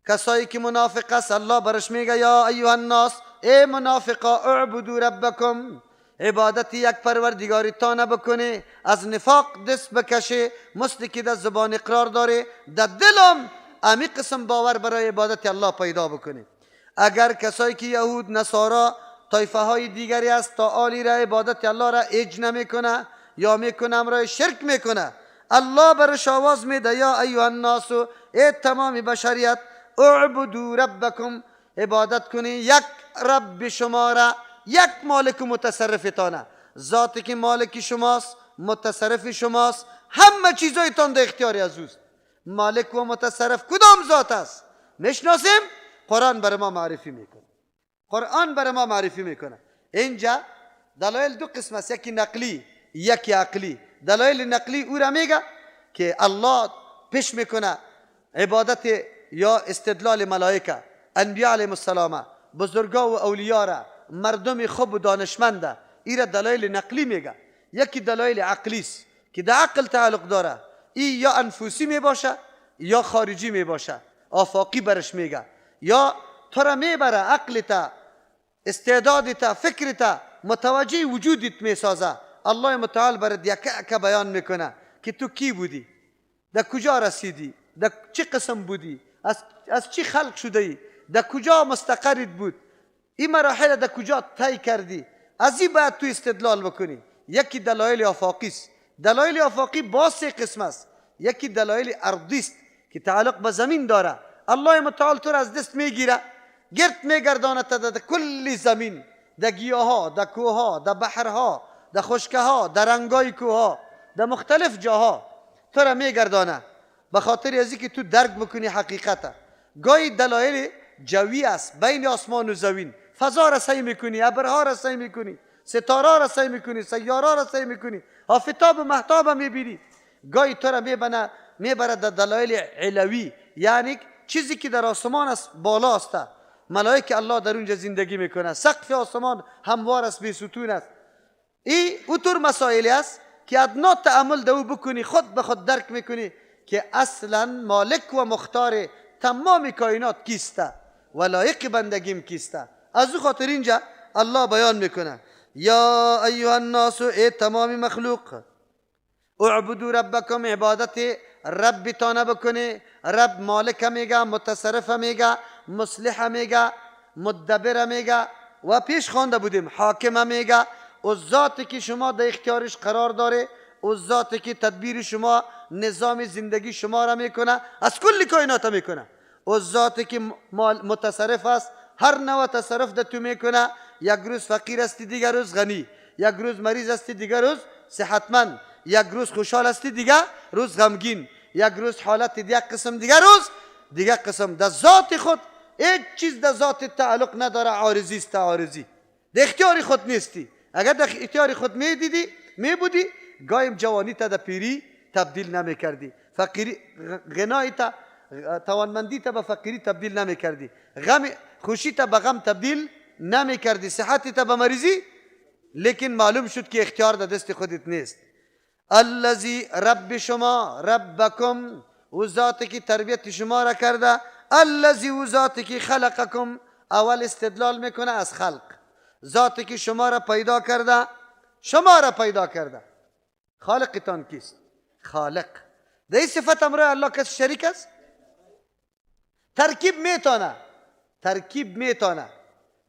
کسایی که منافق است الله برش میگه یا ایها الناس، ای منافقا، اعبدوا ربکم، عبادت یک پروردگارتان بکنه، از نفاق دست بکشه، مثل که در زبان اقرار داره، در دلم امی قسم باور برای عبادت الله پیدا بکنه. اگر کسایی که یهود، نصارا، طایفه های دیگری است تا آلی را عبادت الله را اج نمیکنه یا میکنه امرای شرک میکنه، الله برش آواز میده یا ایها الناس، ای تمام بشریت، اعبدوا ربکم، عبادت کنی یک رب شما را، یک مالک و متصرفتانه، ذاتی که مالک شماست، متصرف شماست، همه چیزایتان در اختیار از اوست. مالک و متصرف کدام ذات است؟ میشناسیم؟ قرآن بر ما معرفی میکنه. قرآن بر ما معرفی میکنه. اینجا دلایل دو قسم است، یکی نقلی، یکی عقلی. دلایل نقلی او را میگه که الله پیش میکنه عبادت یا استدلال ملائکه، انبیاء علیهم السلام، بزرگا و اولیا را، مردم خوب و دانشمنده، ایره دلایل نقلی میگه. یکی دلایل عقلی است که در عقل تعلق داره، ای یا انفسی می باشه یا خارجی می باشه، آفاقی برش میگه، یا تو را میبره عقل تا، استعداد تا، فکر تا، متوجه وجودت میسازه. الله متعال برات یک که بیان میکنه که تو کی بودی، در کجا رسیدی، در چه قسم بودی، از چی خلق شده ای، در کجا مستقرت بود، این مراحل در کجا طی کردی، از این باید تو استدلال بکنی. یکی دلایل آفاقی است. دلایل آفاقی باز سه قسم است. یکی دلایل ارضی است که تعلق به زمین داره. الله متعال تو را از دست میگیره، گرد میگردانه تا در کل زمین، در گیاها، در کوهها، در بحرها، در خشکه ها، در رنگای کوهها، در مختلف جاها تو را میگردانه، به خاطر از اینکه تو درک بکنی حقیقت. گاهی دلایل جوی است، بین آسمان و زمین، فضا را سعی میکنی، ابرها را سعی میکنی، ستاره را سعی میکنی، سیاره را سعی میکنی، آفتاب و مهتاب میبینی. گاهی تو را میبره در دلایل علوی، یعنی چیزی که در آسمان است، بالا است، ملائک الله در اونجا زندگی میکنه، سقف آسمان هموار است، بی ستون است. ای اوتور مسائلی است که ادنا تأمل دو بکنی، خود به خود درک میکنی که اصلا مالک و مختار تمام کائنات کیسته و لایق بندگیم کیسته. از او خاطر اینجا الله بیان میکنه یا ایها الناس، ای تمام مخلوق، اعبدوا ربکم، عبادت رب تانه بکنی. رب مالک میگه، متصرف میگه، مصلح میگه، مدبر میگه و پیش خوانده بودیم حاکم میگه. او ذاتی که شما در اختیارش قرار داره، او ذاتی که تدبیر شما، نظام زندگی شما را میکنه، از کل کائنات میکنه. او ذاتی که متصرف است، هر نوع تصرف در تو میکنه. یک روز فقیر هستی، دیگر روز غنی، یک روز مریض هستی، دیگر روز صحتمند، یک روز خوشحال هستی، دیگر روز غمگین، یک روز حالت دیگر قسم، دیگر روز دیگر قسم. در ذات خود هیچ چیز در ذات تعلق نداره، عارضی است، عارضی، در اختیار خود نیستی. اگر در اختیار خود میدیدی، میبودی، گایم جوانی تا در پیری تبدیل نمیکردی، فقیری غنای تا توانمندی تا به فقیری تبدیل نمیکردی، غم خوشی تا به غم تبدیل نمیکردی، صحت تا به مریضی. لیکن معلوم شد که اختیار در دست خودت نیست. الذی رب شما، ربکم، او ذاتی که تربیت شما را کرده، الذی او ذاتی که خلقکم، اول استدلال میکنه از خلق، ذاتی که شما را پیدا کرده، شما را پیدا کرده. خالقتان کیست؟ خالق. در این صفت امرای الله کس شریک است؟ ترکیب میتونه، ترکیب میتونه.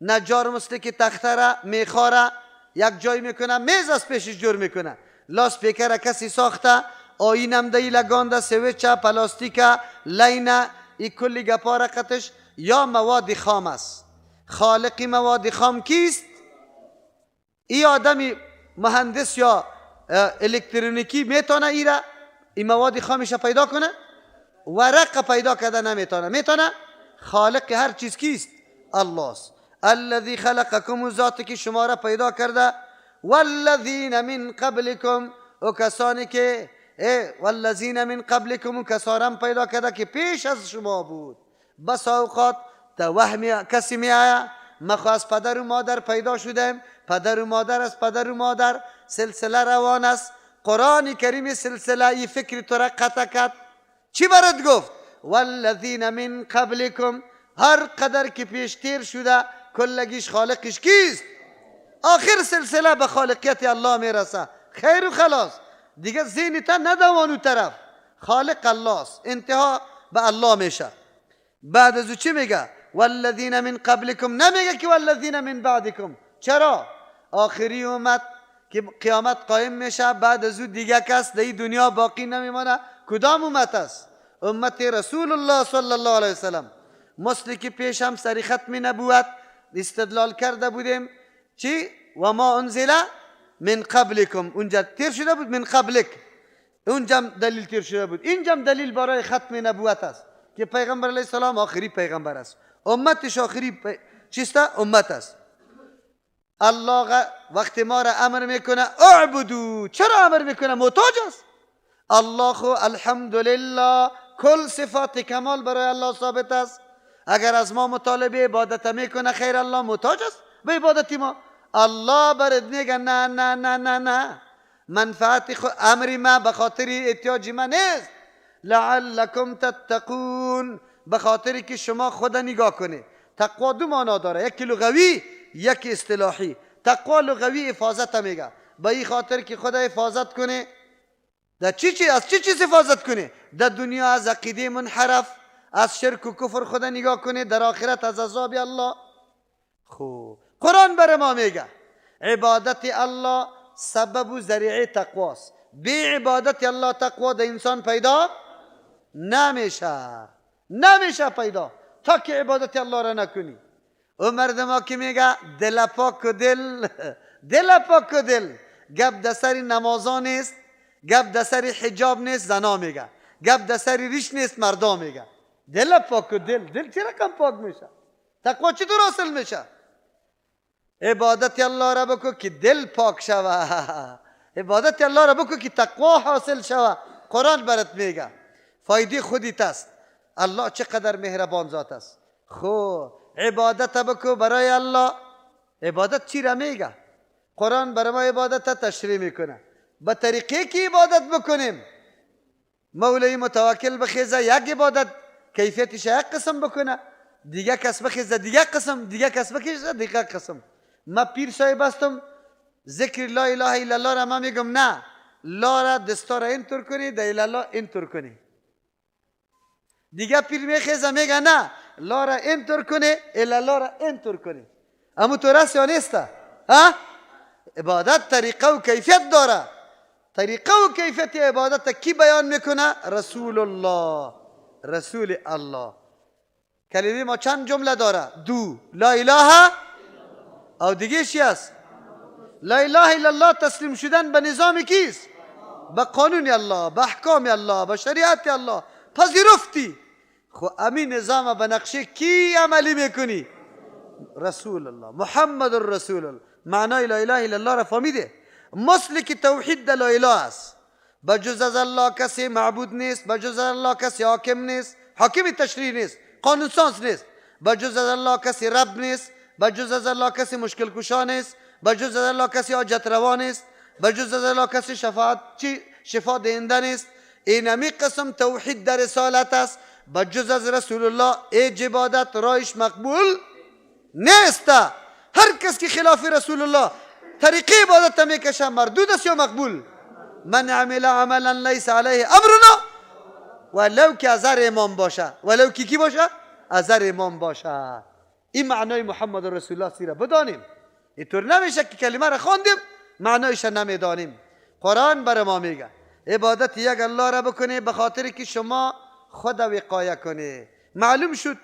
نجار مثل که تخته را میخوره یک جای میکنه، میز از پیشش جور میکنه، لاس پیکر کسی ساخته، آینم دی لگانده، سویچه، پلاستیکه، لینه، ای کلی گپا رقتش یا مواد خام است. خالق مواد خام کیست؟ ای آدمی مهندس یا الکترونیکی میتونه ایره این مواد خامش پیدا کنه؟ ورق پیدا کرده نمیتونه. میتونه؟ خالق هر چیز کیست؟ الله است. الذی خلقکم، ذاتی که شما را پیدا کرده، والذین من قبلکم، او کسانی که والذین من قبلکم، او کسانم پیدا کرده که پیش از شما بود. بس اوقات تا وهم کسی می آیا ما از پدر و مادر پیدا شدیم، پدر و مادر از پدر و مادر، سلسله روان است. قرآن کریم سلسله ای فکر تو را قطع کرد. چی برات گفت؟ والذین من قبلکم، هر قدر که پیشتر شده کلگیش خالقش کیست؟ آخر سلسله به خالقیت الله میرسه. خیر و خلاص دیگه ذهن تا ندوانو طرف، خالق الله است، انتها به الله میشه. بعد از او چی میگه؟ والذین من قبلکم، نمیگه که والذین من بعدکم. چرا؟ آخری امت که قیامت قایم میشه، بعد از او دیگه کس در دنیا باقی نمیمانه. کدام امت است؟ امت رسول الله صلی الله علیه وسلم. مثل که پیش هم سری ختم نبوت استدلال کرده بودیم چی؟ و ما انزل من قبلکم، اونجا تیر شده بود من قبلک، اونجا دلیل تیر شده بود. اینجا دلیل برای ختم نبوت است که پیغمبر علیه السلام آخری پیغمبر است، امتش آخری چیست؟ امت است. الله وقتی ما را امر میکنه اعبدو، چرا امر میکنه؟ محتاج است. الله خو الحمدلله کل صفات کمال برای الله ثابت است. اگر از ما مطالبه عبادت میکنه، خیر الله محتاج است به عبادت ما. الله برات میگه نه نه نه نه نه، منفعت امر ما به خاطر احتیاج ما نیست. لعلکم تتقون، به خاطر که شما خود نگاه کنی. تقوا دو معنا داره، یکی لغوی یکی اصطلاحی. تقوا لغوی حفاظت میگه، به این خاطر که خدا حفاظت کنه. در چی چی از چی چیز حفاظت کنه؟ در دنیا از عقیده منحرف، از شرک و کفر خدا نگاه کنه، در آخرت از عذاب الله. خب قرآن بر ما میگه عبادت الله سبب و ذریعه تقواست. بی عبادت الله تقوا در انسان پیدا نمیشه، نمیشه پیدا تا که عبادت الله را نکنی. او مردم ها که میگه دل پاک و دل، دل پاک و دل، گپ در سر نمازا نیست، گپ در سر حجاب نیست، زنا میگه، گپ در سر ریش نیست، مردا میگه. دل پاک و دل، دل چه رقم پاک میشه؟ تقوا چطور حاصل میشه؟ عبادت الله را بکو که دل پاک شوه، عبادت الله را بکو که تقوا حاصل شوه. قرآن برات میگه فایده خودیت است. الله چقدر مهربان ذات است. خو عبادت بکو برای الله. عبادت چی را میگه؟ قرآن برای ما عبادت تشریح میکنه. به طریقه که عبادت بکنیم، مولوی متوکل بخیزه یک عبادت کیفیتش یک قسم بکنه، دیگه کس بخیزه دیگه قسم، دیگه کس بخیزه دیگه قسم. ما پیر صاحب هستم، ذکر لا اله الا الله را ما میگم نه، لا را دستا را اینطور کنی، در الله اینطور کنی. دیگه پیر میخیزه میگه نه، لا را اینطور کنی، الا را اینطور کنی. اما تو راست یا نیست؟ ها؟ عبادت طریقه و کیفیت داره. طریقه و کیفیت عبادت کی بیان میکنه؟ رسول الله، رسول الله. کلمه ما چند جمله داره؟ دو، لا اله او دیگه چی است؟ لا اله الا الله تسلیم شدن به نظام کیست؟ به قانون الله، به احکام الله، به شریعت الله. پذیرفتی. خو امی نظام به نقشه کی عملی میکنی؟ رسول الله، محمد رسول الله. معنای لا اله الا الله را فهمیده. مسلک توحید در لا اله است. بجز از الله کسی معبود نیست، بجز از الله کسی حاکم نیست، حاکم تشریع نیست، قانون ساز نیست، بجز از الله کسی رب نیست، بجز از الله کسی مشکل کشا نیست، بجز از الله کسی حاجت روا نیست، بجز از الله کسی شفاعت چی شفا دهنده نیست. اینمی قسم توحید در رسالت است. بجز از رسول الله ایج عبادت رایش مقبول نیست. هر کس که خلاف رسول الله طریقه عبادت میکشه مردود است یا مقبول؟ من عمل عملا لیس علیه امرنا، ولو که ازر امام باشه، ولو که کی باشه؟ ازر امام باشه. این معنای محمد رسول الله سیره بدانیم. اینطور نمیشه که کلمه را خواندیم معنایش نمیدانیم. قرآن بر ما میگه عبادت یک الله را بکنی به خاطر که شما خود وقایه کنی. معلوم شد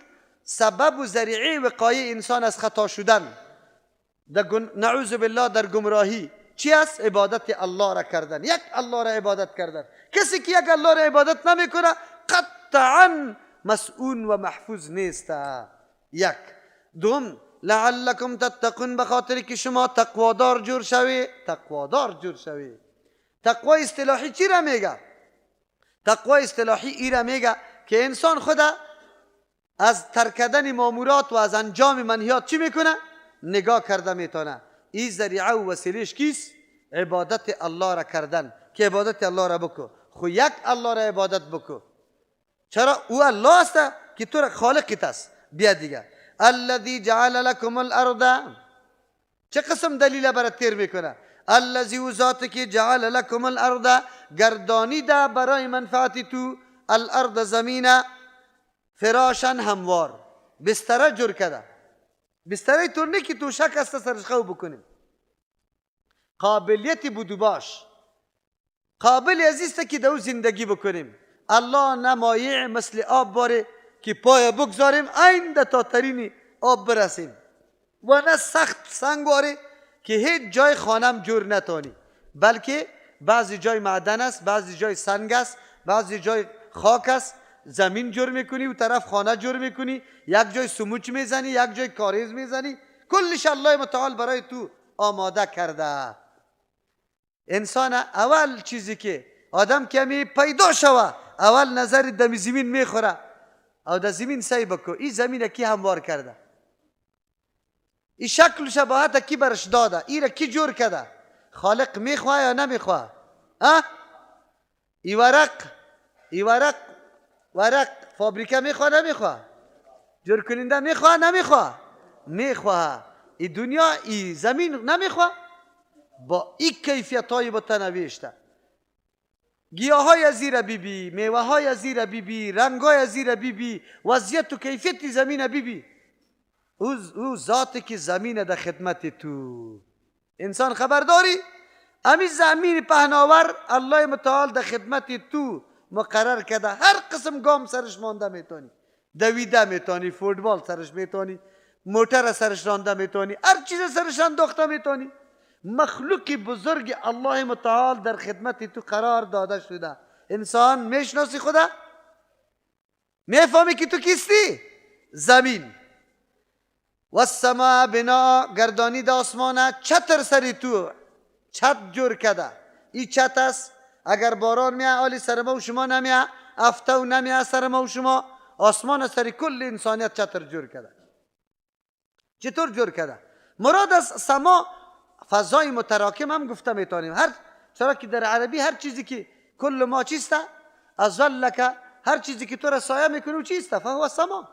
سبب و ذریعه وقایه انسان از خطا شدن، نعوذ بالله در گمراهی چی است؟ عبادت الله را کردن، یک الله را عبادت کردن. کسی که یک الله را عبادت نمیکنه قطعا مسئول و محفوظ نیست. یک. دوم، لعلکم تتقون، به خاطر که شما تقوادار جور شوی. تقوادار جور شوی. تقوا اصطلاحی چی را میگه؟ تقوا اصطلاحی ای را میگه که انسان خود از ترک کردن مامورات و از انجام منهیات چی میکنه؟ نگاه کرده میتونه. این ذریعه و وسیلهش کیست؟ عبادت الله را کردن، که عبادت الله را بکو. خو یک الله را عبادت بکو. چرا؟ او الله است که تو را خالقت است. بیا دیگه الذی جعل لکم الارض، چه قسم دلیل برات تیر میکنه؟ الذی او ذات که جعل لکم الارض، گردانیده برای منفعت تو، الارض زمینه، فراشا هموار، بستره جور کرده. بستره طور نه که توشک است سرش خو بکنیم. قابلیت بودو باش، قابل عزیز که دو زندگی بکنیم. الله نه مایع مثل آب باره که پای بگذاریم عین تا ترین آب برسیم، و نه سخت سنگ باره که هیچ جای خانم جور نتانی، بلکه بعضی جای معدن است، بعضی جای سنگ است، بعضی جای خاک است. زمین جور میکنی و طرف خانه جور میکنی، یک جای سموچ میزنی، یک جای کاریز میزنی، کلش الله متعال برای تو آماده کرده. انسان اول چیزی که آدم کمی پیدا شوه اول نظر دمی زمین میخوره او در زمین سعی بکو این زمین کی هموار کرده، این شکل و شباهت کی برش داده، این را کی جور کرده؟ خالق میخواه یا نمیخواه؟ اه؟ ای ورق، ای ورق، ورق فابریکه میخواه نمیخواه؟ جور کننده میخواه نمیخواه؟ میخواه. ای دنیا ای زمین نمیخواه؟ با این کیفیت های متنوعشته، گیاهای زیر بیبی، میوه های زیر بیبی، رنگ های زیر بیبی، وضعیت و کیفیت زمین بیبی. او ذاتی که زمین در خدمت تو. انسان خبرداری؟ امی زمین پهناور الله متعال در خدمت تو مقرر کرده. هر قسم گام سرش مانده میتونی، دویده میتونی، فوتبال سرش میتونی، موتر سرش رانده میتونی، هر چیز سرش انداخته میتونی. مخلوق بزرگ الله متعال در خدمت تو قرار داده شده. انسان میشناسی خدا؟ میفهمی که تو کیستی؟ زمین. و السماء بنا، گردانی د آسمانه، چتر سری تو چت جور کده. این چت است، اگر باران میه آلی سر ما و شما نمیه، افتو نمیه سر ما و شما. آسمان سری کل انسانیت چتر جور کده. چطور جور کده؟ مراد از سما فضای متراکم هم گفته میتونیم. هر چرا که در عربی هر چیزی که کل ما چیسته ازلک، هر چیزی که تو را سایه میکنه چیسته فهو سما.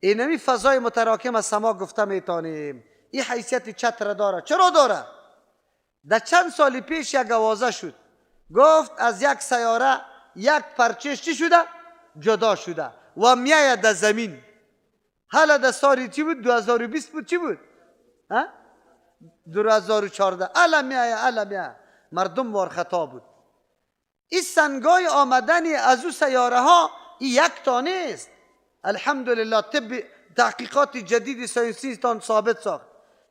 اینمی فضای متراکم از سما گفته میتونیم. این حیثیت چتر داره. چرا داره؟ در چند سال پیش یک آوازه شد، گفت از یک سیاره یک پرچش چی شده؟ جدا شده و میاید در زمین. حالا در سال چی بود؟ 2020 بود، چی بود؟ ها؟ 2014. الا میایه، الا میایه. مردم وار خطا بود. این سنگای آمدن از او سیاره ها یک تا نیست. الحمدلله طب تحقیقات جدید ساینسی تان ثابت ساخت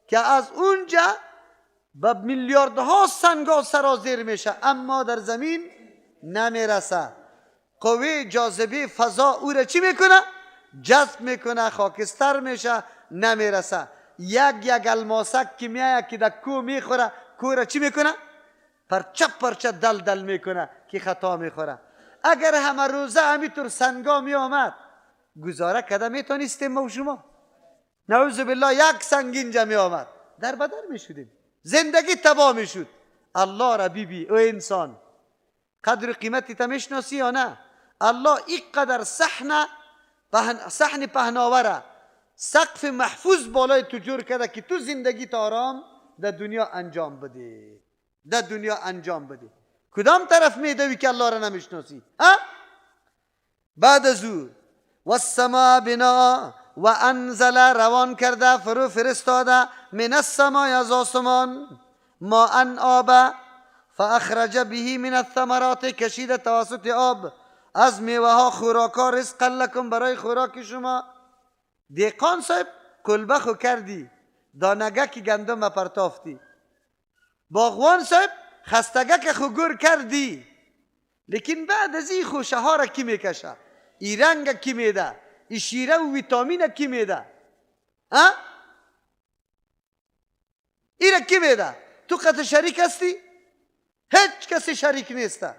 که از اونجا به میلیاردها سنگا سرازیر میشه، اما در زمین نمیرسه. قوه جاذبه فضا او را چی میکنه؟ جذب میکنه، خاکستر میشه، نمیرسه. یک یک الماسک که میایه که در کو میخوره، کو را چی میکنه؟ پرچه پرچه دل دل میکنه که خطا میخوره. اگر همه روزه همینطور سنگا میآمد گزاره کده میتونستیم ما و شما؟ نعوذ بالله یک سنگ اینجا میآمد در بدر میشدیم، زندگی تباه میشد. الله را بی او انسان قدر قیمتی تا میشناسی یا نه؟ الله اینقدر صحن پهناوره، سقف محفوظ بالای تو جور کرده که تو زندگی تا آرام در دنیا انجام بدی، در دنیا انجام بدی. کدام طرف میدوی که الله را نمیشناسی؟ ها؟ بعد از او و السماء بنا و انزل، روان کرده، فرو فرستاده، من السماء از آسمان، ماء آب، فاخرج به من الثمرات، کشیده توسط آب از میوه ها خوراکا، رزقا لکم، برای خوراک شما. دیقان صاحب کلبه خو کردی، دانگه که گندم پرتافتی. باغوان صاحب خستگه که خو گور کردی، لیکن بعد از این خوشه ها را کی میکشه؟ ای رنگ کی میده؟ ای شیره و ویتامین کی میده؟ ها؟ ای را کی میده؟ تو قطع شریک هستی؟ هیچ کسی شریک نیسته.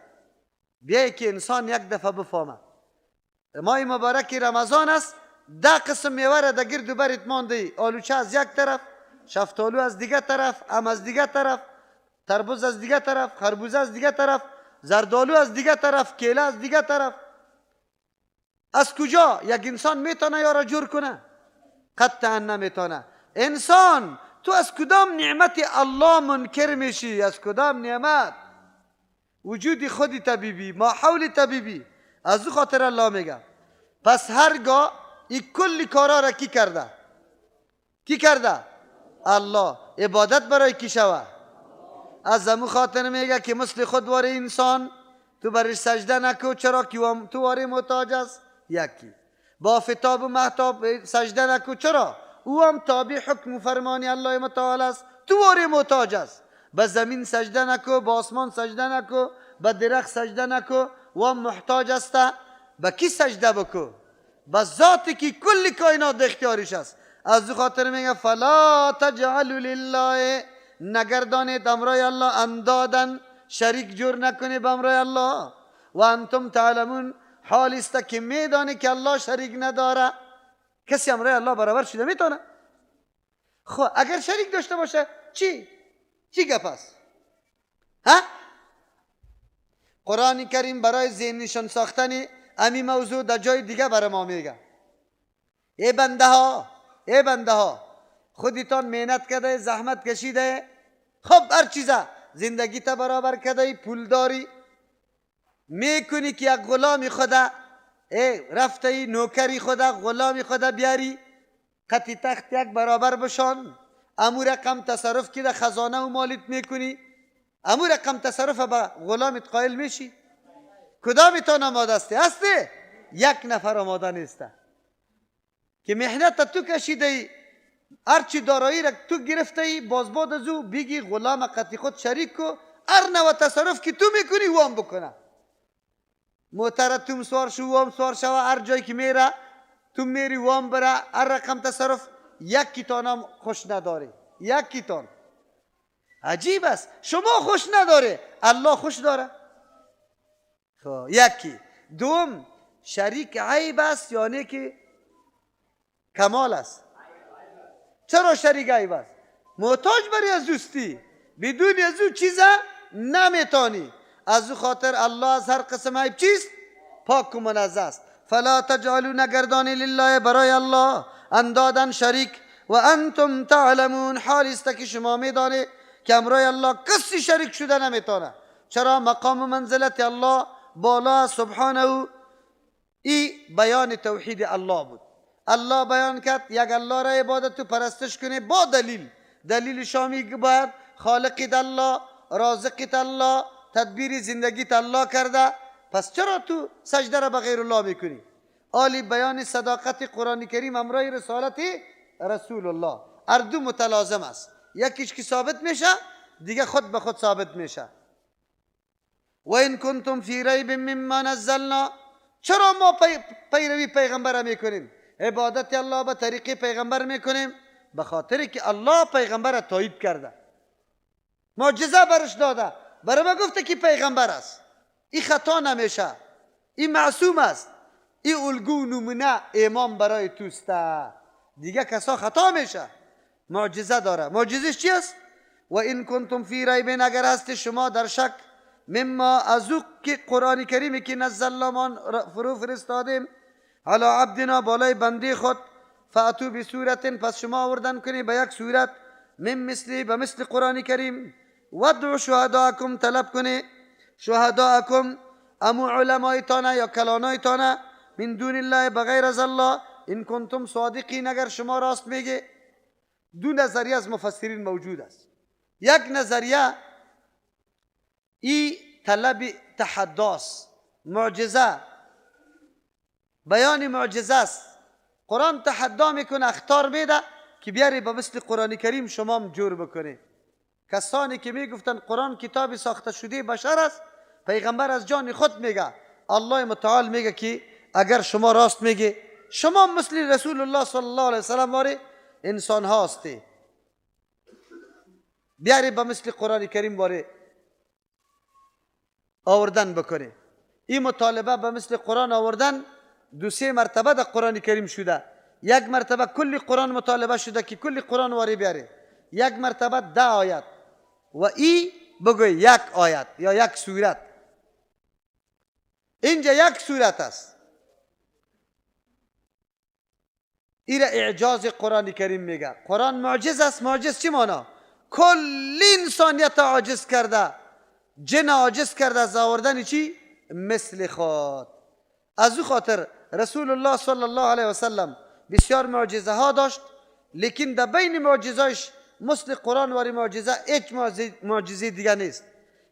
بیایی که انسان یک دفعه بفهمه. ماه مبارک رمضان است، 10 قسم میوه را در گرد و برت مانده. آلوچه از یک طرف، شفتالو از دیگه طرف، ام از دیگه طرف، تربوز از دیگه طرف، خربوزه از دیگه طرف، زردالو از دیگه طرف، کیله از دیگه طرف. از کجا یک انسان میتونه یا را جور کنه؟ قطعا نمیتونه. انسان تو از کدام نعمت الله منکر میشی؟ از کدام نعمت؟ وجود خودی طبیبی، ما حول طبیبی. از او خاطر الله میگه پس هرگاه این کل کارا را کی کرده؟ کی کرده؟ الله. عبادت برای کی شوه؟ از امو خاطر میگه که مثل خود واره انسان تو برش سجده نکو، چرا که تو واره محتاج است. یکی با فتاب و مهتاب سجده نکو، چرا؟ او هم تابع حکم و فرمانی الله متعال است، تو واره محتاج است. به زمین سجده نکو، به آسمان سجده نکو، به درخت سجده نکو، و هم محتاج است. به کی سجده بکو؟ به ذاتی که کل کائنات اختیارش است. از او خاطر میگه فلا تجعلوا لله، نگردانید امرای الله اندادن، شریک جور نکنی به امرای الله. و انتم تعلمون، حالی است که میدانی که الله شریک نداره. کسی امرای الله برابر شده میتونه؟ خب اگر شریک داشته باشه چی؟ چی گپ است؟ ها؟ قرآن کریم برای ذهن نشان ساختن امی موضوع در جای دیگه برای ما میگه ای بنده ها، ای بنده ها، خودتان محنت کرده، زحمت کشیده، خب هر چیزه زندگی تا برابر کرده، پول داری، میکنی که یک غلامی خدا، ای رفته ای نوکری خدا، غلامی خدا بیاری قطی تخت یک برابر بشان، امو رقم تصرف که در خزانه و مالیت میکنی، امو رقم تصرف به غلامت قائل میشی؟ کدامتان آماده هستی؟ هستی؟ یک نفر آماده نیسته که محنت تو کشیده ای، هرچی دارایی را تو گرفته ای، باز بعد از او بگی غلام قطی خود شریک کو، هر نوع تصرف که تو میکنی او هم بکنه. موتر تو سوار شو، او هم سوار شوه، هر جایی که میره تو میری او هم بره، هر رقم تصرف. یکیتان هم خوش نداره، یکیتان. عجیب است، شما خوش نداره، الله خوش داره. خب یکی. دوم، شریک عیب است یعنی که کمال است. چرا شریک عیب است؟ محتاج بری از دوستی، بدون از او چیزا نمیتانی. از او خاطر الله از هر قسم عیب چیست؟ پاک و منزه است. فلا تجعلوا نگردانی لله برای الله اندادن شریک و انتم تعلمون، حالی است که شما میدانید که امرای الله کسی شریک شده نمیتونه. چرا؟ مقام و منزلت الله بالا سبحانه. ای بیان توحید الله بود. الله بیان کرد یک الله را عبادت و پرستش کنه با دلیل. دلیل شامی باید خالقیت الله، رازقیت الله، تدبیر زندگیت الله کرده، پس چرا تو سجده را به غیر الله میکنی؟ آلی بیان صداقت قرآن کریم امرای رسالت رسول الله، هر دو متلازم است. یکیش که ثابت میشه، دیگه خود به خود ثابت میشه. و این کنتم فی ریب مما نزلنا، چرا ما پیروی پیغمبر میکنیم؟ عبادت الله به طریق پیغمبر میکنیم به خاطر که الله پیغمبر تایید کرده، معجزه برش داده، برای ما گفته که پیغمبر است، این خطا نمیشه، این معصوم است، این الگو نمونه امام برای توسته. دیگه کسا خطا میشه، معجزه داره. معجزه چی است؟ و این کنتم فی ریب، اگر هست شما در شک، مما از او که قرآن کریمی که نزلنا ما فرو فرستادیم علی عبدنا بالای بنده خود، فاتو بسورت، پس شما آوردن کنی به یک صورت، من مثلی به مثل قرآن کریم، ودعو شهداکم، طلب کنی شهداکم امو علمایتانه یا کلانایتانه، من دون الله بغیر از الله، ان کنتم صادقین، اگر شما راست میگه. دو نظریه از مفسرین موجود است. یک نظریه ای طلب تحداست، معجزه، بیان معجزه است. قرآن تحدا میکنه، اخطار میده که بیاری به مثل قرآن کریم شما هم جور بکنی. کسانی که میگفتن قرآن کتاب ساخته شده بشر است، پیغمبر از جان خود میگه، الله متعال میگه که اگر شما راست میگه، شما مثل رسول الله صلی الله علیه وسلم واره انسان ها هستی، بیاری به مثل قرآن کریم واره آوردن بکنه. این مطالبه به مثل قرآن آوردن دو سه مرتبه در قرآن کریم شده. یک مرتبه کل قرآن مطالبه شده که کل قرآن واری بیاره، یک مرتبه 10 آیت و ای بگوی یک آیت یا یک سورت. اینجا یک سورت است. ایره اعجاز قرآن کریم میگه. قرآن معجز است. معجز چی مانا؟ کل انسانیت عاجز کرده، جن عاجز کرده از آوردن چی؟ مثل خود. از او خاطر رسول الله صلی الله علیه وسلم بسیار معجزه ها داشت، لیکن در بین معجزهاش مثل قرآن واری معجزه هیچ معجزه دیگه نیست.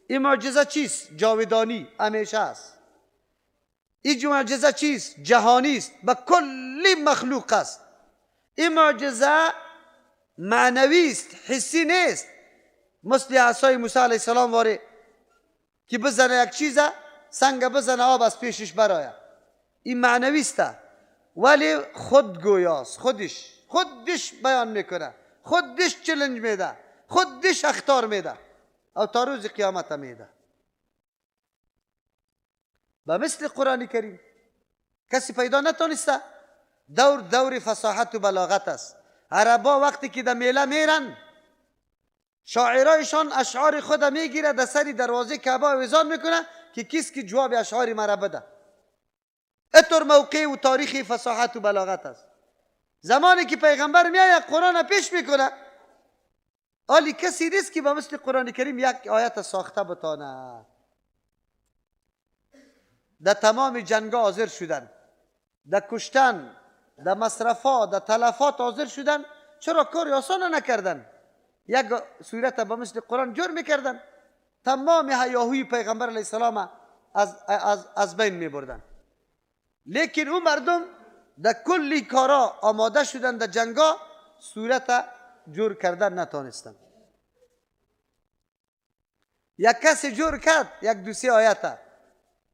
این معجزه چیست؟ جاودانی، همیشه است. این معجزه چیست؟ جهانی است، به کل مخلوق است. این معجزه معنوی است، حسی نیست. مثل عصای موسی علیه السلام واری که بزنه یک چیزه، سنگ بزنه آب از پیشش براید. این معنوی است، ولی خود گویاست، خودش بیان میکنه، خودش چلنج میده، خودش اخطار میده، او تا روز قیامت میده. به مثل قرآن کریم کسی پیدا نتونسته. دور دور فصاحت و بلاغت است. عربا وقتی که در میله میرن، شاعرایشان اشعار خود میگیره، در سری دروازه کعبه آویزان میکنه که کس که جواب اشعار مرا بده. اتور موقع و تاریخ فصاحت و بلاغت است. زمانی که پیغمبر میآید قرآن پیش میکنه، آلی کسی نیست که به مثل قرآن کریم یک آیت ساخته بتانه. در تمام جنگا حاضر شدن، در کشتن، در مصرفات، در تلفات حاضر شدن. چرا کاری آسان نکردن؟ یک صورت به مثل قرآن جور میکردن، تمام هیاهوی پیغمبر علیه السلام از بین میبردن. لیکن او مردم در کلی کارا آماده شدن، در جنگا صورت جور کردن نتانستن. یک کسی جور کرد یک دو سه آیت،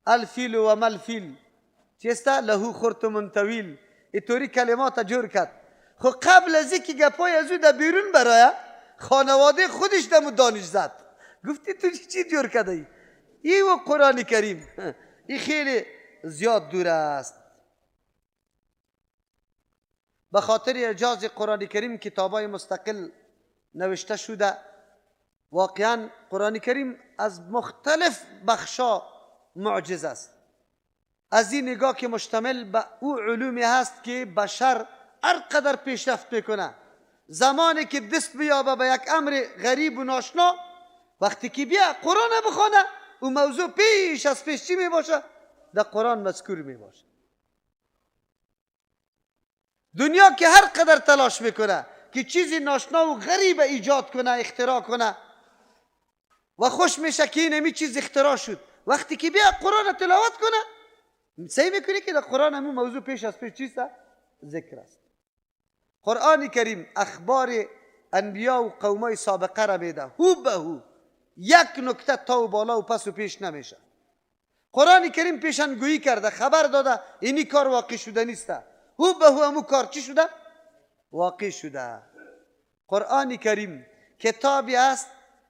الفیل و ما الفیل چیست، له خرطوم طویل، اینطوری کلمات جور کرد. خب قبل از اینکه گپای از او در بیرون برایه، خانواده خودش دمو دانش زد، گفتی تو چی جور کرده ای؟ ای و قرآن کریم این خیلی زیاد دور است. به خاطر اعجاز قرآن کریم کتابای مستقل نوشته شده. واقعا قرآن کریم از مختلف بخشا معجز است. از این نگاه که مشتمل به او علومی هست که بشر هر قدر پیشرفت میکنه، زمانی که دست بیابه به یک امر غریب و ناشنا، وقتی که بیا قرآن بخوانه، او موضوع پیش از پیش چی میباشه؟ در قرآن مذکور میباشه. دنیا که هر قدر تلاش میکنه که چیزی ناشنا و غریب ایجاد کنه، اختراع کنه و خوش میشه که این چیز اختراع شد، وقتی که بیا قرآن تلاوت کنه، سعی میکنه که در قرآن همون موضوع پیش از پیش چیست؟ ذکر است. قرآن کریم اخبار انبیا و قومای سابقه را میده، هو به هو، یک نکته تا و بالا و پس و پیش نمیشه. قرآن کریم پیشنگویی کرده، خبر داده اینی کار واقع شده نیست، هو به هو همو کار چی شده؟ واقع شده. قرآن کریم کتابی است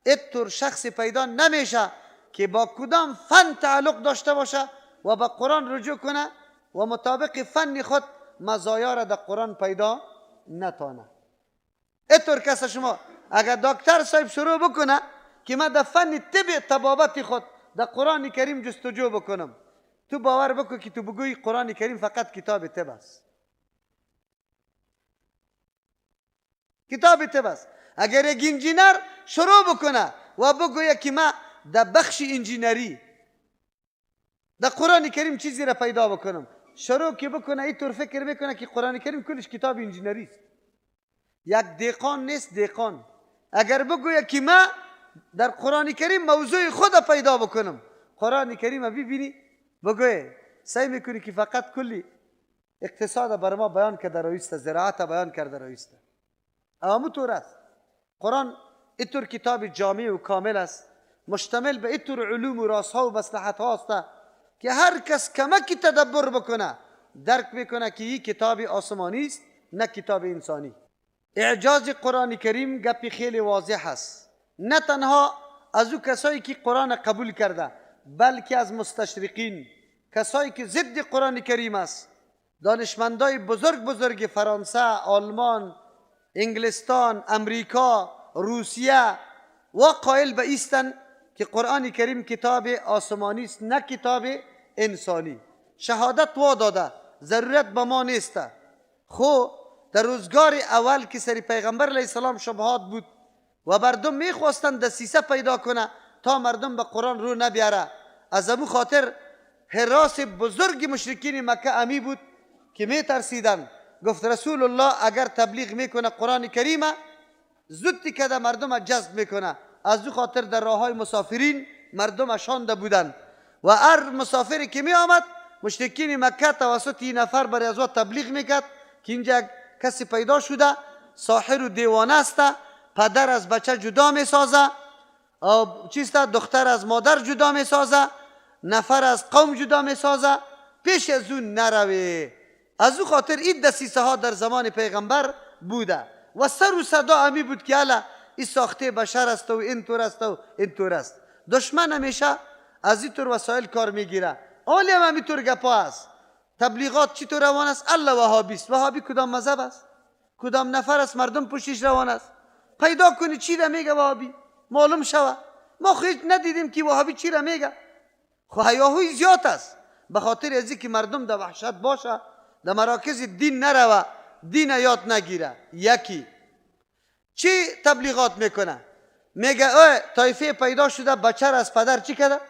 اتور شخص پیدا نمیشه که با کدام فن تعلق داشته باشه و به قرآن رجوع کنه و مطابق فن خود مزایا را در قرآن پیدا نتانه. اتور کس شما اگر دکتر صاحب شروع بکنه که من در فن طب طبابت خود در قرآن کریم جستجو بکنم، تو باور بکن که تو بگویی قرآن کریم فقط کتاب طب است، کتاب طب است. اگر یک انجینر شروع بکنه و بگویه که من در بخش انجینری در قرآن کریم چیزی را پیدا بکنم، شروع که بکنه اینطور فکر میکنه که قرآن کریم کلش کتاب انجینری است. یک دیقان نیست، دیقان اگر بگویه که من در قرآن کریم موضوع خود پیدا بکنم، قرآن کریم ببینی بگویه سعی میکنی که فقط کلی اقتصاد بر ما بیان کرده رویسته، زراعت بیان کرده رویسته، اما طور است. قرآن اینطور کتاب جامع و کامل است، مشتمل به اینطور علوم و رازها و مصلحت ها است که هر کس کمکی تدبر بکنه درک میکنه که این کتاب آسمانی است نه کتاب انسانی. اعجاز قرآن کریم گپی خیلی واضح است، نه تنها از او کسایی که قرآن قبول کرده، بلکه از مستشرقین، کسایی که ضد قرآن کریم است، دانشمندای بزرگ بزرگ فرانسه، آلمان، انگلستان، امریکا، روسیه و قائل به ایستن که قرآن کریم کتاب آسمانی است نه کتاب انسانی. شهادت وا داده، ضرورت به ما نیست. خو در روزگار اول که سری پیغمبر علیه السلام شبهات بود و مردم میخواستند دسیسه پیدا کنه تا مردم به قرآن رو نبیاره، از امو خاطر حراس بزرگ مشرکین مکه امی بود که میترسیدن. گفت رسول الله اگر تبلیغ میکنه قرآن کریم زود که مردم جذب میکنه. از او خاطر در راه های مسافرین مردم اشانده بودن و هر مسافری که می آمد مشرکین مکه توسط این نفر برای از تبلیغ میکرد که اینجا کسی پیدا شده ساحر و دیوانه است، پدر از بچه جدا میسازه، چیست دختر از مادر جدا میسازه، نفر از قوم جدا میسازه، پیش از اون نروی. از او خاطر این دسیسه ها در زمان پیغمبر بوده و سر و صدا امی بود که الا این ساخته بشر است و اینطور است و اینطور است. دشمن همیشه از اینطور وسایل کار میگیره. آلی هم همیطور گپا است. تبلیغات چی تو روان است؟ الله وهابی است. وهابی کدام مذهب است؟ کدام نفر است؟ مردم پشتش روان است. پیدا کنی چی را میگه وهابی، معلوم شوه. ما خو هیچ ندیدیم که وهابی چی را میگه. خو هیاهوی زیاد است، به خاطر از که مردم در وحشت باشه، در مراکز دین نروه، دین یاد نگیره. یکی چی تبلیغات میکنه؟ میگه اوه طایفه پیدا شده، بچه را از پدر چی کرده؟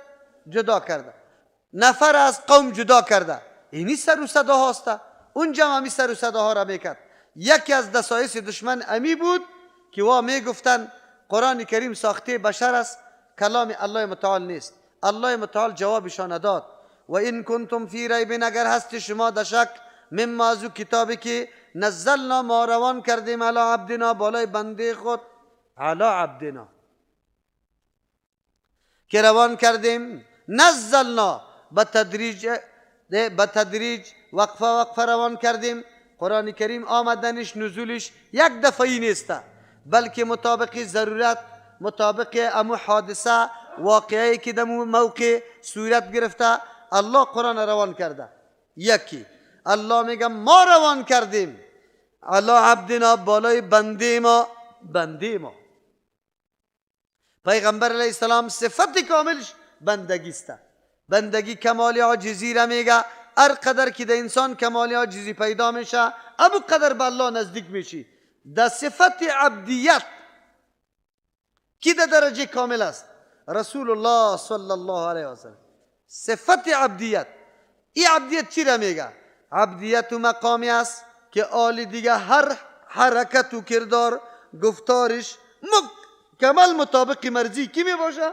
جدا کرده، نفر از قوم جدا کرده. اینی سر و صدا هاسته. اونجا هم همی سر و صداها را میکرد. یکی از دسایس دشمن امی بود که وا میگفتن قرآن کریم ساخته بشر است، کلام الله متعال نیست. الله متعال جوابشان داد و این کنتم فی ریب، اگر هست شما در شک، مما از کتابی که نزلنا ما روان کردیم، علی عبدنا بالای بنده خود، علی عبدنا که روان کردیم، نزلنا به تدریج وقفه وقفه روان کردیم. قرآن کریم آمدنش نزولش یک دفعی نیست، بلکه مطابق ضرورت، مطابق امو حادثه واقعی که در موقع صورت گرفته الله قرآن روان کرده. یکی الله میگه ما روان کردیم علی عبدنا بالای بنده ما، بنده ما. پیغمبر علیه السلام صفت کاملش بندگی است. بندگی کمال عاجزی را میگه. هر قدر که در انسان کمال عاجزی پیدا میشه، ابو قدر به الله نزدیک میشی. در صفت عبدیت کی در درجه کامل است؟ رسول الله صلی الله علیه و سلم. صفت عبدیت، این عبدیت چی را میگه؟ عبدیت و مقامی است که آل دیگه هر حرکت و کردار گفتارش کمال مطابق مرضی کی می باشه؟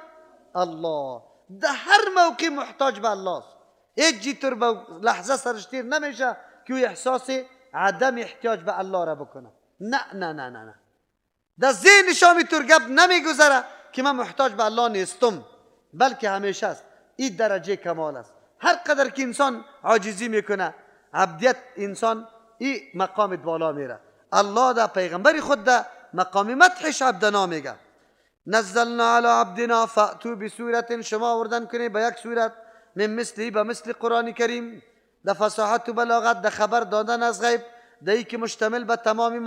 الله. در هر موقع محتاج به الله است. هیچ جیتر به لحظه سرش تیر نمیشه که او احساس عدم احتیاج به الله را بکنه. نه نه نه نه نه، در ذهنش هم اینطور گپ نمیگذره که من محتاج به الله نیستم، بلکه همیشه است. این درجه کمال است. هر قدر که انسان عاجزی میکنه، عبدیت انسان این مقام بالا میره. الله در پیغمبر خود در مقام مدحش عبدنا میگه نزلنا علی عبدنا فأتوا بسورة، شما آوردن کنی به یک سورت من مثلی، به مثل قرآن کریم، در فصاحت و بلاغت، در خبر دادن از غیب، در ای که مشتمل به تمام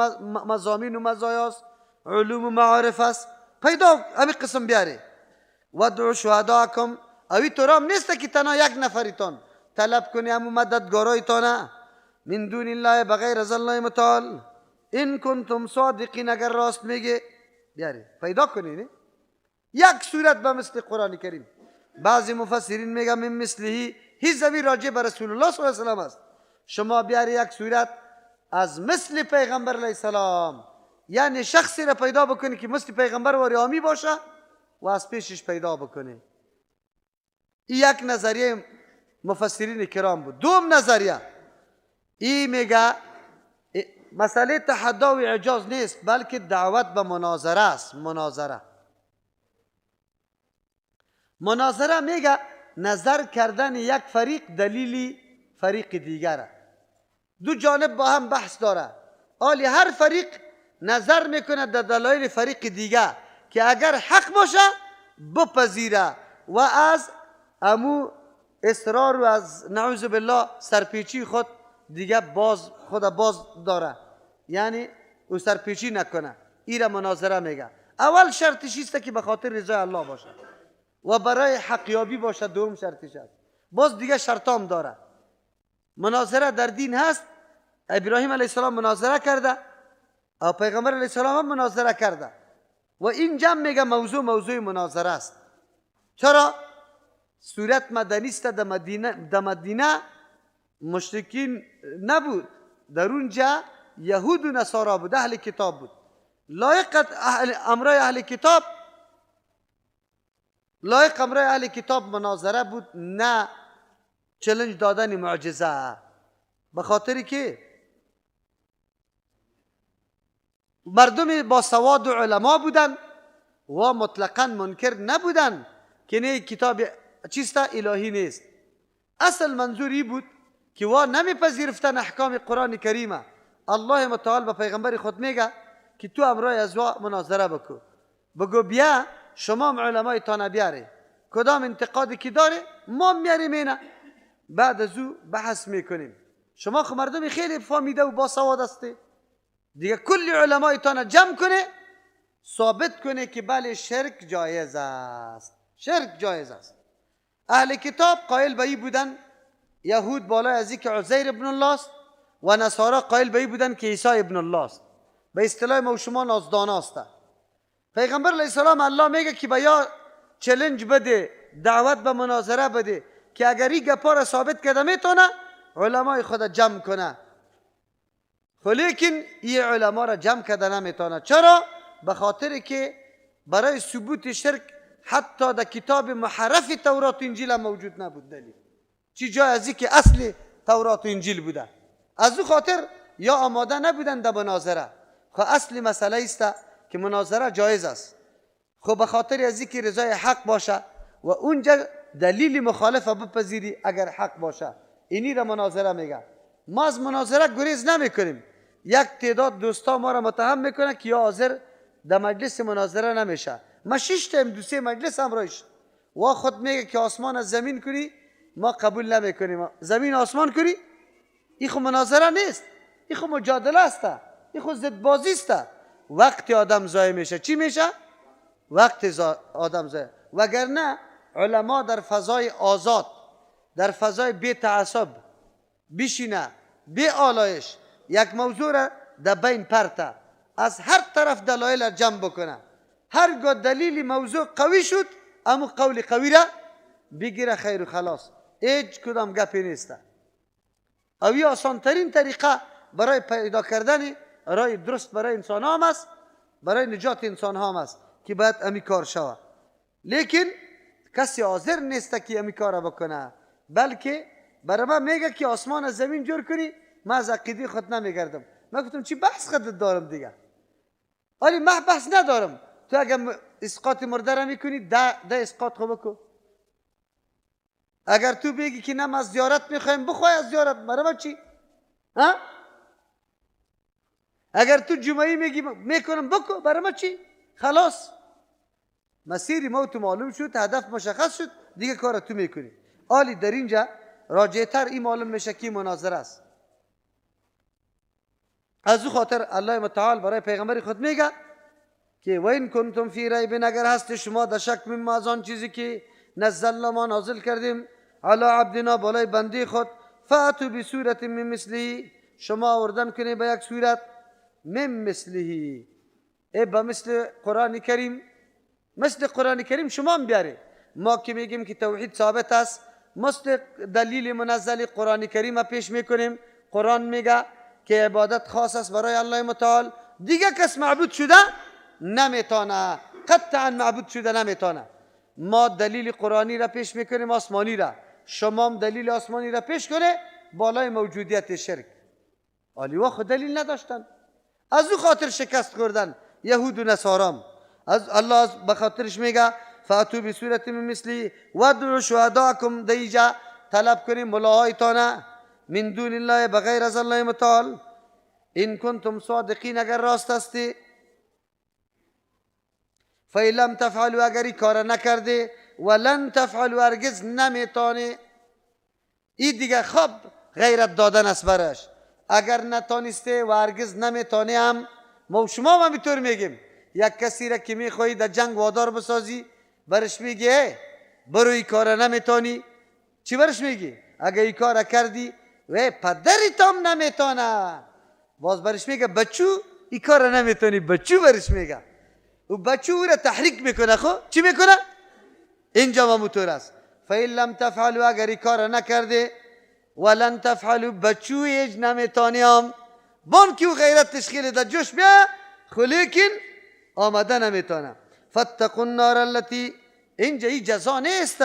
مضامین و مزایاست، علوم و معارف است. پیدا همین قسم بیاره. وادعوا شهداءکم، اوی تورام نیست که تنها یک نفریتان طلب کنی همون مددگارایتانه، من دون الله بغیر از الله متعال، ان کنتم صادقین، اگر راست میگه بیاری پیدا کنی نه؟ یک صورت به مثل قرآن کریم. بعضی مفسرین میگه من مثله هیچ زمین راجع به رسول الله صلی الله علیه و سلم است. شما بیاری یک صورت از مثل پیغمبر علیه السلام، یعنی شخصی را پیدا بکنی که مثل پیغمبر و ریامی باشه و از پیشش پیدا بکنی. این یک نظریه مفسرین کرام بود. دوم نظریه ای میگه مسئله تحدا و اعجاز نیست، بلکه دعوت به مناظره است. مناظره، مناظره میگه نظر کردن یک فریق دلیلی فریق دیگره. دو جانب با هم بحث داره. آلی هر فریق نظر میکنه در دلایل فریق دیگه که اگر حق باشه بپذیره و از امو اصرار و از نعوذ بالله سرپیچی خود دیگه باز خود باز داره، یعنی او سرپیچی نکنه. ایره مناظره میگه. اول شرطش است که به خاطر رضای الله باشه و برای حقیابی باشه. دوم شرطش است. باز دیگه شرطام داره. مناظره در دین هست. ابراهیم علیه السلام مناظره کرده، او پیغمبر علیه السلام هم مناظره کرده و این جمع میگه موضوع مناظره است. چرا؟ صورت مدنی است. در مدینه مشرکین نبود، در اونجا یهود و نصارا بود، اهل کتاب بود. لایق امرای اهل کتاب، لایق امرای اهل کتاب مناظره بود، نه چلنج دادن معجزه. به خاطری که مردم با سواد و علما بودن و مطلقا منکر نبودن که نه کتاب چیست الهی نیست. اصل منظوری بود که وا نمیپذیرفتن احکام قرآن کریمه. الله متعال به پیغمبر خود میگه که تو امرای از وا مناظره بکو، بگو بیا شما علمای تانه بیاره، کدام انتقادی که داره ما میاریم اینه. بعد از او بحث میکنیم. شما خو مردم خیلی فهمیده و باسواد هستی دیگه، کل علمایتان جمع کنه ثابت کنه که بله شرک جایز است، شرک جایز است. اهل کتاب قائل به ای بودن، یهود بالای از که عزیر ابن الله است و نصارا قائل به ای بودن که عیسی ابن الله است. به اصطلاح ما و شما نازدانا است. پیغمبر علیه السلام الله میگه که بیا چلنج بده، دعوت به مناظره بده که اگر این گپا را ثابت کرده میتونه علمای خود جمع کنه. لیکن این علما را جمع کرده نمیتونه. چرا؟ به خاطر که برای ثبوت شرک حتی در کتاب محرف تورات و انجیل هم موجود نبود دلیل. چی جای از که اصل تورات و انجیل بوده. از او خاطر یا آماده نبودن در مناظره. خب اصل مسئله است که مناظره جایز است. خب به خاطر از که رضای حق باشه و اونجا دلیل مخالف بپذیری اگر حق باشه، اینی را مناظره میگه. ما از مناظره گریز نمیکنیم. یک تعداد دوستا ما را متهم میکنه که یا حاضر در مجلس مناظره نمیشه. ما 6 تایم دو سه مجلس همراهش و خود میگه که آسمان از زمین کنی ما قبول نمیکنیم، زمین آسمان کنی، این خو مناظره نیست، این خو مجادله است، این خو ضد بازی است. وقت آدم ضایع میشه. چی میشه؟ وقت آدم ضایع. وگرنه علما در فضای آزاد، در فضای بی تعصب بشینه، بی آلایش، یک موضوع را در بین پرته، از هر طرف دلایل را جمع بکنه، هرگاه دلیل موضوع قوی شد اما قول قوی را بگیره، خیر و خلاص، هیچ کدام گپی نیست. اوی آسان ترین طریقه برای پیدا کردن رای درست برای انسان هم است، برای نجات انسان هم است که باید امی کار شود. لیکن کسی حاضر نیست که امی کار بکنه، بلکه برای من میگه که آسمان از زمین جور کنی، من از عقیده خود نمیگردم. من گفتم چی بحث خودت دارم دیگه؟ آره من بحث ندارم. تو اگر اسقاط مرده را میکنی ده اسقاط خو بکن. اگر تو بگی که نه ما از زیارت میخوایم، بخوای از زیارت، برای من چی؟ ها؟ اگر تو جمعی میگی میکنم بکن، برای من چی؟ خلاص مسیر موت معلوم شد، هدف مشخص شد، دیگه کار تو میکنی. آلی در اینجا راجعتر این معلوم میشه که مناظره است. از او خاطر الله متعال برای پیغمبر خود میگه که و این کنتم فی ریب، اگر هست شما در شک مما از آن چیزی که نزلنا ما نازل کردیم علی عبدنا بالای بنده خود، فاتوا بسورة من مثله، شما آوردن کنی به یک صورت من مثله، ای به مثل قرآن کریم، مثل قرآن کریم شما هم بیاره. ما که میگیم که توحید ثابت است، مثل دلیل منزل قرآن کریم پیش میکنیم. قرآن میگه که عبادت خاص است برای الله متعال، دیگه کس معبود شده نمیتونه، قطعا معبود شده نمیتونه. ما دلیل قرآنی را پیش میکنیم، آسمانی را، شما هم دلیل آسمانی را پیش کنه بالای موجودیت شرک. آلیوا خود دلیل نداشتن، از او خاطر شکست خوردن یهود و نصارام. از الله به خاطرش میگه فاتو بسورة من مثلی وادعوا شهداءکم، دیجا طلب کنیم ملاهایتانه من دون الله بغیر از الله متعال، ان کنتم صادقین اگر راست هستی. فإن لم تفعلوا اگر این کار نکرده، ولن تفعلوا هرگز نمیتونه. این دیگه خواب غیرت دادن است برش. اگر نتانسته و هرگز نمیتونه هم ما شما هم اینطور میگیم، یک کسی را که میخوایی در جنگ وادار بسازی برش میگی برو این کار نمیتونی، چی برش میگی؟ اگر این کار کردی و پدری تام نمیتونه، باز برش میگه بچو این کار نمیتونی، بچو برش میگه و بچو او را تحریک میکنه. خب چی میکنه؟ اینجا موتور است. فإن لم تفعلوا اگر این کار نکرده، ولن تفعلوا بچو هیچ نمیتونی هم بان که او غیرتش خیلی در جوش بیا، خو لیکن آمده نمیتونه. فاتقوا النار التي، اینجا این جزا نیست،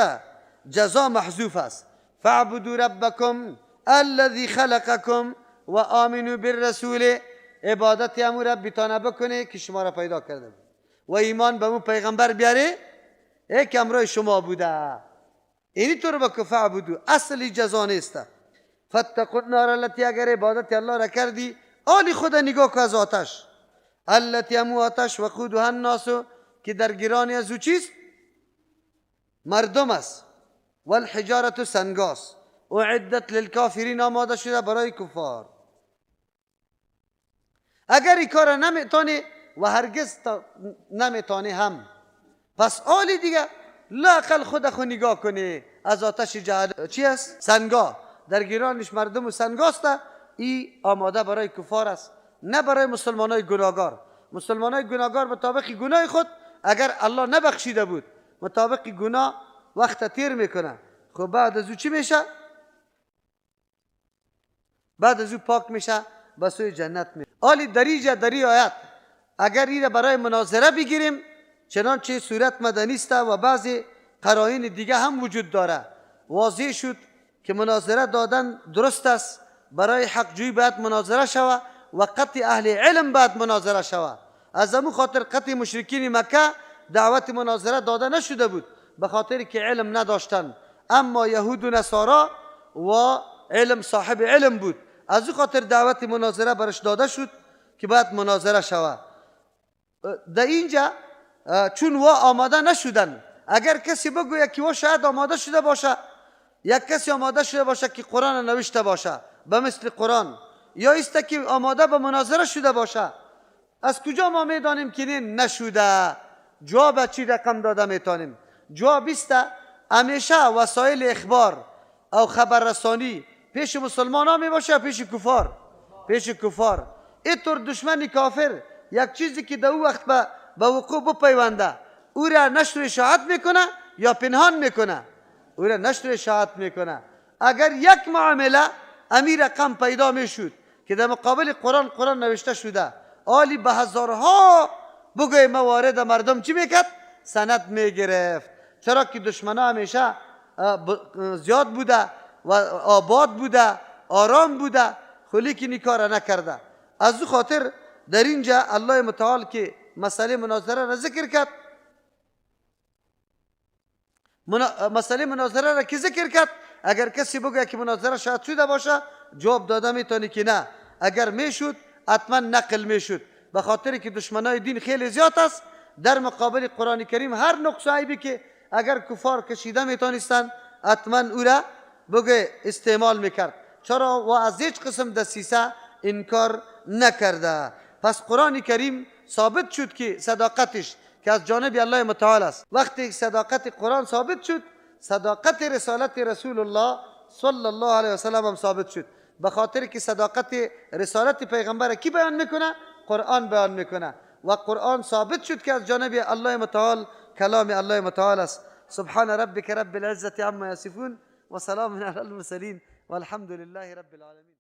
جزا محذوف است. فاعبدوا ربکم الذي خلقکم و آمنوا بالرسول، عبادت امو ربتانه بکنه که شما را پیدا کرده و ایمان به مو پیغمبر بیاره ای که امرای شما بوده. اینی طور بکن. فاعبدوا اصل جزا نیست. فاتقوا النار التي، اگر عبادت الله را کردی آلی خود نگاه که از آتش، التي امو آتش وقودها الناس که در گرانی از او چیست؟ مردم است، والحجارة سنگاس، اعدت للکافرین، آماده شده برای کفار. اگر این کار نمیتونی و هرگز نمیتونی هم، پس آلی دیگه لااقل خود خو نگاه کنی از آتش جهنم. چی است؟ سنگا در گیرانش مردم و سنگاست. ای آماده برای کفار است، نه برای مسلمان های گناهگار. مسلمان های گناهگار مطابق گناه خود اگر الله نبخشیده بود، مطابق گناه وقت تیر میکنه. خب بعد از او چی میشه؟ بعد از او پاک میشه، به سوی جنت میشه. آلی دریجه دری آیت اگر این برای مناظره بگیریم، چنانچه صورت مدنی است و بعضی قرائن دیگه هم وجود داره، واضح شد که مناظره دادن درست است. برای حق جویی باید مناظره شوه و قطع اهل علم باید مناظره شوه. از امو خاطر قطع مشرکین مکه دعوت مناظره داده نشده بود، به خاطر که علم نداشتن. اما یهود و نصارا و علم صاحب علم بود، از او خاطر دعوت مناظره برش داده شد که باید مناظره شوه. در اینجا چون وا آماده نشدن، اگر کسی بگوید که وا شاید آماده شده باشه، یک کسی آماده شده باشه که قرآن نوشته باشه به مثل قرآن، یا است که آماده به مناظره شده باشه، از کجا ما میدانیم که نشده؟ جواب چی رقم داده میتونیم؟ جواب است همیشه وسایل اخبار او خبررسانی پیش مسلمان ها می باشه، پیش کفار؟ پیش کفار. اینطور دشمن کافر یک چیزی که در او وقت به وقوع بپیونده، او را نشر اشاعت میکنه یا پنهان میکنه؟ او را نشر اشاعت میکنه. اگر یک معامله امیر رقم پیدا میشد که در مقابل قرآن قرآن نوشته شده، آلی به هزارها بگوی موارد مردم چی میکرد؟ سند میگرفت. چرا که دشمنه همیشه زیاد بوده و آباد بوده، آرام بوده، خلی که نکاره نکرده. از او خاطر در اینجا الله متعال که مسئله مناظره را ذکر کرد، مسئله مناظره را که ذکر کرد، اگر کسی بگه که مناظره شاید شده باشه، جواب داده میتونی که نه، اگر میشد حتما نقل میشد، به خاطر که دشمنای دین خیلی زیاد است. در مقابل قرآن کریم هر نقص و عیبی که اگر کفار کشیده میتونستن، حتما او را بگه استعمال میکرد. چرا؟ و از هیچ قسم دسیسه انکار نکرده. پس قرآن کریم ثابت شد که صداقتش که از جانب الله متعال است. وقتی صداقت قرآن ثابت شد، صداقت رسالت رسول الله صلی الله علیه وسلم هم ثابت شد. به خاطر که صداقت رسالت پیغمبر کی بیان میکنه؟ قرآن بیان میکنه. و قرآن ثابت شد که از جانب الله متعال کلام الله متعال است. سبحان ربک رب العزة عما یصفون و سلام علی المرسلین والحمد لله رب العالمین.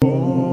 Oh.